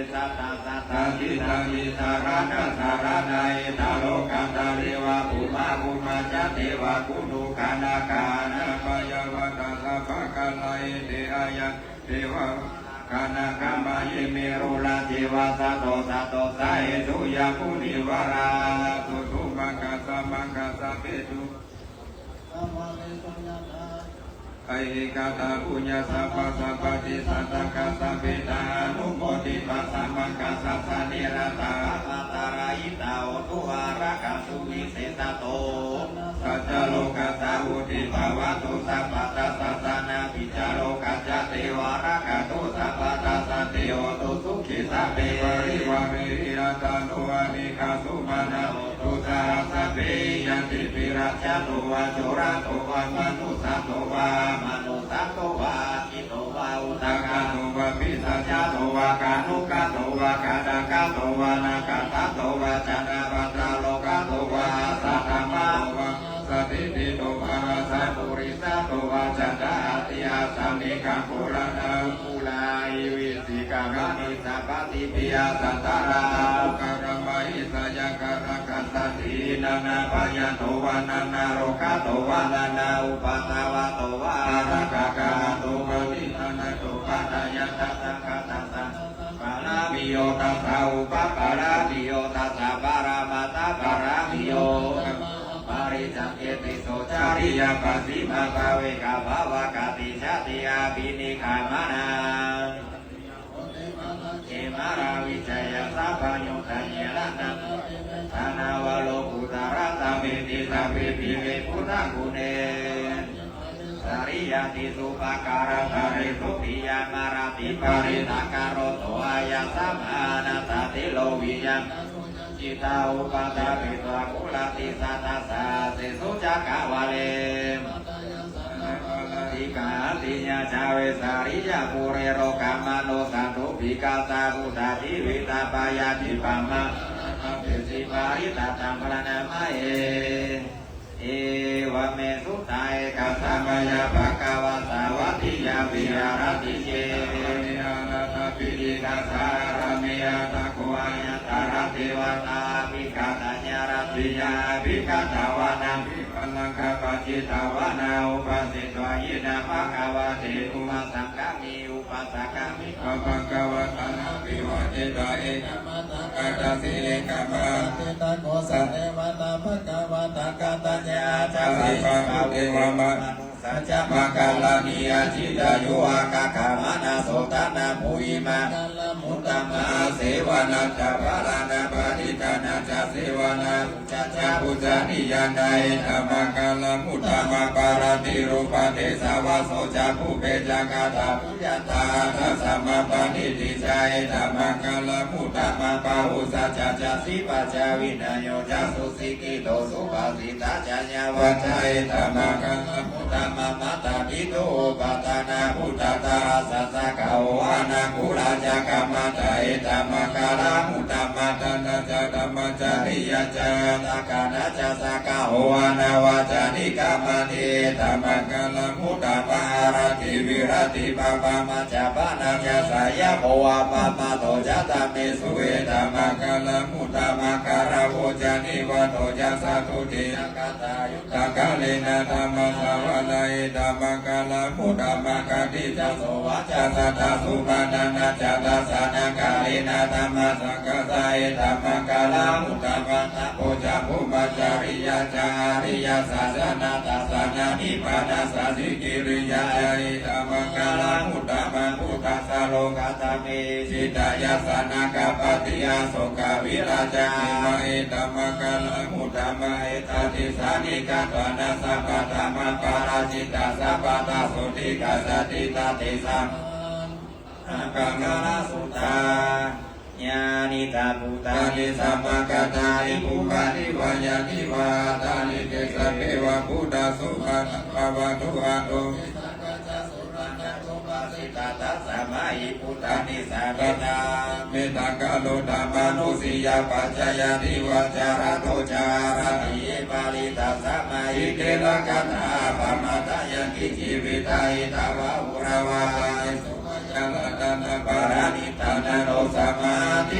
santaṃ santaṃ khittaṃ vītarāgasahagatā, pahīnā lokāntare va bhummā bhummā ca devā guṇū gaṇakā, anāpāyā va tassa bhaddekaraṇī, te ca yaṃ devā Kanakamayi merurajeva sato sato sahesu ya munivarā. Susumakasamagasabhedu Ahi kata puñña sabba sabbati sattaka sabbe ta anumoditvā samaggassa sanirata amatara hita hotu araka suvisesato sacca lokassa vutti bhavatu sabbada sassana picca lokassa teva rakkhatu sabbada santi hotu sukhī sabbe parivāre ittha no anekā sumana hotu saha sabbehi ñātibhi rajjatu vā corato vā manussato vā amanussato vā aggito vā udakato vā pisācato vā khāṇukato vā kaṇṭakato vā nakkhattato vā janapadarogato vā asaddhammato vā asandiṭṭhito vā asappurisato vā caṇḍahatthi-āsabhikkhakurāṇahipulāhivicchikamaṇisappadīpiacchatarā karamahisayakkharakkhasādīnaṃ nābhayanto vā nārogato vā nāupaddavato vā arakkhato vā tiṇṇannamātā upaṭṭhāya tassa katasaṃ pāramiyo tassa upapāramiyo tassa paramattha pāramiyo paricakketi so cariyaṃ pacchimabhave gabbhāvakati jāti abhinikkhamanaṃ ke māravijayaṃ sabbaññutañāṇaṃ tanavalokuttaraṃ sabbīti sabbepi ve buddhaguṇe sariyati supakaraṃ saresu tiyamaratiparittaṃ karonto āyasmā anatthateloviyam cittā upaṭṭhapetvā kulatissa tassa asesu cakkavāḷe ṭhikā atiññā ca vesāliyā pure rogāmanussadubbhikkhassa buddhajīvitapāyā tippamānā apeksiparittaṃ bhaṇāma he. Evaṃ me sutā ekaṃ samayā bhagavā sāvatthiyaṃ viharati cetavane anāthapiṇḍikassa ārāme. Atha kho aññatra devatā abhikkantā ñāṇapiya abhikkantā vanaṃ viharannā kammacittāvāna upasetvā yena bhagavā tenupasaṅkami upasaṅkami bhagavatānabhivādetvā ekamantaṃ aṭṭhāsi. Ekamantaṃ ṭhitā kho sā devatā bhagavantaṃ kataññā aṭṭhāsi bhagavā manussā ca maṅgalāni acintayuṃ ākaṅkhamānā sotthānaṃ brūhi maṅgalamuttamaṃ. Asevanā ca bālānaṃ paṇḍitānañca sevanā pūjā ca pūjanīyānaṃ etammaṅgalamuttamaṃ. Bārātirupadesavāso ca pubbe ca katapuññatā attasammāpaṇidhi ca etammaṅgalamuttamaṃ. Bāhusaccañca sippañca vinayo ca susikkhito subhāsitā ca yā vācā etammaṅgalamuttamaṃ. Mātāpituupaṭṭhānaṃ puttadārassa saṅgaho anākulā ca kammantā etammaṅgalamuttamaṃ. Dānañca dhammacariyā ca ñātakānañca saṅgaho anavajjāni kammāni etammaṅgalamuttamaṃ. Āratī viratī pāpā majjapānā ca saññamo appamādo ca dhammesu etammaṅgalamuttamaṃ. Gāravo ca nivāto ca santuṭṭhī ca kataññutā kālena dhammassavanaṃ etammaṅgalamuttamaṃ. Khantī ca sovacassatā samaṇānañca dassanaṃ kālena dhammasākacchā etammaṅgalamuttamaṃ. Tapo ca brahmacariyañca ariyasaccāna dassanaṃ nibbānasacchikiriyā ca etammaṅgalamuttamaṃ. Phuṭṭhassa lokadhammehi cittaṃ yassa na kampati asokaviñcayuṃ etammaṅgalamuttamaṃ. Etādisāni katvāna sabbatthamaparājitā sabbattha sotthiṃ gacchanti taṃ tesaṃ maṅgalasuttaṃ. Yānīdha bhūtāni samāgatāni bhummāni vā yāni va akāni te sabbeva bhūtā sumanā bhavantu athopi sakkacca suṇantu bhāsitaṃ. Tasmā hi bhūtā nisāmetha sametaṃ karotha mānusiyā pajāya divā ca ratto ca haranti ye baliṃ. Tasmā hi kheraṃ kathāya pamātā yaṅkiñci vittaṃ idha vā huraṃ vā kāyasūpacarā taṇhaṅkarāni taṇhaṅ no samāti.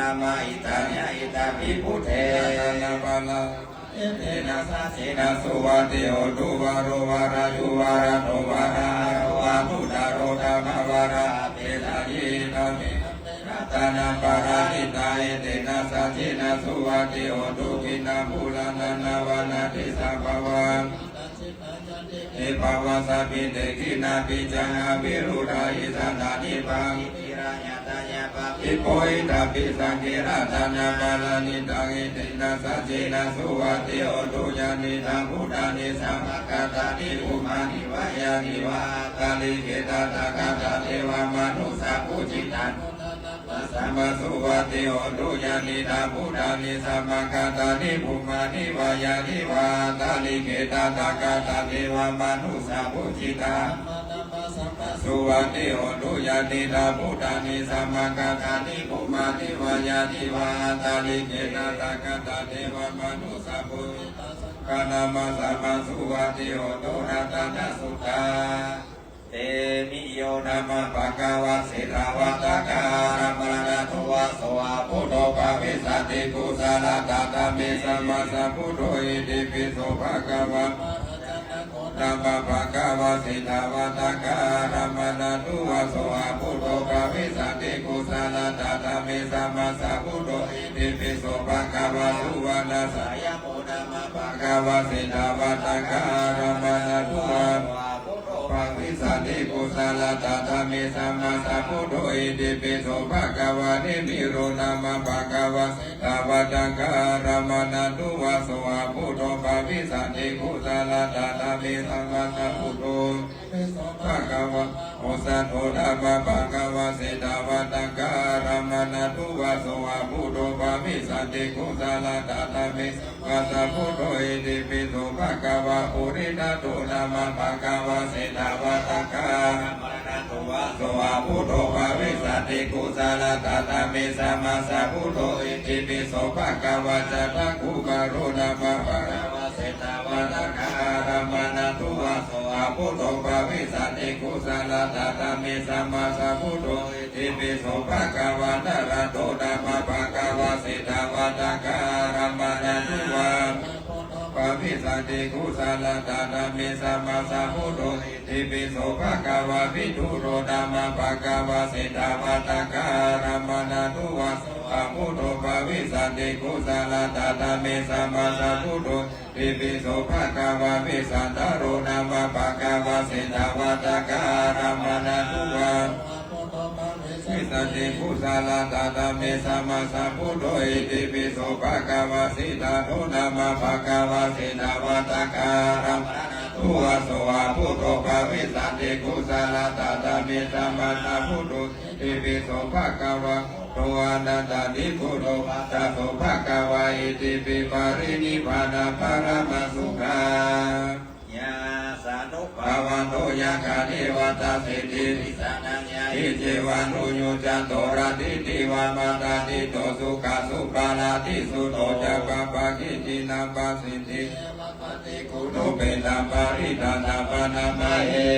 nāma ittha, yā iddhambhi buddhe. Etena saccena suvatthi hotu. Varo varayu varato varāharu vāguttaro dhammavaraṃ appesayi. Iddhame ratanaparaṇītaṃ, etena saccena suvatthi hotu. Khiṇṇaṃ purāṇaṃ navaṃ natthi sambhavaṃ. Te pavasmiṃ te khiṇhābījā aviruḷhā issarā nibbaṃ. Itthiṃ raññā jaññā paṭibojjhiṃ iddhībhisaṅkhe ratanaparaṇītaṃ, etena saccena suvatthi hotu. Yānīdha bhūtāni samāgatāni bhummāni vā yāni va antalikkhe tathāgatā devamanussapūjitā, namo dhammassa suvatthi hotu. Yānīdha bhūtāni samāgatāni bhummāni vā yāni va antalikkhe tathāgatā devamanussapūjitā, suvatthi hotu. Yānīdha bhūtāni samāgatāni bhummāni vā yāni va antalikkhe tathāgatā devamanussapūjitā, saṅghānaṃ saha suvatthi hotu. Ratanasuttaṃ. Temi yo dhamma bhagavā setthā vātakārammaṇatto va so a buddho bhavissati kusalassa dhamme sammassa buddho itipi so bhagavā. Dhamma bhagavā setthā vātakārammaṇatto va so a buddho bhavissati kusalassa dhamme sammassa buddho itipi so bhagavā. Suvaṇṇassāyamo dhamma bhagavā setthā vātakārammaṇatto va bhavissati kusalassa dhamme sammassa buddho itipi so bhagavā. Nemiro dhamma bhagavā setthā vātakārammaṇatto va so a buddho bhavissati kusalassa dhamme sammassa buddho itipi so bhagavā. Osatto dhamma bhagavā setthā vātakārammaṇatto va so a buddho bhavissati kusalassa dhamme sammassa buddho itipi so bhagavā. Purisaddo dhamma bhagavā setthā vātakārammaṇatto va so a buddho bhavissati kusalassa dhamme sammassa buddho itipi so bhagavā. Candakumāro dhamma bhagavā setthā vātakārammaṇatto va so a buddho bhavissati kusalassa dhamme sammassa buddho itipi so bhagavā. Naḷo dhamma Kusalattā dhamme sammāsambuddho itipi so bhagavā vidūro nāma bhagavā jetavanaṃ buddho bhavissati. Kusalattā dhamme sammāsambuddho itipi so bhagavā vessātaro nāma bhagavā jetavanaṃ vissati. Kusalattā dhamme sammāsambuddho itipi so bhagavā sītāro nāma bhagavā jetavanaṃ buddho bhavissati. Kusalattā dhamme sammāsambuddho itipi so bhagavā buddho anattā buddho buddho so bhagavā itipi parinibbāna paramā sukha yasānu bhavato yakkhadevatā siddhi vissanayā icceva nuyyuccanto rattidiva matandito sukhā suparā disutto ca pāpā kiñci na pasiddhi eva paṭiggaṇhupetaṃ parittaṃ taṃ bhaṇāma he.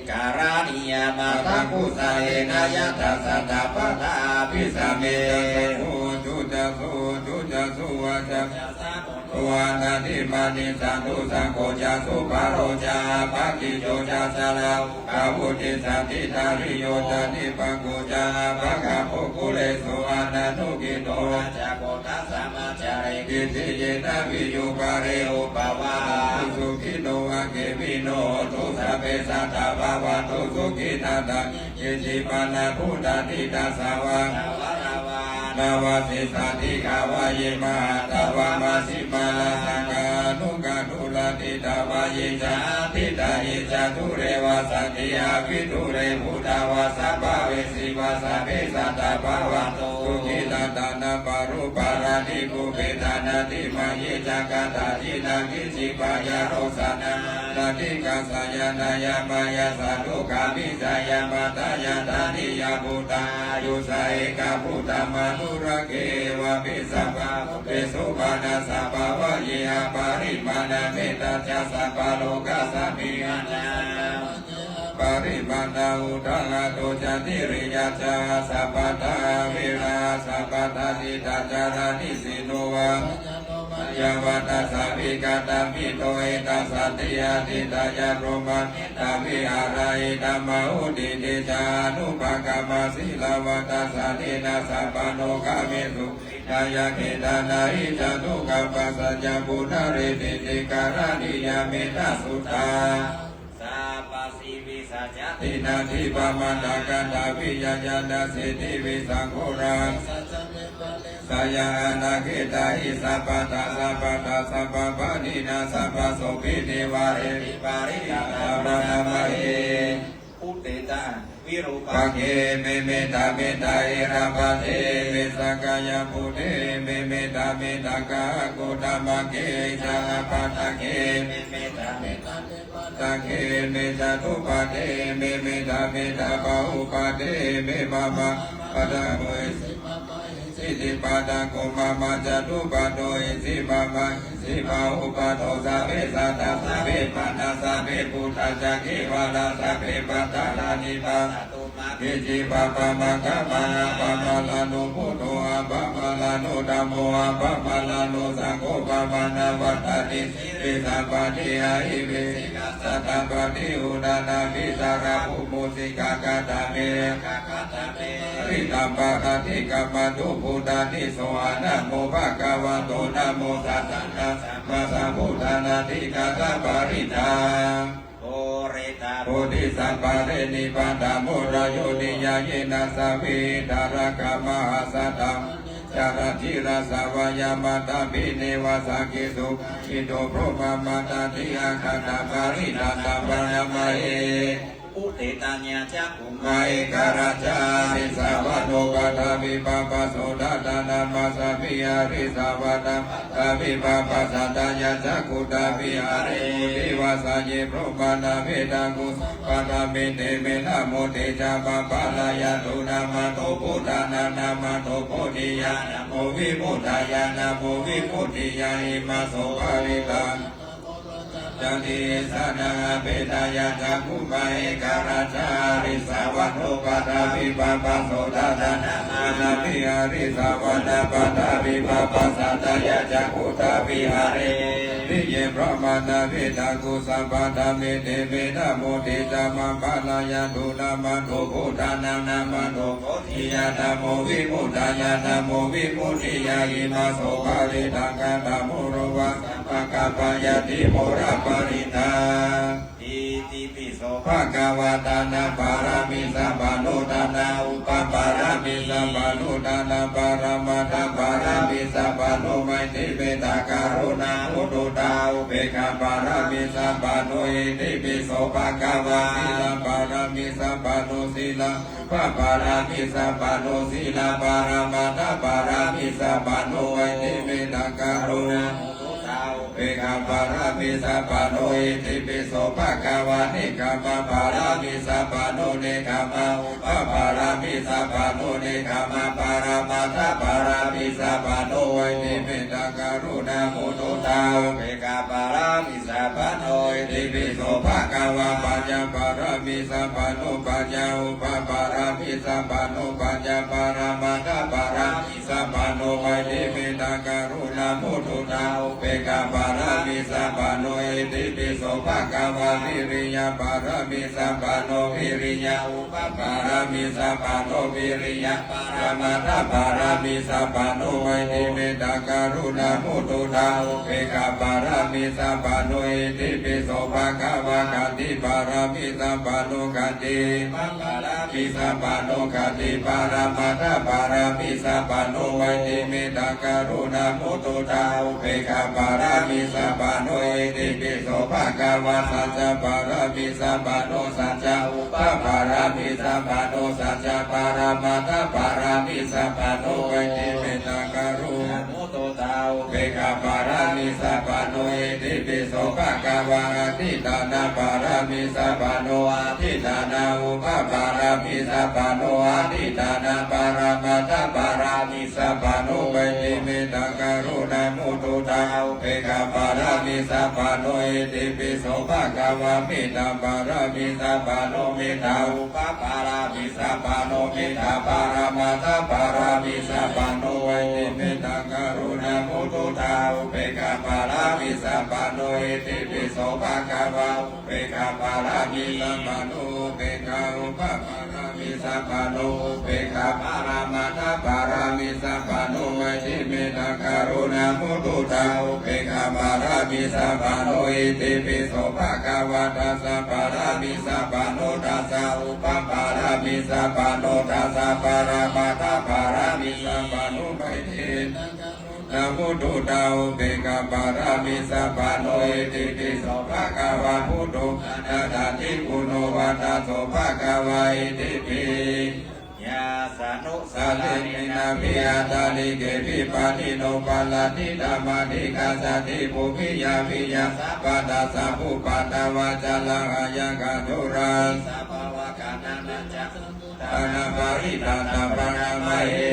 Karaṇīyamatthakusalena yattha satta pattha abhisamecca sakko ujū ca suhujū ca suvaco ca saddo ca anatimānī ca satthu saṅgho ca subharo ca appakicco ca sallahukaṃ vuṭṭhissati tariyo ca nipako ca appagabbho kulesu ananugiddho ca koṭṭhassa mācare kiñci yena viññū pare upavadeyyuṃ. Sukhino vā khemino hontu sabbe sattā bhavantu sukhitattā. Ye keci pāṇabhūtatthi tasā vā thāvarā vā anavasesā dīghā vā ye mahantā vā majjhimā rassakā aṇukaṇhūlā diṭṭhā vā ye ca adiṭṭhā ye ca dūre vasanti avidūre bhūtā vā sambhavesī vā sabbe sattā bhavantu sukhitattā. Na paro paro parikubbetha nātimaññe ca katthaci na kiñci byārosanā anatikassa yāññā yāmā yassa dukkhamiccheyya. Mātā yathā niyaṃ puttaṃ āyusā ekaputtamanurakkhe evampi sabbabhūtesu mānasā bhāvaye aparimāṇaṃ. Mettā ca sabbalokasmiṃ aparimāṇaṃ uddhaṃ adho ca tiriyañca asambādhā averā asapattā. Tiṭṭhā caraṇīsino vā saññatā vā ñātā vā tassa vigatamiddho etaṃ satiṃ adhiṭṭheyya brahmametaṃ vihāraṃ idhamāhu. Diṭṭhiñca anupagamma sīlavā dassanena sampanno kāmesu vineyya gedhaṃ na hi jātu gabbhaseyyaṃ punaretīti. Karaṇīyā mettasuttā sabbasī vijjācaraṇī dīpamantāgandhā viya ñāṇasīti visaṃ ghoraṃ seyyaṃ anakkhittaṃ hi sabbattha sabbattha sabbapāṇinaṃ sabbasopi nivāreti parittaṃ taṃ bhaṇāma he. Udetaṃ virūpakkhe me mettāmettā irapate me sakyambuddhe me mettāmettā gahakottamakkhe ca apattakhe me mettāmettā dipadakkhe me catupaddhe me mettāmettā bahupaddhe me mama paddamo isi mama isi dipaddako mama catupaddo isi mama isi bahupaddo sabbe sattā sabbe pāṇā sabbe bhūtā ca kevalā sabbe bhadrāni passantu mā kiñci pāpam aggapāṇā. Appamāṇo buddho appamāṇo dhammo appamāṇo saṅgho pamāṇavantāni siriṃsapāni ahi vicchikā satapadī uṇṇānābhī sarabū mūsikā. Katā me rakkhā katā me parittā paratthi kammantu bhūtāni. Sohaṃ namo bhagavato namo sattannaṃ sammāsambuddhānanti. Katā parittā pūretvā bodhisattva parinibbānaṃ mūḷayo niyyānena saṃvihitvā rakkhaṃ āsataṃ ca rājiraṃ savā yaṃ mantaṃ abhinivāsaṃ ketuṃ paṇītuṃ brahmaṃ mandaṃ ti āgañca parittaṃ taṃ bhaṇāma he. Udetaññā cakkhumā ekarājā risavāno paṭhavippabhāso taṃ naṃ namāsmi harisavaṇṇaṃ paṭhavippabhāsaṃ. Tayajja guttā viharemu divasāye brahmā nāmedaṃ kusaṃ paṭhaviṃ te me namo te ca maṃ pālayantu. Namatthu buddhānaṃ namatthu bodhiyā namo vimuttāya namo vimuttiyā. Imaṃ so parittaṃ Yati sanāpetaya cakkhumā ekarājā harissavaṇṇo paṭhavippabhāso taṇhānāmanāpi harissavaṇṇā paṭhavippabhāsattayā cakkhutā vihareti. Ye brāhmaṇā vedagu sabbadhamme te vedamūditā maṃ pālayantu nāmanto buddhānaṃ nāmanto bodhiyā dhammo vimuttiyā dhammo vimuttiyā imaṃ so parittaṃ katamo lomasaṃ pakappayati moraparittaṃ. Itipi so bhagavā dānapāramī sampanno dānaupapāramī sampanno dānaparamatthapāramī sampanno maitrī mettā karuṇā muditā upekkhāpāramī sampanno. Itipi so bhagavā sīlapāramī sampanno sīla upapāramī sampanno sīlaparamatthapāramī sampanno maitrī mettā karuṇā muditā upekkhāpāramī sampanno. Itipi so bhagavā nekkhammapāramī sampanno nekkhammaupapāramī sampanno nekkhammaparamatthapāramī sampanno maitrī mettā karuṇā muditā upekkhāpāramī sampanno. Itipi so bhagavā paññāpāramī sampanno paññāupapāramī sampanno paññāparamatthapāramī sampanno maitrī mettā karuṇā muditā upekkhāpāramī sampanno. Itipi so bhagavā viriyapāramī sampanno viriyaupapāramī sampanno viriya paramatthapāramī sampanno maitrī mettā karuṇā muditā upekkhāpāramī sampanno. Itipi so bhagavā khantīpāramī sampanno khantīpapāramī sampanno khantīparamatthapāramī sampanno maitrī mettā karuṇā muditā upekkhāpāramī sampanno. Itipi so bhagavā saccapāramī sampanno sacca upapāramī sampanno saccaparamatthapāramī sampanno maitrī mettā karuṇā muditā upekkhāpāramī sampanno. Itipi so bhagavā adhiṭṭhānapāramī sampanno adhiṭṭhānaupapāramī sampanno adhiṭṭhānaparamatthapāramī sampanno maitrī mettā karuṇā muditā upekkhāpāramī sampanno. Itipi so bhagavā mettapāramī sampanno mettā upapāramī sampanno mettaparamatthapāramī sampanno maitrī mettā karuṇā muditā upekkhāpāramī sampanno. Itipi so bhagavā upekkhāpāramī sampanno upekkhāupapāramī sampanno upekkhāparamatthapāramī sampanno maitrī mettā karuṇā muditā upekkhāpāramī sampanno. Itipi so bhagavā dasapāramī sampanno dasaupapāramī sampanno dasaparamatthapāramī sampanno maitrī nā muditā upekkhāpāramī sampanno. Itipi so bhagavā buddho anattā ti guṇo vata so bhagavā. Itipi yassānusārinā vihattalikehi pāṇino paratidhammadikasati bhūmiyā viya sabbadasa bhūpathāvacaraṃ ayyaṃ khandhūrā issapavakkhānā nāññamaññassa buddhānaṃ parittaṃ taṃ paṇamāhe.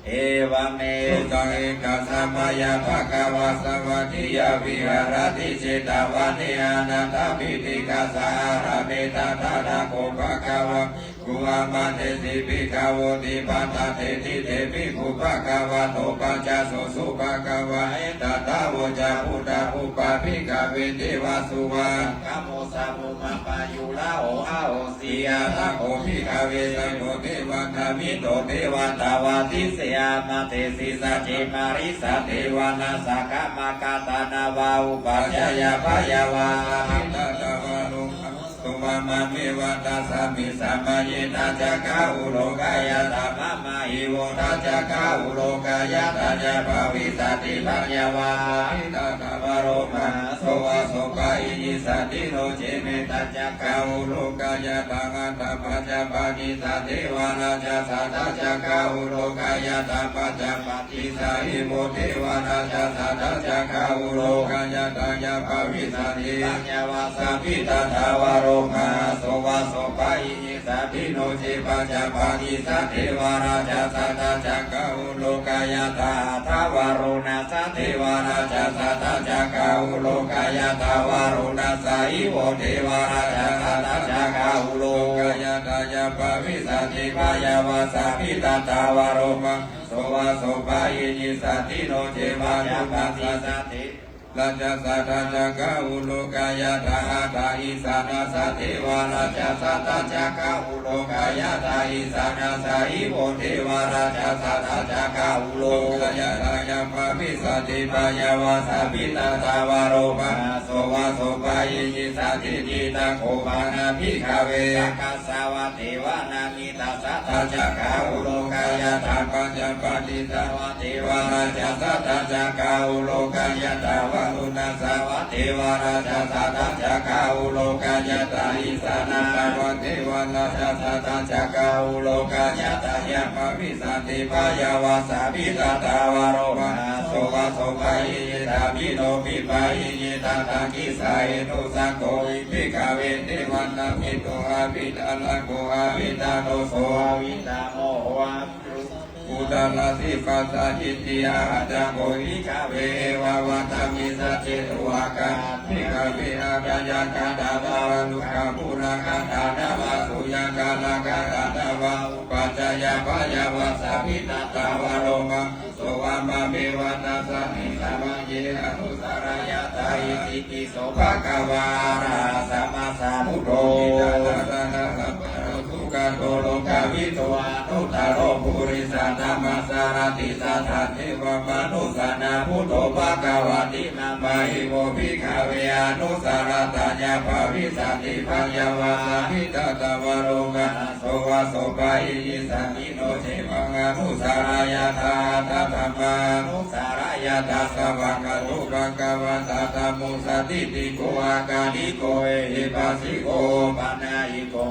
Evaṃ me sutaṃ ekaṃ samayā bhagavā sāvatthiyaṃ viharati jetavane anāthapiṇḍikassa ārāme. Tatra kho bhagavā bhikkhū āmantesi bhikkhavoti. Bhadanteti te bhikkhū bhagavato paccassosuṃ. Bhagavā etadavoca. Phuṭṭhassa pubbe bhikkhave devasūvā saṅgamo saddhammappayuttā oḷāro ci. Atha kho bhikkhave saṅgho devatā mittro devatā vā. Disā āmantesi sace marissa devā nāssakā maggādhānā vā upajjhāyā payāvā. Atthi tathāva rogā sotthā vāmameva tassamiṃ samaye. Tacchakā uḷāro kāyatha bhammāhi vo. Tacchakā uḷāro kāyatha ca bhavissati bhaññā vā. Atthi tathāva lomahaṃso vā sopāhi issati no ce me. Tacchakā uḷāro kāyatha haṭṭhaṃ pañcapaṇissa devā rājassa. Tacchakā uḷāro kāyatha pañcapaṇissa ivo devā rājassa. Tacchakā uḷāro kāyatha ca bhavissati bhaññā vā. Atthi tathāva lomahaṃso vā sopāhi issati no ce pañcapaṇissa devā rājassa. Tacchakā uḷāro kāyatha haṭṭhavāro nāssa devā rājassa. Tacchakā Gaulo Gayatha Varuṇassa ivo Devarājassa tassa Gaulo Gayatha ya bhavissati Byāvāsābhitattā Varuṇā so va so payīyissati no ce va ya bhavissati Rājassa tassa Gaulo Gayatha Aṭṭha Isāṇassa Devarājassa tassa Gaulo Gayatha Isāṇassa ivo Devarājassa tassa Gaulo Gayatha ya bhavissati Byāvāsābhitattā Varuṇā so va so payīyissati Ṭhitā kho pana bhikkhave Sakassa va Devānaṃ Tassa tassa Gaulo Gayatha Pajāpatissa va Devarājassa tassa Gaulo Gayatha Varuṇassa va Devarājassa tassa Gaulo Gayatha Isāṇassa va Devarājassa tassa Gaulo Gayatha ya bhavissati Byāvāsābhitattā Varuṇā so va so payīyissati no pi payīyissataṃ. Kissa hetu sakko hi bhikkhave Devānaṃ Pito Aviṭṭhalakkho Aviṭṭhadoso Aviṭṭhamoho Aviruḷhako Uttarāsi Passa Iti. Ahacca kho bhikkhave evaṃ vadāmi. Sacce tuvaṭṭhānaṃ bhikkhave ādarakathā navadukkhāmuḷā gathā nava suyaṭṭhānā gathā nava upajjhāyā Byāvāsābhitattā Varuṇā so va māmeva dassāmi. Samaye anusāreyyathā. Itipi so bhagavā arahaṃ sammāsambuddho vijjācaraṇasampanno sugato lokavidū anuttaro purisadammasārathi satthā devamanussānaṃ buddho bhagavāti. Nāma hi vo bhikkhave anusarattā ya bhavissati Byāvāsābhitattā Varuṇā so va so payīyissati no ce maṃ anusāreyyathā. Aṭṭha dhammā anusāreyyathā. Svākkhāto bhagavatā dhammo sandiṭṭhiko akāliko ehipassiko opanayiko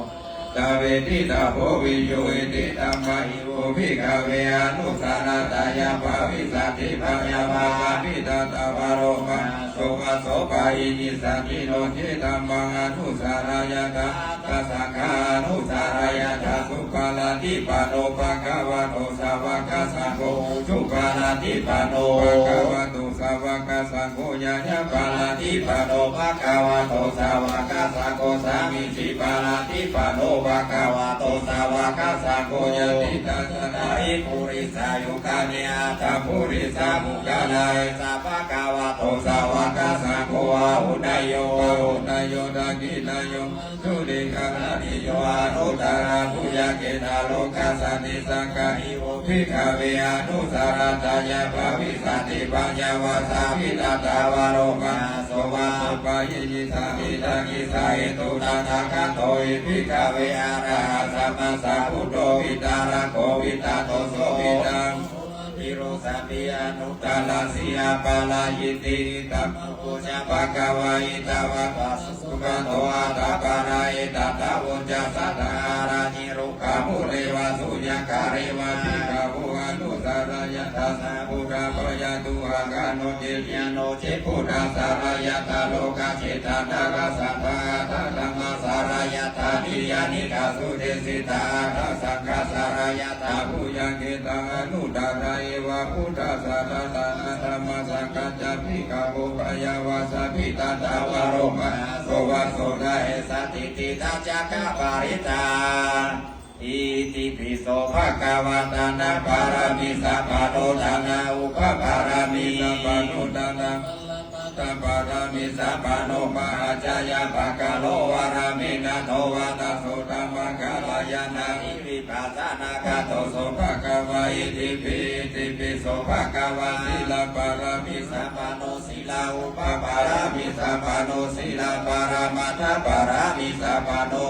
paccavekkhitabbo viññūhīti. Nāma hi vo bhikkhave anusarattā ya bhavissati Byāvāsābhitattā Varuṇā so va so payīyissati no ce dhammaṃ anusāreyyathā. Aṭṭha saṅghā anusāreyyathā. Supaṭipanno bhagavato sāvakasaṅgho, ujupaṭipanno bhagavato sāvakasaṅgho, ñāyapaṭipanno bhagavato sāvakasaṅgho, sāmīcipaṭipanno bhagavato sāvakasaṅgho, yadidaṃ cattāri purisayugāni aṭṭha purisapuggalā, esa bhagavato sāvakasaṅgho, āhuneyyo pāhuneyyo dakkhiṇeyyo añjalikaraṇīyo anuttaraṃ puññakkhettaṃ lokassāti. Saṅghaṃ hi vo bhikkhave anusarattā ya bhavissati Byāvāsābhitattā Varuṇā so va so payīyissati. Idampi kissa hetu. Tathāgato hi bhikkhave arahaṃ sammāsambuddho Vītarāgo Vītatoso Vītamū Viruḷhapī Anuttaraṃ Sīhaṃ aparayiti. Idamavoca bhagavā. Ettāvatā ca Bhagavato aṭṭhapārāmi tathāvoca: Sattā ārāme rukkhamūle vā sūnyāgare vā bhikkhavo anusāreyyāma. Tatra buddhā bhayā tuvaṭaṃ no ce, yannūna ce buddhā sārayatā lokassā, nāna sattā aṭṭha dhammā sārayatā niyyānikaṃ sudesitā, aṭṭha saṅghā sārayatā puññakkhettaṃ anuttaraṃ. Evaṃ buddhassa sāsanassa dhammassakassa bhikkhavo Byāvāsābhitattā Varuṇā so va so na essatī. Tiṇṇaṃ ca ka parittaṃ. Itipi so bhagavā dānapāramī sampanno dānaupapāramī sampanno dāna dānapāramī sampanno mahācayabhaṅgaro vārāme nātho vata sottamakallayanādī vipassanakāroso bhagavā. Itipi itipi so bhagavā sīlapāramī sampanno sīlaupapāramī sampanno sīlaparamatthapāramī sampanno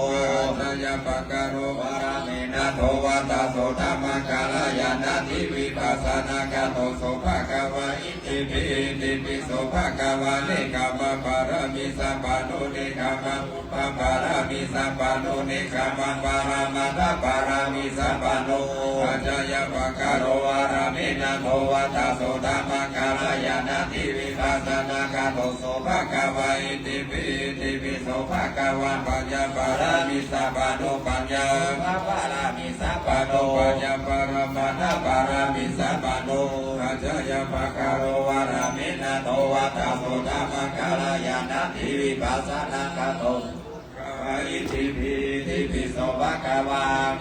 mahācayabhaṅgaro vārāme nātho vata sottamakallayanādī vipassanakāroso bhagavā. Itipi itipi so bhagavā nekkhammapāramī sampanno nekkhammaupapāramī sampanno nekkhammaparamatthapāramī sampanno mahācayabhaṅgaro vārāme nātho vata sottamakallayanādī vipassanakāroso bhagavā. Itipi itipi so bhagavā paññāpāramī sampanno paññāupapāramī sampanno paññāparamatthapāramī sampanno mahācayabhaṅgaro Pāramī nato vata sottamā kalyāṇatī vipassanā gato bhagavā itipi itipi so bhagavā.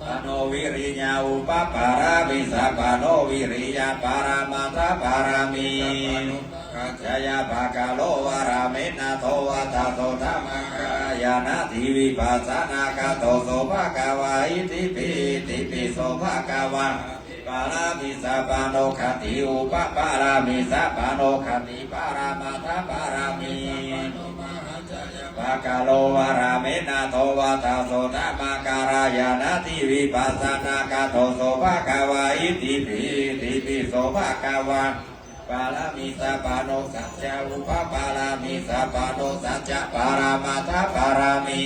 Pano viriya upapāramī sampanno viriya paramatthapāramī. Jayapakaro vāramī nato vata sottamā kalyāṇatī vipassanā gato so bhagavā itipi itipi so bhagavā. Pāramī sampanno khantī upapāramī sampanno khantī paramatthapāramī. Pakaro vāramī nato vata sottamā kalyāṇatī vipassanā gato so bhagavā itipi itipi so bhagavā. Pāramī sampanno sacca upapāramī sampanno sacca paramatthapāramī.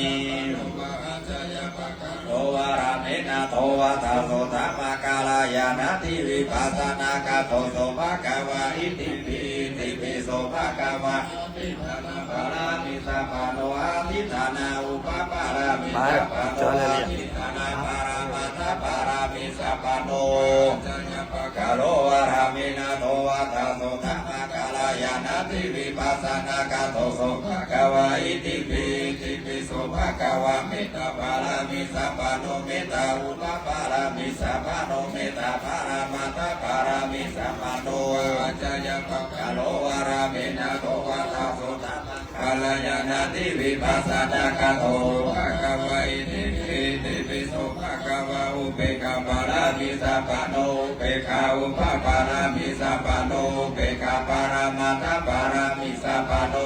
Pakaro vāramī nato vata sottamā kalyāṇatī vipassanā gato so bhagavā itipi itipi so bhagavā. Pāramī sampanno adhiṭṭhāna upapāramī sampanno adhiṭṭhāna paramatthapāramī sampanno. Pakaro vāramī nato vata sottamā kalyāṇatī vipassanā gato so bhagavā itipi itipi so bhagavā. Mettā pāramī sampanno mettā upapāramī sampanno mettā paramatthapāramī sampanno. Jayapakaro vāramī nato vata sottamā kalyāṇatī vipassanā gato bhagavā itipi itipi so bhagavā. Upekkhā pāramī sampanno upekkhā upapāramī sampanno upekkhā paramatthapāramī sampanno.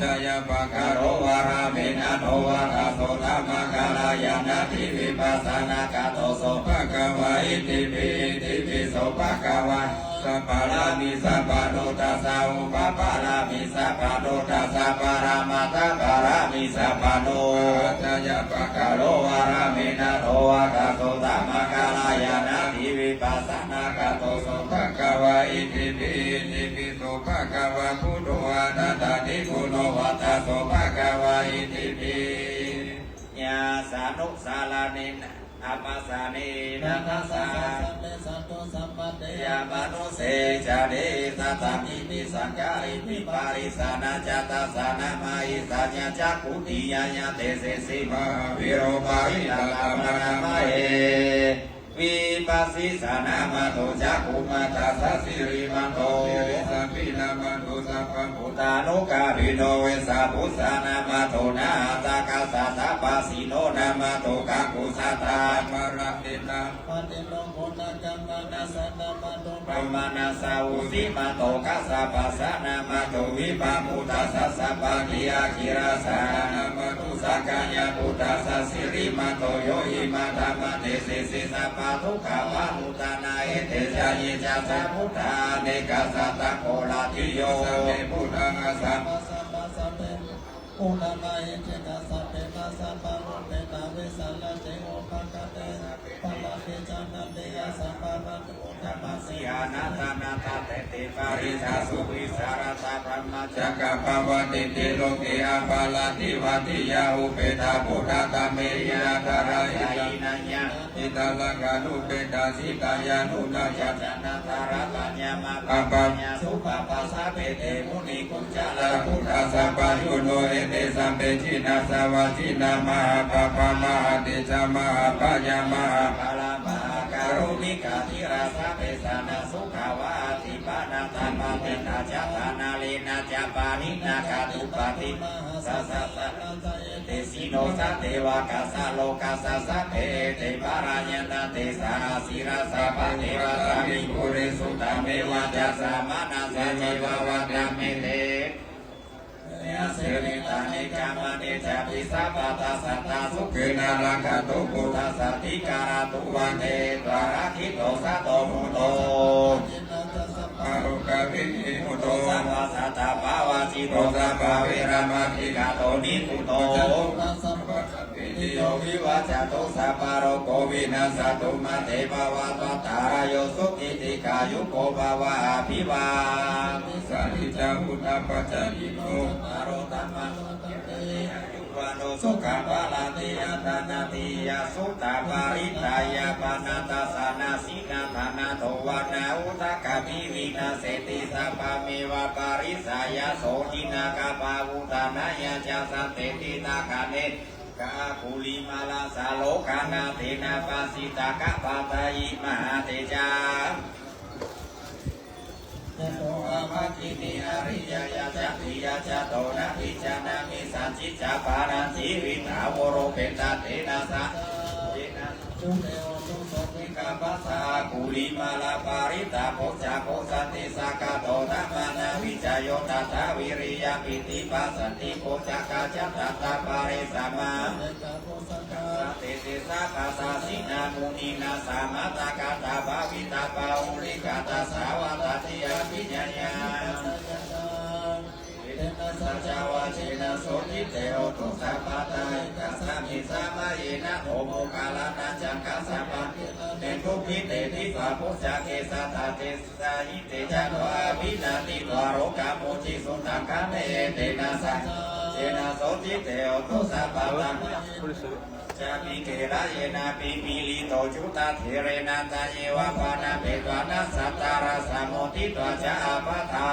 Jayapakaro vāramī nato vata sottamā kalyāṇatī vipassanā gato so bhagavā itipi itipi so bhagavā. Dasa pāramī sampanno dasa upapāramī sampanno dasa paramatthapāramī sampanno. Jayapakaro vāramī nato vata sottamā kalyāṇatī vipassanā gato so bhagavā itipi itipi so bhagavā. Buddho anattā niguṇo vata so bhagavā itipi. Ñāsanussaraṇena āpajjhanena dasa. Sabbe sattu sampattiya manusse ca desasmiṃ saṅkhāre viparissaṃ ca dassanaṃ mahesinaṃ cakkhukiriyā tejasvī mahāvīro parittaṃ taṃ namāmahe. Vipassissa namato cakkhumantassa sirīmato sirisampi namato sabbabuddhānukampino vessabhussa namato nāḷāgirassa tappasino namato kakusandhassa dhammaratana paṭilomo nāgānaṃ nāsā namato brahmassa vusīmato kassapassa namato vippamuttassa sabbadhi aggi rājassa namato sakyaputtassa sirīmato yo imaṃ dhammaṃ desesi sabbadukkhāpanūdanaṃ. Ete ca ye ca samuddaye anekā sataṃ purimaṃ itiyo. Sabbe buddhā asammā sabbe buddhā mahessikā sabbe nāsaṃ parūpena vessaracī upakkhitti. Sabbe pāramī ca khantīyā sabbā patto uddamasi. Anāsā nātha tete parisā suvicarā sabbā brahmacariyaṃ pavattiti loke aparādhivādiyā upetā buddhadhammeti antarāyikā hīnā hitārakkhanūpetā jitā yanunnayā ca nattharāyā ca mahāpajāyā supabhātaṃ. Sabbe te munikuñjarā buddhā sabbajjhano ete sabbe jināsava jināmahābhavā mahātejā mahābhayā mahābala mahākāruṇikā dhīrā sabbe jānā sukhā vahati pāṇabhāvena ca dānena ca pāṇinā kātupaṭi mahāsasā ca rājā ca etesino ca devakā ca lokassa sabbe te parāyanti tejasā. Sīlassa bhātevā sāmī pure suttameva ca samānassa ceva vaḍḍhāmete. Neyaṃ sīlena nikkhamāne cāpi sabbattha sattā sukhena rakkhantu buddhassa dīgharattaṃ vande. Supaṭiṭṭhito santindito sabbarogavinimutto sabbasantāpavajjito sabbaveramatikkanto nibbuto sabbadukkhāparittaṃ sabbasampattito vivacchanto sabbarogo vinassatu. Mā te bhavatvantarāyo sukhī dīghāyuko bhava. Abhivādanasīlissa niccaṃ vuḍḍhāpacāyino cattāro dhammā vaḍḍhanti āyu vaṇṇo Sokappattidānandiyassutaparittāyāpanādassanasinādhānādovanaṃ udakaṃ abhivīhisati sabbameva parissayasotthiṃ nāgā bāhusahassaṃ santena kaṇhena kaṇhena kaṇhena aṅgulimālassa lokadhātena pāsitakappatā imātejā. Yato appaṭihaṅkhī ariyā jātiyā jāto natijānāmi sañcicca pāṇaṃ jīvitā voropetha tena saccavajjena suvatthi hotu. Sotthiṃ katvāna aṅgulimālaparittaṃ bojjhaṅgo santiṃ sakkatvāna samaṇā vijayo tathā viriyampīti passaddhi bojjhaṅgā ca tathāpare samā. Sattete sabbadassinā muninā sammadakkhātā bhāvitā bahulīkatā sāvadhatthi abhiññāya. Etena saccavajjena sotthi te hotu sabbadā. Ekasmiṃ samaye nātho moggallānañca kassapaṃ gilāne dukkhite disvā bojjhaṅge satta desayi. Te ca kho abhinanditvā rogā mucciṃsu taṅkhaṇe. Etena saccavajjena sotthi te hotu sabbadā. Cāpi gelaññenāpi pīḷito cūḷathīlena taññeva bhaṇāpetvāna sādaraṃ sammoditvā ca ābādhā.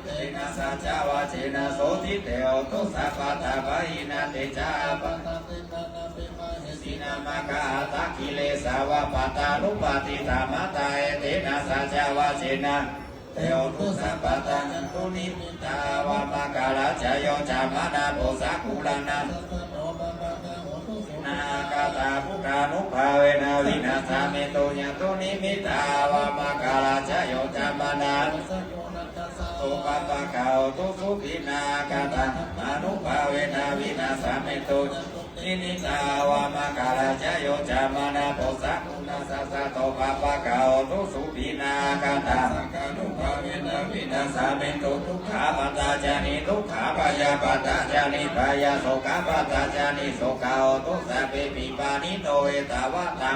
Etena saccavajjena sotthi te hotu sabbadā. Pahīnā te ca ābādhā tiṇṇannampi mahesinaṃ maggāhatakilesāva pattānuppattidhammataṃ. Etena saccavajjena te hotu sabbadā. Cātunnimittā avamaṅgalā ca yo cāmanāpo sakuṇassa saddo pāpaggaho dussupinaṃ akantaṃ buddhānubhāvena vināsamentu. Cātunnimittā avamaṅgalā ca yo cāmanāpo sakuṇassa saddo pāpaggaho dussupinaṃ akantaṃ dhammānubhāvena vināsamentu. Cātunnimittā avamaṅgalā ca yo cāmanāpo sakuṇassa saddo pāpaggaho dussupinaṃ akantaṃ saṅghānubhāvena vināsamentu. Dukkhappattā ca niddukkhā bhayappattā ca nibbhayā sokappattā ca nissokā hontu sabbepi pāṇino. Ettāvatā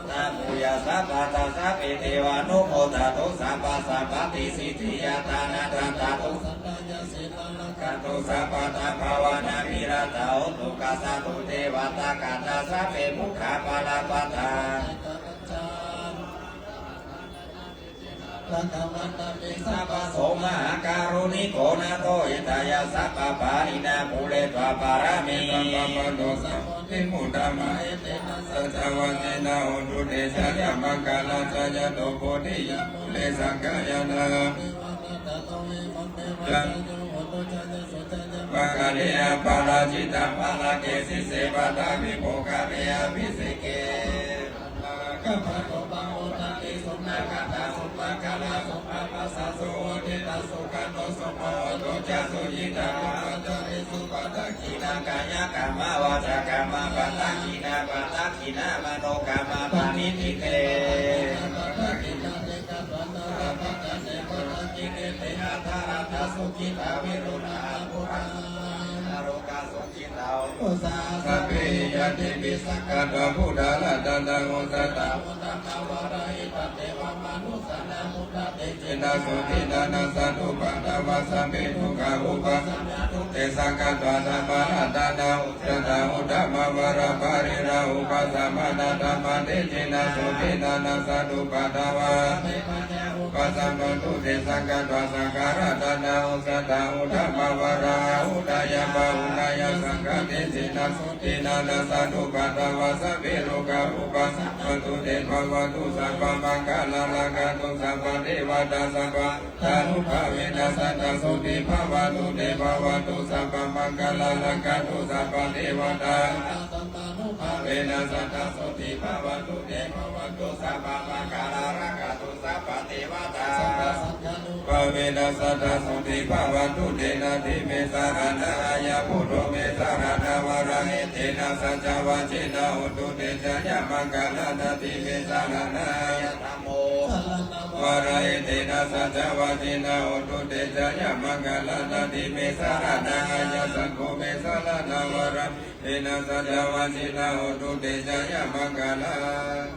ca amhehi sambhataṃ puññasampadaṃ sabbe devānumodantu sabbasampattisiddhiyā. Dānaṃ dadantu saddhāya sīlaṃ rakkhantu sabbadā bhāvanābhiratā hontu gacchantu devatāgatā. Sabbe buddhā balappattā rakkhaṃ bandhāmi sabbaso mahākāruṇiko nātho hitāya sabbapāṇinaṃ pūretvā pāramī sabbā patto sambodhimuttamaṃ. Etena saccavajjena hotu te jayamaṅgalaṃ. Jayanto bodhiyā mūle sakyānaṃ mahākāruṇikamāraṃ maṅgale aparājitapallaṅke sīse paṭhavipokkhare abhiseke sunakkhattaṃ sumaṅgalaṃ supabhātaṃ suhuṭṭhitaṃ sukhaṇo sumuhutto ca suyiṭṭhaṃ brahmacārisu padakkhiṇaṃ kāyakammaṃ vācākammaṃ padakkhiṇaṃ padakkhiṇaṃ manokammaṃ paṇidhī te padakkhiṇā te katvāna labhantatthe padakkhiṇe. Te atthaladdhā sukhitā viruḷhā abbhuggā sabbehi ñātibhi saṅghatvā buddharatanaṃ osathaṃ uttamaṃ varaṃ hitvā devamanussānaṃ buddhatejena sotthinā nassantupaddavā sabbe dukkhā vūpasamentu te. Saṅghatvā dhammaratanaṃ osathaṃ uttamaṃ varaṃ pariḷāhū pamānā dhammatejena sotthinā nassantupaddavā sabbe bhayā vūpasamantu te. Saṅghatvā saṅgharatanaṃ osathaṃ uttamaṃ varaṃ āhuneyyaṃ pāhuneyyaṃ saṅghatejena sotthinā nassantupaddavā sabbe rogā vūpasamantu te. Bhavatu sabbamaṅgalaṃ rakkhantu sabbadevatā sabba buddhānubhāvena sadā sotthī bhavantu te. Bhavatu sabbamaṅgalaṃ rakkhantu sabbadevatā sabbabuddhānubhāvena sadā sotthī bhavantu te. Bhavatu sabbamaṅgalaṃ rakkhantu sabbadevatā sabbasaṅghānubhāvena sadā sotthī bhavantu te. Natthi me saraṇaṃ aññaṃ buddho me saraṇaṃ varaṃ etena saccavajjena hotu te jayamaṅgalaṃ. Natthi me saraṇaṃ aññaṃ dhammo varaṃ etena saccavajjena hotu te jayamaṅgalaṃ. Natthi me saraṇaṃ aññaṃ saṅgho me saraṇaṃ varaṃ etena saccavajjena hotu te jayamaṅgalaṃ.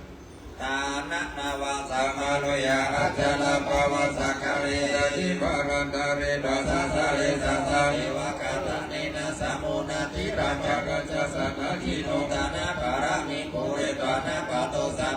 Dānaṃ nānvāsamanuyyāya ajjhagā pavasakkāre sacchibārattare dasāsare sassāvakā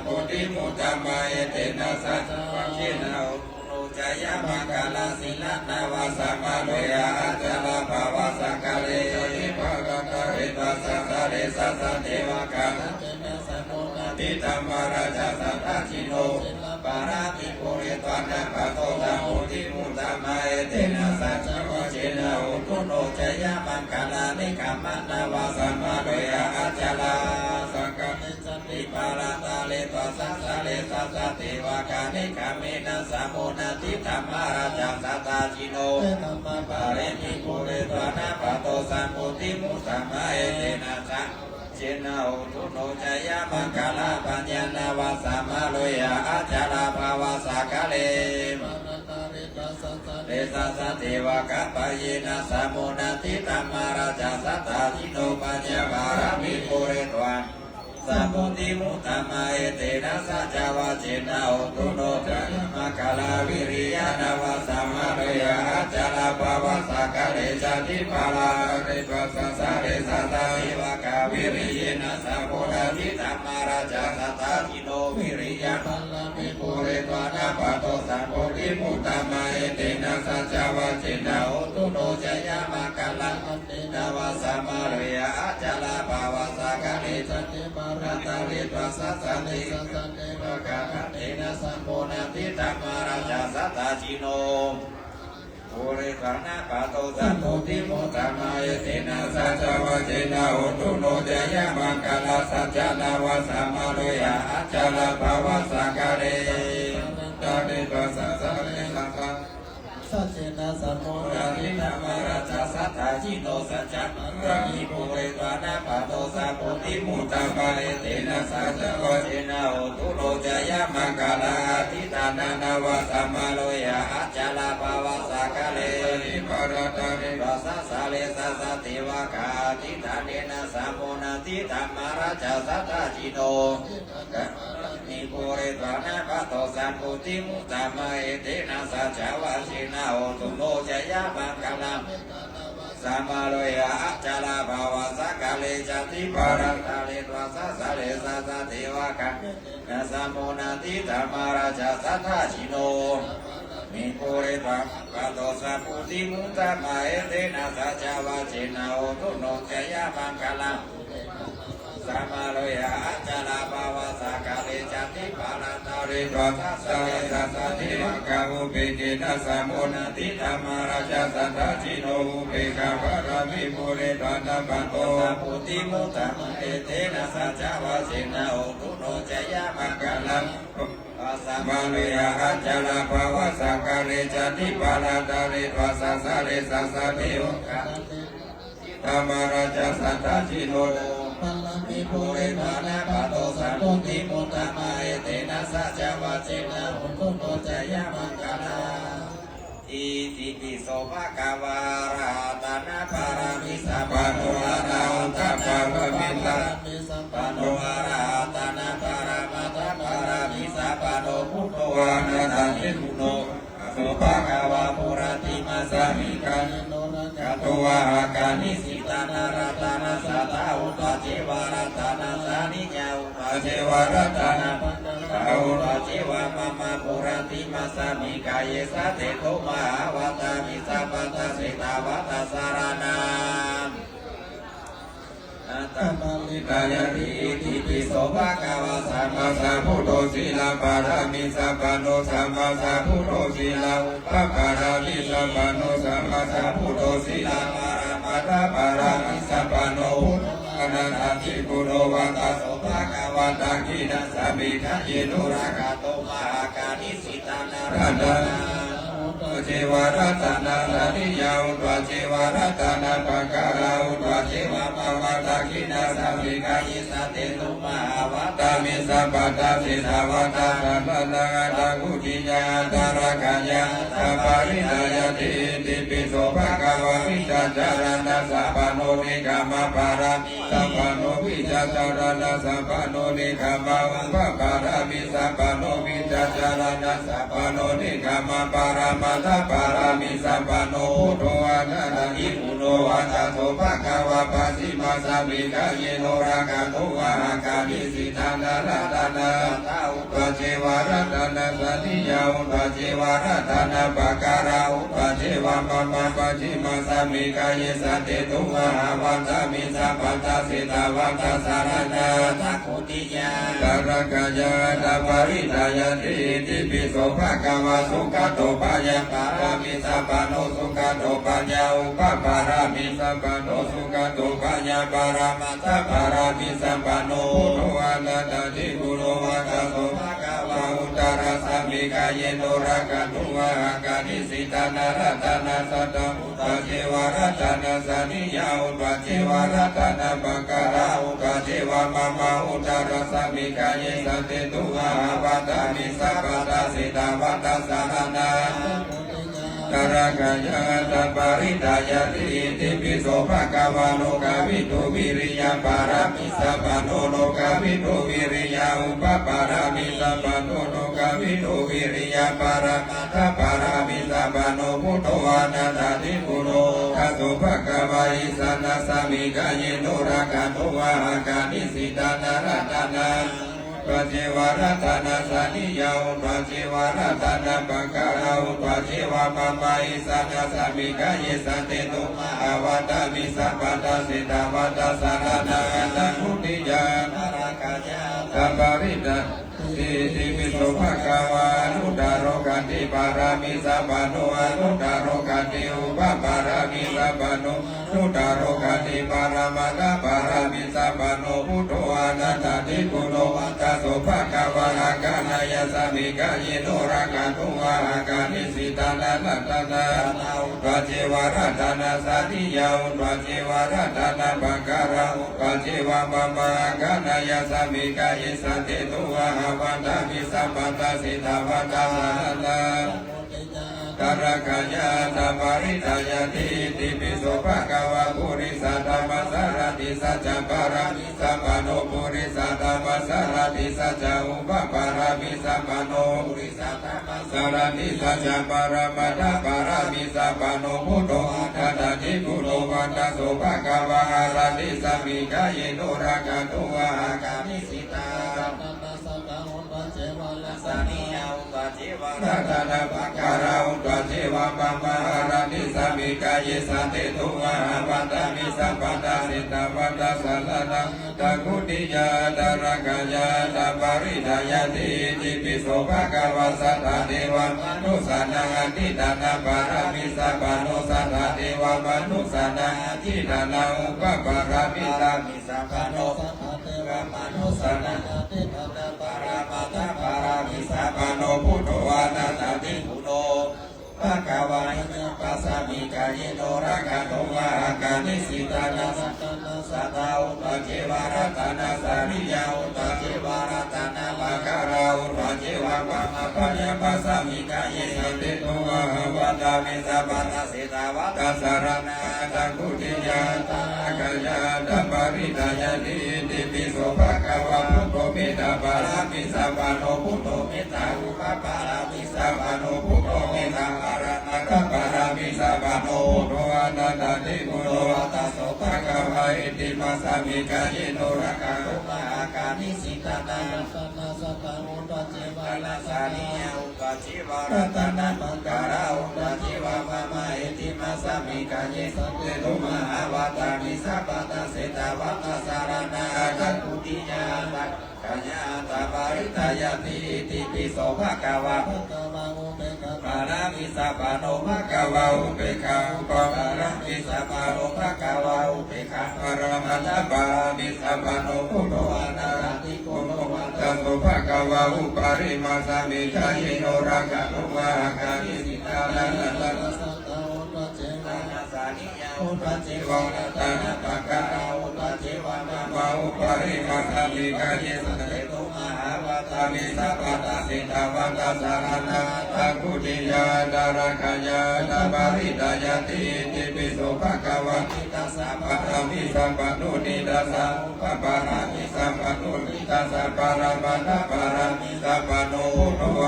Bodhimuttama etena saccavajjena hotu no jayamaṅgalaṃ. Sīlaṃ nava samārojā acarabhāvasakkāresu, dīpāladāresu sassāresu satthevākānaṃ etena samo natthi. Dhammarājā sattajino sīlapāramī pūretvā na patto sambodhimuttama etena saccavajjena hotu no jayamaṅgalaṃ. Nekkhamma nava samārojā acarabhāvasakkāresu, dīpāladāresu sassāresu satthevākānaṃ etena samo natthi. Dhammarājā sattajino sīlapāramī pūretvā na patto sambodhimuttama etena saccavajjena hotu no jayamaṅgalaṃ. Pāṇinā nava samārojā acarabhāvasakkāresu, dīpāladāresu sassāresu satthevākānaṃ etena samo natthi. Dhammarājā sattajino paññāpāramī pūretvā sambodhimuttama etena saccavajjena hotu no jayamaṅgalaṃ. Viriyā nava samārojā acarabhāvasakkāresu, dīpāladāresu sassāresu satthevākānaṃ etena samo natthi. Dhammarājā sattajino viriyapāramī pūretvā na patto sambodhimuttama etena saccavajjena hotu no jayamaṅgalaṃ. Nava samārojā acarabhāvasakkāresu, dīpāladāresu sassāresu satthevākānaṃ etena samo natthi. Dhammarājā sattajino pūretvā na patto sambodhimuttama etena saccavajjena hotu no jayamaṅgalaṃ. Sañcā nava samārojā acarabhāvasakkāresu, dīpāladāresu sassāresu satthevākānaṃ etena samo natthi. Dhammarājā sattajino saccavajjena hotu no jayamaṅgalaṃ. Sañcā nava samārojā acarabhāvasakkāresu, dīpāladāresu sassāresu satthevākānaṃ etena samo natthi. Dhammarājā sattajino saccavajjena hotu no jayamaṅgalaṃ. Adhiṭṭhānā nava samārojā acarabhāvasakkāresu, dīpāladāresu sassāresu satthevākānaṃ etena samo natthi. Dhammarājā sattajino sīlapāramī pūretvā na patto sambodhimuttama etena saccavajjena hotu no jayamaṅgalaṃ. Samārojā acarabhāvasakkāresu, dīpāladāresu sassāresu satthevākānaṃ etena samo natthi. Dhammarājā sattajino sīlapāramī pūretvā na patto sambodhimuttama etena saccavajjena hotu no jayamaṅgalaṃ. Samārojā acarabhāvasakkāresu, dīpāladāresu sassāresu satthevākānaṃ etena samo natthi. Dhammarājā sattajino upekkhāpāramī pūretvā na patto sambodhimuttama etena saccavajjena hotu no jayamaṅgalaṃ. Samārojā acarabhāvasakkāresu, dīpāladāresu sassāresu satthevākānaṃ etena Dhammarājā sattajino upekkhāpāramī pūretvā na patto sambodhimuttama etena saccavajjena hotu no jayamaṅgalaṃ. Itipi so bhagavā arahattānaṃ pāramī sampanno anaṇḍapāramī sampanno arahattānaṃ paramattha pāramī sampanno buddho anattā nirguṇo so bhagavā purattimassa mikkhaṃ āgato vāhakā nisīdana ratanaṃ sadā hotvā ceva ratanaṃ sārīyā hotvā ceva ratanaṃ pakkhaṃ hotvā ceva mama purattimassa mikkhaṃ esa te tomahā vadāmi sabbaṃ dassetvā dassaraṇaṃ ātappamhi ṭhāyāti. Itipi so bhagavā sammāsambuddho sīlapāramī sampanno sammāsambuddho sīlaupapāramī sampanno sammāsambuddho sīla paramattha pāramī sampanno buddho anattā nirguṇo vata so bhagavā dakkhiṇaṃ samiddhaṃ yena rakkhato mahākāri sīdana ratanaṃ hotvā ceva ratanaṃ sārīyā hotvā ceva ratanaṃ pakkhaṃ hotvā ceva mama dakkhiṇaṃ samiddhaṃ esa te tomahā vadāmi sabbaṃ dassetvā dassaraṇaṃ ātappamhi ṭhāyāti. Itipi so bhagavā vijjācaraṇasampanno nekkhammapāramī sampanno vijjācaraṇasampanno nekkhammaupapāramī sampanno vijjācara Sampanno nekkhamma paramattha pāramī sampanno buddho anattā nikkhulla vata so bhagavā pacchimasammikaye nāgato vāhakā nissinā ratanattayā upajjhāyā ratanattayā upajjhāyā ratanapākārā upajjhāyā mama pacchimasammikaye santi tumhaṃ vandāmi sabbadā siddhavatā saraṇaṃ tathāgatena. Tarākāya taparitayati itipi so bhagavā sugato payā pāramī sampanno sugato payā upapāramī sampanno sugato payā paramattha pāramī sampanno buddho anattā nikkhulla vata so bhagavā uttarassammikaye nāgato vāhakā nissinā ratanattayā upajjhāyā ratanattayā upajjhāyā ratanapākārā upajjhāyā mama uttarassammikaye santi tumhaṃ vandāmi sabbadā siddhavatā saraṇaṃ. Tarākāya taparitayati itipi so bhagavā lokavidū viriyapāramī sampanno lokavidū viriya upapāramī sampanno lokavidū viriya paramattha pāramī sampanno buddho anattā nikkhulla vata so bhagavā issanasammikaye nāgato vāhakā nissinā ratanattayā upajjhāyā ratanattayā upajjhāyā ratanapākārā upajjhāyā mama issanasammikaye santi tumhaṃ vandāmi sabbadā siddhavatā saraṇaṃ tathāgatena. Taparitayati itipi so bhagavā anuttaro khanti pāramī sampanno anuttaro khanti upapāramī sampanno anuttaro khanti paramattha pāramī sampanno buddho anattā nikkhulla vata so bhagavā āgaṇeyyassammikaye nāgato vāhakā nissinā ratanattayā upajjhāyā ratanattayā upajjhāyā ratanapākārā upajjhāyā mama āgaṇeyyassammikaye santi tumhaṃ vandāmi sabbadā siddhavatā saraṇaṃ. Tarākāya taparitayati itipi so bhagavā purisadammasārathi satyappāramī sampanno purisadammasārathi satya upapāramī sampanno purisadammasārathi satya paramattha pāramī sampanno buddho anattā nikkhulla vata so bhagavā āratissammikaye nāgato vāhakā nissinā ratanattayā upajjhāyā ratanattayā upajjhāyā ratanapākārā upajjhāyā mama āratissammikaye santi tumhaṃ vandāmi sabbadā siddhavatā saraṇaṃ tathāgatena. Tarākāya taparitayati itipi so bhagavā satthā devamanussānaṃ adhiṭṭhānapāramī sampanno satthā devamanussānaṃ adhiṭṭhāna upapāramī sampanno satthā devamanussānaṃ adhiṭṭhāna paramattha pāramī sampanno buddho anattā nikkhulla bhagavā issanasammikaye nāgato vāhakā nissinā ratanattayā upajjhāyā ratanattayā upajjhāyā ratanapākārā upajjhāyā mama pacchimasammikaye santi tumhaṃ vandāmi sabbadā siddhavatā saraṇaṃ tathāgatena. Tarākāya taparitayati itipi so bhagavā buddho mettapāramī sampanno buddho mettā upapāramī sampanno buddho mettā paramattha pāramī sampanno buddho anattā nikkhulla vata so bhagavā iddhimasammikaye nāgato vāhakā nissinā ratanattayā upajjhāyā ratanattayā upajjhāyā ratanapākārā upajjhāyā mama iddhimasammikaye santi tumhaṃ vandāmi sabbadā siddhavatā saraṇaṃ tathāgatena. Kaya taparitayati itipi so bhagavā upekkhāpāramī sampanno bhagavā upekkhā upapāramī sampanno bhagavā upekkhā paramattha pāramī sampanno buddho anattā nikkhulla vata so bhagavā uparimāsammikaye nāgato vāhakā nissinā ratanattayā upajjhāyā ratanattayā upajjhāyā ratanapākārā upajjhāyā mama uparimāsammikaye santi tumhaṃ vandāmi sabbadā siddhavatā saraṇaṃ tathāgatena. Tarākāya taparitayati itipi so bhagavā dvādasapāramī sampanno dvādasa upapāramī sampanno dvādasa paramattha pāramī sampanno buddho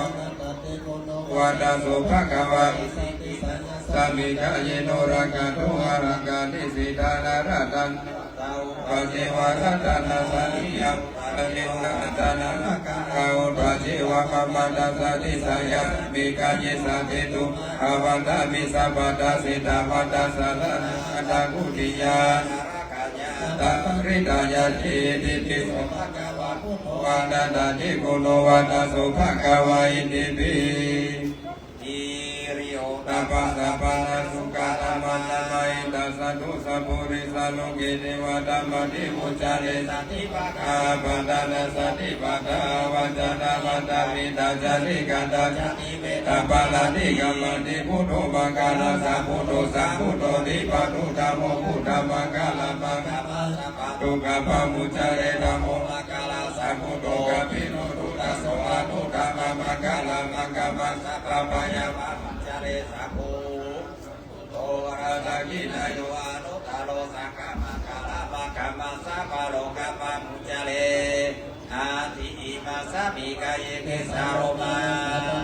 Tato bhagavā itipi sāyasmikāyeno rakkhāto ārākkhā nisīdanaratanaṃ vata upajjhitvā rakkhaṇatthārīyam upajjhitvā rakkhaṇarakkhakā upajjhitvā mamaṃ dassati sāyasmikāye satthitum ahaṃ vandāmi sabbadā. Setthamattassa rakkhaṇatthākutiya ārākkhayā attaparittayañcītipi so bhagavā buddho āgantañcikuṇho vata so bhagavā itipi. Hiriottappasabbāna sukhāna manā mahītā saddhu sappurisā loke devatā māti vuccare santi pakā appaṭanā santi pādā avañcanā mātā pitā jātikatā jātivedha paranikampāni buddho maṅgalasambhūto sambuddho dīpaduṭṭho dhammo buddhamaṅgalam attamanā sabbadukkha pamuccare dhammo maṅgalasambhūto kāpilo duṭṭhaso ānandomāno maṅgalam aṅgamaṅ sabbabhayā pamuccare sabbadukkhā pamuñca buddho varadakkhiṇeyyo anuttaro saṅghamaṅgalam aṅgamaṅ sabbarogapamuccare. Atthi imasmiṃ kāye kesā lomā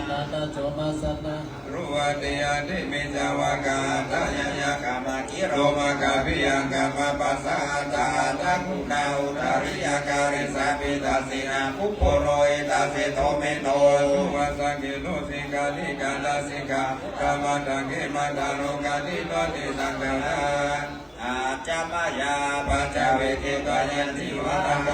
ṭhānaso massānā ruva ti adi micca vakka aṭṭhāya yakkhamā kilomakappi aṅgamappasādā aṭṭhaguṇā udariyakāri sabbe dassinā puppuṇo etaseṭṭho mettho vāsakkhiṇo sikhalī gandhasikhalā matthake mandaso kaṭhinoti saṅghanā. Ajja mayā apaccavekkhitvā yaṃ cīvaraṃ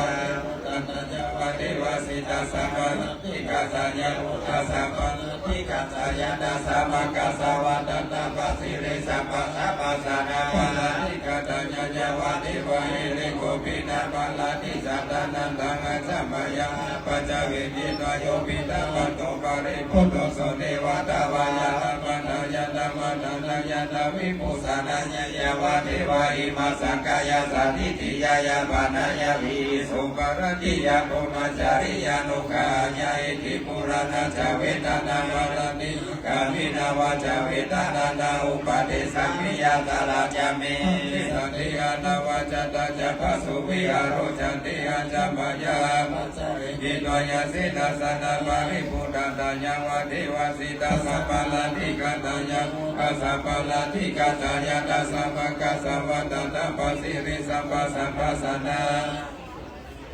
paripūressantāya vā devasītassa pallaṅke ṭhitā yā buddhassa pallaṅke ṭhitā yā tasmā kāsāvā tattha pasīre sabbasappassānaṃ pallaṅke ṭhitā yā vā devā hirikopinapallaṅke ṭhitā tattha ajja mayā apaccavekkhitvā yo piṭṭhibhāso paribhuto so devatā vā yādaṃ maṇḍayaṃ taṃ maṇḍanāya taṃ vibhūsanāya yā vā devā imasmiṃ kāyassa ṭhitiyā yāpanāya vihiṃsuṃ pallaṅkiyā brahmacariyānuggahāya iti purāṇañca vedanaṃ pallaṅke aṅgāni nāma ca vedanā na uppādessāmi yātrā ca me vessati anavajjatā ca phāsuvihāro ca ṭhitā ajja mayā apaccavekkhitvā yaṃ senāsanaṃ paribhuttaṃ tayā vā devasītassa pallaṅke ṭhitā yā buddhassa pallaṅke ṭhitā yā tasmā kāsāvā tattha pasīre sabbasappassānaṃ pallaṅke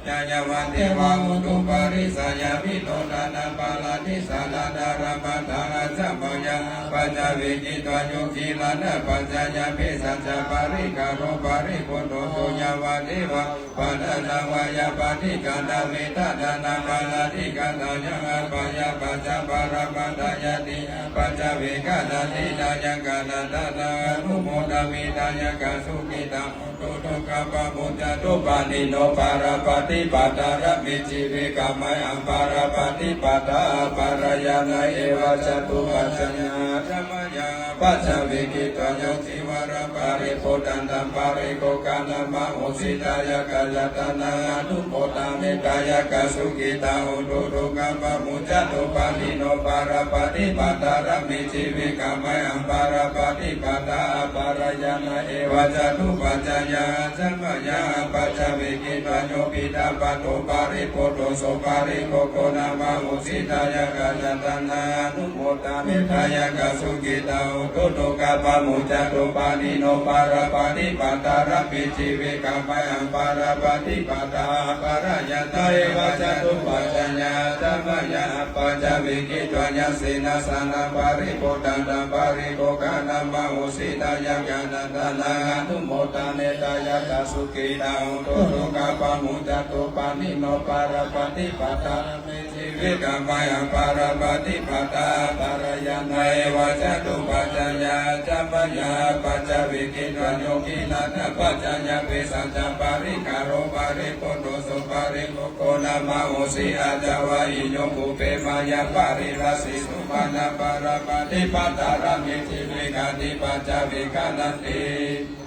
ṭhitā yā vā devā utuparissayavinodanaṃ pallaṅke saraṇamataṃ ajja mayā apaccavekkhitvā yo gilānapaccayabhesajja parikkhāro paribhutto so yā vā devā uppannā nāma yā paṭikkannā vedadhanā pallaṅke ṭhitā yā abyāpajjhaparamatāya ṭhitā apaccavekkhaṇaṃ ṭhitā yā kallattanaṃ anumodāmi tayā kā sukhitā hontu dukkhā pamuñcantu pāṇino. Parappaṭipadā āramī jīvike mayhaṃ parappaṭipadā aparājitā eva catuppañcañā ajja mayā apaccavekkhitvā yaṃ cīvaraṃ paribhuttaṃ taṃ paribhogaṃ nāma uṇhissatāya kallattanaṃ anumodāmi tayā kā sukhitā hontu dukkhā pamuñcantu pāṇino. Parappaṭipadā āramī jīvike mayhaṃ parappaṭipadā aparājitā eva catuppañcañā ajja mayā apaccavekkhitvā yo piṭṭhibhāso paribhutto so paribhogo nāma uṇhissatāya kallattanaṃ anumodāmi tayā kā sukhitā hontu dukkhā pamuñcantu pāṇino. Parappaṭipadā āramī jīvike mayhaṃ parappaṭipadā aparājitā eva catuppañcañā ajja mayā apaccavekkhitvā yaṃ senāsanaṃ paribhuttaṃ taṃ paribhogaṃ nāma uṇhissatāya kallattanaṃ anumodāmi tayā kā sukhitā hontu dukkhā pamuñcantu pāṇino. Parappaṭipadā āramī jīvike mayhaṃ parappaṭipadā aparājitā eva catuppañcañā ajja mayā apaccavekkhitvā yo gilānapaccayabhesajja parikkhāro paribhutto so paribhogo nāma uṇhissatāya ca vaṇeyyuṃ pubbe mayā paritaṃ sīsuṃ anappaṇā. Parappaṭipadā āramī jīvike ṭhitā apaccavekkhaṇe ṭhitā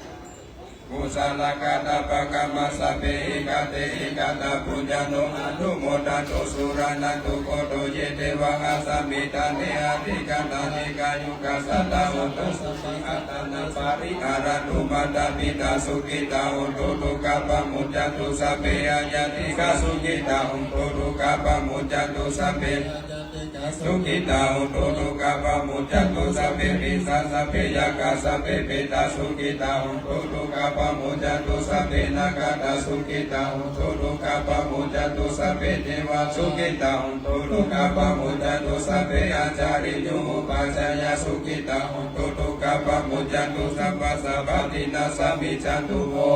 Kusalā katā pakamā sabbe, ikkhate ikkhatapuññaṃ no anumodantu suṇantu bhonto ye devā asmiṃ ṭhāne adhigatā dīghāyukā sadā hontu sabbe attānaṃ pariharantu. Mātā pitā sukhitā hontu dukkhā pamuñcantu sabbe ñātikā sukhitā hontu dukkhā pamuñcantu sabbe sukhitā hontu dukkhā pamuñcantu sabbe pisā sabbe yakkhā sabbe petā sukhitā hontu dukkhā pamuñcantu sabbe nakkhattā sukhitā hontu dukkhā pamuñcantu sabbe devā sukhitā hontu dukkhā pamuñcantu sabbe ācariyupajjhāyā sukhitā hontu dukkhā pamuñcantu sabbasampattīnaṃ samijjhantu vo.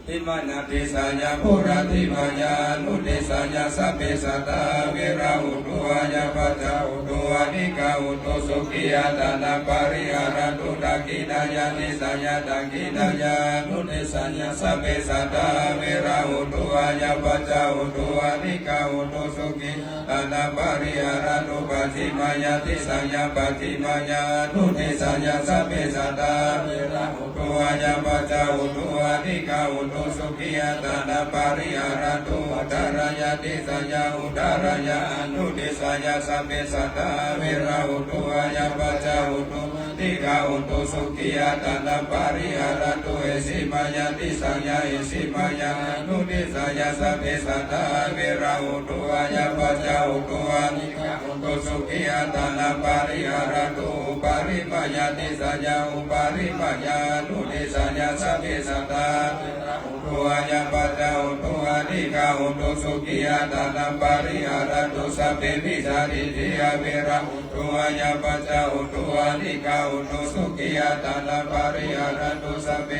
Ddhimānadisāya puraddhimāya anudisāya sabbe sattā averā hontu abyāpajjhā hontu anīghā hontu sukhī attānaṃ pariharantu. Dakkhiṇāya disāya dakkhiṇāya anudisāya sabbe sattā averā hontu abyāpajjhā hontu anīghā hontu sukhī attānaṃ pariharantu. Pacchimāya disāya pacchimāya anudisāya sabbe sattā averā hontu abyāpajjhā hontu anīghā hontu sukhī attānaṃ pariharantu. Uttarāya disāya uttarāya anudisāya sabbe sattā averā hontu abyāpajjhā hontu anīghā hontu sukhī attānaṃ pariharantu. Heṭṭhimāya disāya heṭṭhimāya anudisāya sabbe sattā averā hontu abyāpajjhā hontu anīghā hontu sukhī attānaṃ pariharantu. Uparimāya disāya uparimāya anudisāya sabbe sattā averā hontu abyāpajjhā hontu anīghā hontu sukhī attānaṃ pariharantu. Sabbe micchādiṭṭhī averā hontu abyāpajjhā hontu anīghā hontu sukhī attānaṃ pariharantu. Sabbe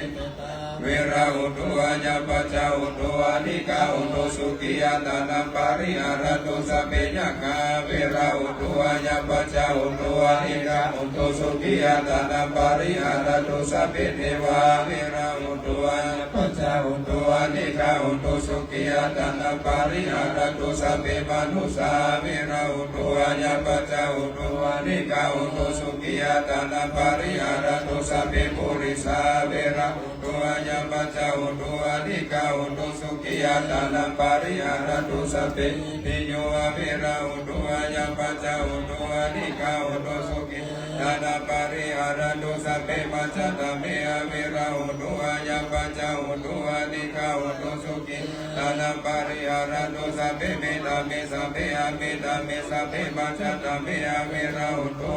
averā hontu abyāpajjhā hontu anīghā hontu sukhī attānaṃ pariharantu. Sabbe yakkhā averā hontu abyāpajjhā hontu anīghā hontu sukhī attānaṃ pariharantu. Sabbe devā averā hontu abyāpajjhā hontu anīghā hontu sukhī attānaṃ pariharantu. Sabbe manussā averā hontu abyāpajjhā hontu anīghā hontu sukhī attānaṃ pariharantu. Sabbe purisā averā hontu abyāpajjhā hontu anīghā hontu sukhī attānaṃ pariharantu. Sabbe piyo averā hontu abyāpajjhā hontu anīghā hontu sukhī attānaṃ pariharantu. Sabbe majjhattā me averā hontu abyāpajjhā hontu anīghā hontu sukhī attānaṃ pariharantu. Sabbe metā me sabbe amittā me sabbe majjhattā me averā hontu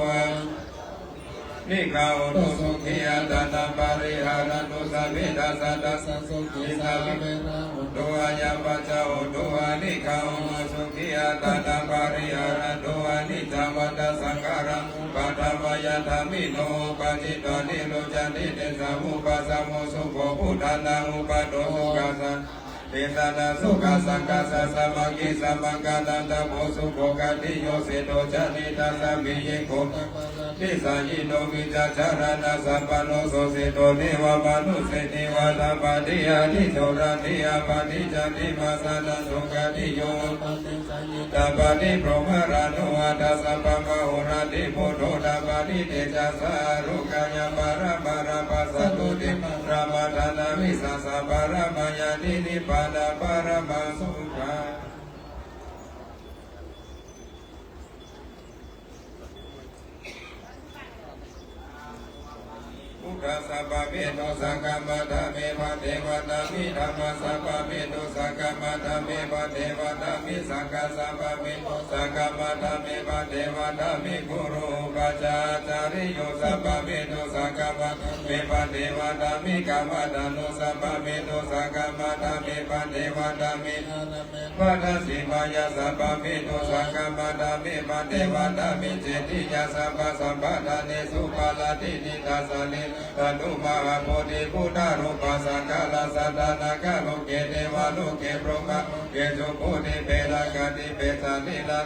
anīghā hontu sukhī attānaṃ pariharantu. Sabbe dassādassā sukhī averā hontu abyāpajjhā hontu anīghā hontu sukhī attānaṃ pariharantu. Aniccā vata saṅkhārā uppādavayadhammino uppajjitvā nirujjhanti tesaṃ vūpasamo sukho. Buddhānaṃ uppādo sukhassa tesānaṃ sukhassa saṅghassa sāmaggī samaggānaṃ tapo sukho. Khantī yosito ca nidassāmi yekho tappasaṃ desayino vijjācaraṇasampanno josito devamanusseti vātapāti ādicco rāti appaṭicca dimāsanaṃ sukhattiyo appaṭicca ññe tapati brahmalāno aṭṭhasappaṃ ahorattiṃ. Buddho tapati tejasā ālokāya paranārabbha sotthi paramatthānaṃ visuddhā paramāyati nibbānaṃ paramaṃ sukhaṃ. Buddhassa pāpetho saṅghamma dhamma paṭivattāmi. Dhammassa pāpetho saṅghamma dhamme paṭivattāmi. Saṅghassa pāpetho saṅghamma dhamma paṭivattāmi. Guru upajjhāyācariyo sappāpetho saṅghamma dhamme paṭivattāmi. Kammaṭṭhāno sappāpetho saṅghamma dhamme paṭivattāmi. Pacchimāya sappāpetho saṅghamma dhamme paṭivattāmi. Cetiya sabbasampadaṃ nesu pallakkhe nidassāni. Dhātu mahābodhi buddharūpasaṅkhārā sattannaṃ loke devaloke brahmaloke subodhi petāgaddhi petālila.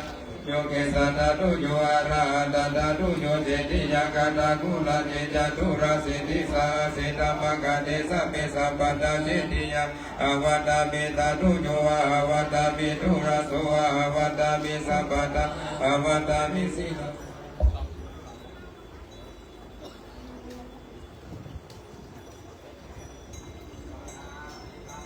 Yo ke sattā tuyo arahantā dhātuyo cetiyaṃ kaṭṭhakūlaṃ caturāsītisahassidhammakkhandhe sabbe sabbattha cetiyaṃ āvatā me dhātuyo āvatami turaso āvatami sabbattha āvatami sīlaso.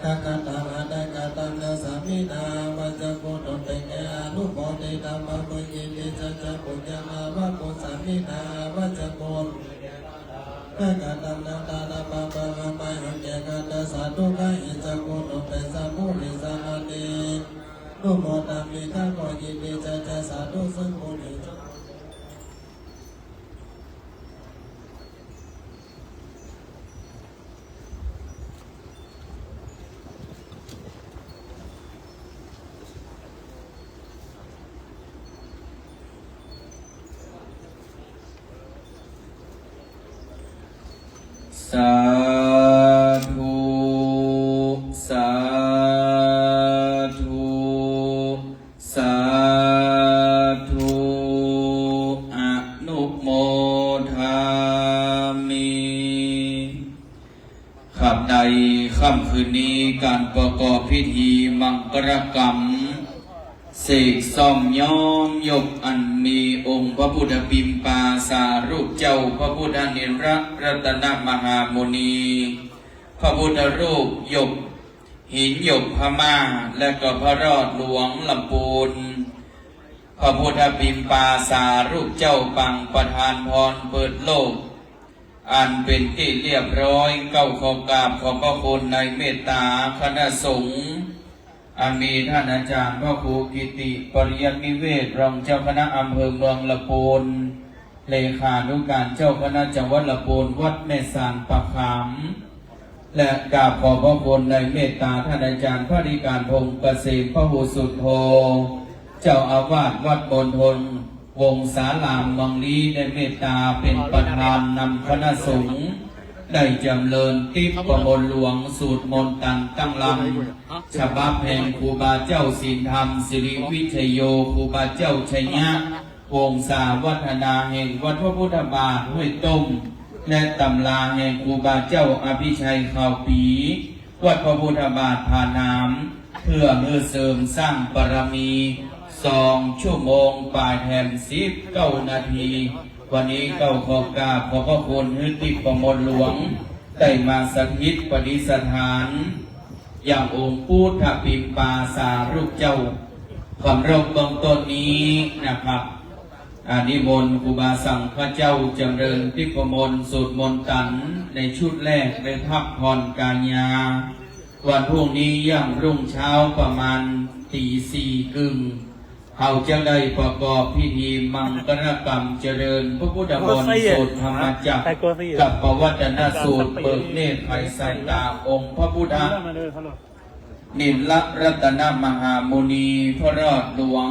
Kataṃ anekataṃ na sāminā avajjakuntā, te ca anumoditabba puññāni ca ca puññaṃ avappussāminā avajjakuntā. Anekataṃ na tārabbā paramā yukkhī katā sādhu kāyī ca guṇū pe samūri sahane. Anumodāmi kha ko yidhi ca ca sādhu supuññi ca. Sādhu, sādhu, sādhu, anumodāmi. ครับ ในค่ำคืนนี้การประกอบพิธีมังคลกรรม เสกซ่อมย้อมยกอันมีองค์พระพุทธปิมปาสารูปเจ้า พระพุทธเถระรัตนมหามุนี พระพุทธรูปหยก หินหยกพม่า และก็พระรอดหลวงลำพูน พระพุทธปิมปาสารูปเจ้าปางประทานพรเปิดโลก อันเป็นที่เรียบร้อย เก้าขอกราบขอบพระคุณในเมตตาคณะสงฆ์ อันมีท่านอาจารย์พระครูกิติปริยัตินิเวศน์ รองเจ้าคณะอำเภอเมืองละปูน เลขานุการเจ้าคณะจังหวัดละปูน วัดแม่สานป่าขาม และกราบขอบพระคุณในเมตตาท่านอาจารย์พระอธิการพงษ์เกษมพหุสุทโธ เจ้าอาวาสวัดมณฑลวงศารามมังลี ได้เมตตาเป็นประธานนำคณะสงฆ์ ได้จำเริญทิพย์ประมวลหลวง สูตรมนต์ตันตั้งลำ ฉบับแห่งครูบาเจ้าศีลธรรม สิริวิชโย ครูบาเจ้าชัยยะ วงศาวัฒนาแห่งวัดพระพุทธบาทห้วยต้ม และตำราแห่งครูบาเจ้าอภิชัยขาวปี วัดพระพุทธบาทผาหนาม เพื่อหื้อเสริมสร้างบารมี สองชั่วโมงปลายแถมสิบเก้านาที วันนี้เก้าขอกราบขอบพระคุณหื้อทิพย์ประมวลหลวง ได้มาสถิตประดิษฐาน อย่างองค์พุทธปิมปาสารูปเจ้า คำรบเบื้องต้นนี้นะครับ อานิมนต์ครูบาสังฆเจ้าจำเริญทิพย์ประมวลสูตรมนต์ตันในชุดแรกได้พักผ่อนกายา วันพรุ่งนี้ย่างรุ่งเช้าประมาณตีสี่ครึ่ง เขาจะได้ประกอบพิธีมังคลกรรมเจริญพระพุทธมนต์ สูตรธรรมจักร กับปวัตตนสูตรเบิกเนตรไขสายตาองค์พระพุทธ นิลรัตนมหามุนี พระรอดหลวง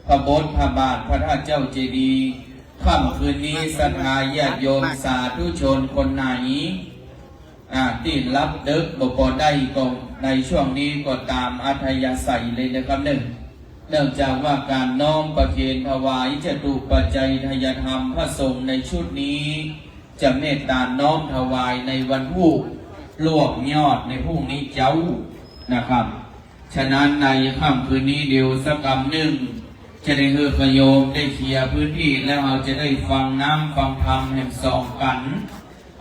พระโบสถ์พระบาทพระธาตุเจ้าเจดีย์ ค่ำคืนนี้ศรัทธาญาติโยมสาธุชนคนไหน อ่า ที่หลับดึกบ่พอได้ก็ในช่วงนี้ก็ตามอัธยาศัยเลยนะครับเนอะ เนื่องจากว่าการน้อมประเคนถวายจตุปัจจัยทายธรรมพระสงฆ์ในชุดนี้ จะเมตตาน้อมถวายในวันพูก รวบยอดในพรุ่งนี้เจ๊านะครับ ฉะนั้นในค่ำคืนนี้เดี๋ยวสักกำหนึ่ง จะได้ให้โยมได้เคลียร์พื้นที่ แล้วเราจะได้ฟังน้ำฟังธรรมแห่งสองกัน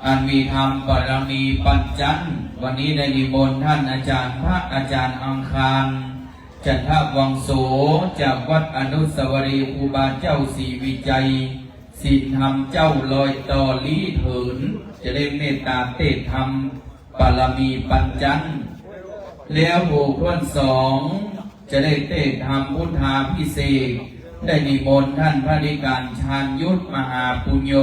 อันมีธรรมปารมีปัญจันทร์ วันนี้ได้นิมนต์ท่านอาจารย์พระอาจารย์อังคาร จันทวังโส จากวัดอนุสาวรีย์ครูบาเจ้าศรีวิชัย ศีลธรรมเจ้าลอยต่อลี้เถิน จะได้เมตตาเทศน์ธรรมปารมีปัญจันทร์ แล้วหมู่ท่านสอง จะได้เทศน์ธรรมพุทธาภิเษก ได้นิมนต์ท่านพระอธิการชาญยุทธมหาปุญโญ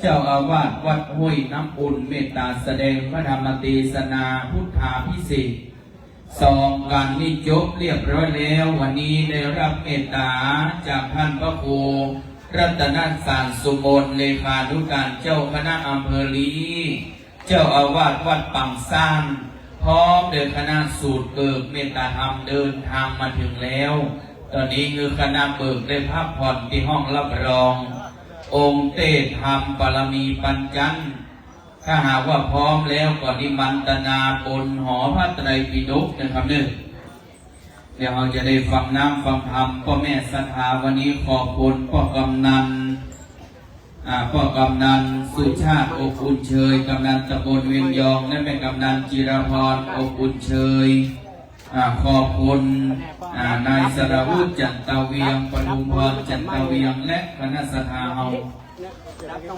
เจ้าอาวาสวัดห้วยน้ำอุ่น เมตตาแสดงพระธรรมเทศนาพุทธาภิเษก สองการนี้จบเรียบร้อยแล้ว วันนี้ได้รับเมตตาจากท่านพระครูรัตนสารสุมน เลขานุการเจ้าคณะอำเภอลี้ เจ้าอาวาสวัดปางซ่าน พร้อมโดยคณะสูตรเบิกเมตตาธรรมเดินทางมาถึงแล้ว ตอนนี้คือคณะเบิกได้พักผ่อนที่ห้องรับรอง องค์เทศน์ธรรมปารมีปัญจันทร์ ถ้าหากว่าพร้อมแล้วก็นิมันตนาบนหอพระไตรปิฎกนะครับเนอะ เดี๋ยวเราจะได้ฟังน้ำฟังธรรม พ่อแม่ศรัทธา วันนี้ขอบคุณพ่อกำนัน อ่า พ่อกำนันสุชาติอบอุ่นเชย กำนันตำบลเวียงยอง และแม่กำนันจิรพรอบอุ่นเชย อ่า ขอบคุณ อ่า นายสรวุฒิจันตาเวียง ปทุมพรจันตาเวียง และคณะศรัทธาเรา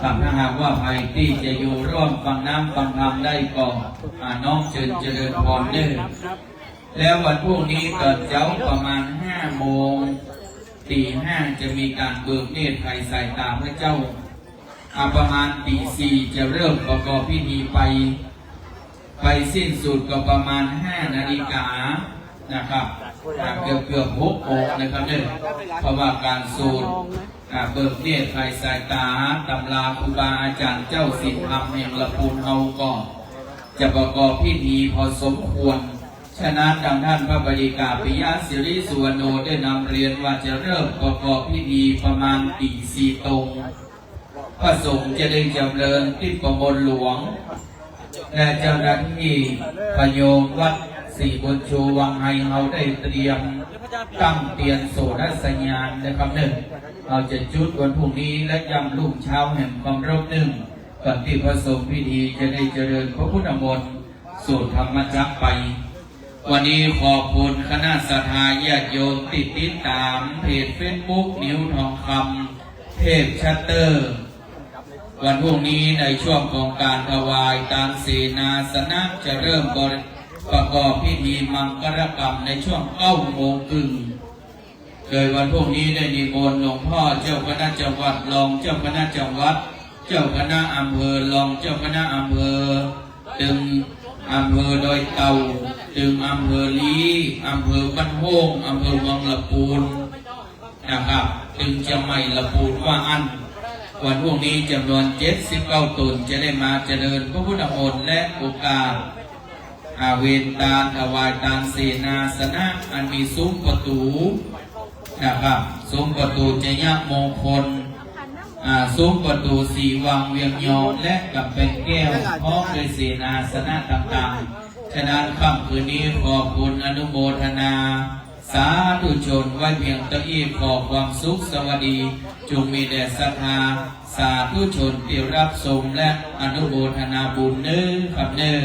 ครับ ถ้าหากว่าใครที่จะอยู่ร่วมฟังน้ำฟังธรรมได้ก็ อ่า น้อมเชิญเจริญพรเด้อ แล้ววันพรุ่งนี้ตอนเช้าประมาณห้าโมง ตีห้าจะมีการเบิกเนตรไขสายตาพระเจ้า อ่า ประมาณตีสี่จะเริ่มประกอบพิธีไป ไปสิ้นสุดก็ประมาณห้านาฬิกานะครับ อ่า เกือบเกือบหกโมงนะครับเนี่ย เพราะว่าการสูตร อ่า เบิกเนตรไขสายตา ตำราครูบาอาจารย์เจ้าศีลธรรมแห่งละปูนเฮาก็ จะประกอบพิธีพอสมควร ฉะนั้นดังท่านพระบริกาปิยะสิริสุวรรณโนได้นำเรียนว่าจะเริ่มประกอบพิธีประมาณตีสี่ตรง พระสงฆ์จะได้จำเริญทิพย์ประมนต์หลวง และเจ้าหน้าที่พโยมวัดศรีบุญชูวังไฮเฮาได้เตรียมตั้งเตียนโสรสญาณนะครับเนอะ เราจะจุดวันพรุ่งนี้และย่ำรุ่งเช้าแห่งความรบหนึ่ง ก่อนที่พระสงฆ์พิธีจะได้เจริญพระพุทธมนต์ สูตรธรรมจักรไป วันนี้ขอบคุณคณะศรัทธาญาติโยมที่ติดตามเพจเฟซบุ๊ก นิวทองคำ เทพชัตเตอร์ วันพรุ่งนี้ในช่วงของการถวายตามเสนาสนะจะเริ่มบริ- ประกอบพิธีมังคลกรรมในช่วงเก้าโมงครึ่ง โดยวันพรุ่งนี้ได้นิมนต์หลวงพ่อเจ้าคณะจังหวัด รองเจ้าคณะจังหวัด เจ้าคณะอำเภอ รองเจ้าคณะอำเภอ ตึงอำเภอดอยเต่า ตึงอำเภอลี้ อำเภอบ้านโฮ่ง อำเภอเมืองละปูนนะครับ ตึงเชียงใหม่ละปูนว่าอั้น วันพรุ่งนี้จำนวนเจ็ดสิบเก้าตนจะได้มาเจริญพระพุทธมนต์ และโอกาส อาเวนตานถวายตานเสนาสนะ อันมีซุ้มประตูนะครับ ซุ้มประตูจยมงคล อ่า ซุ้มประตูสีวังเวียงยอง และกำแพงแก้ว พร้อมด้วยเสนาสนะต่างๆ ฉะนั้นค่ำคืนนี้ขอบคุณอนุโมทนา สาธุชนไว้เพียงเท่านี้ ขอความสุขสวัสดี จงมีแด่ศรัทธา สาธุชนที่รับชมและอนุโมทนาบุญเน้อครับเน้อ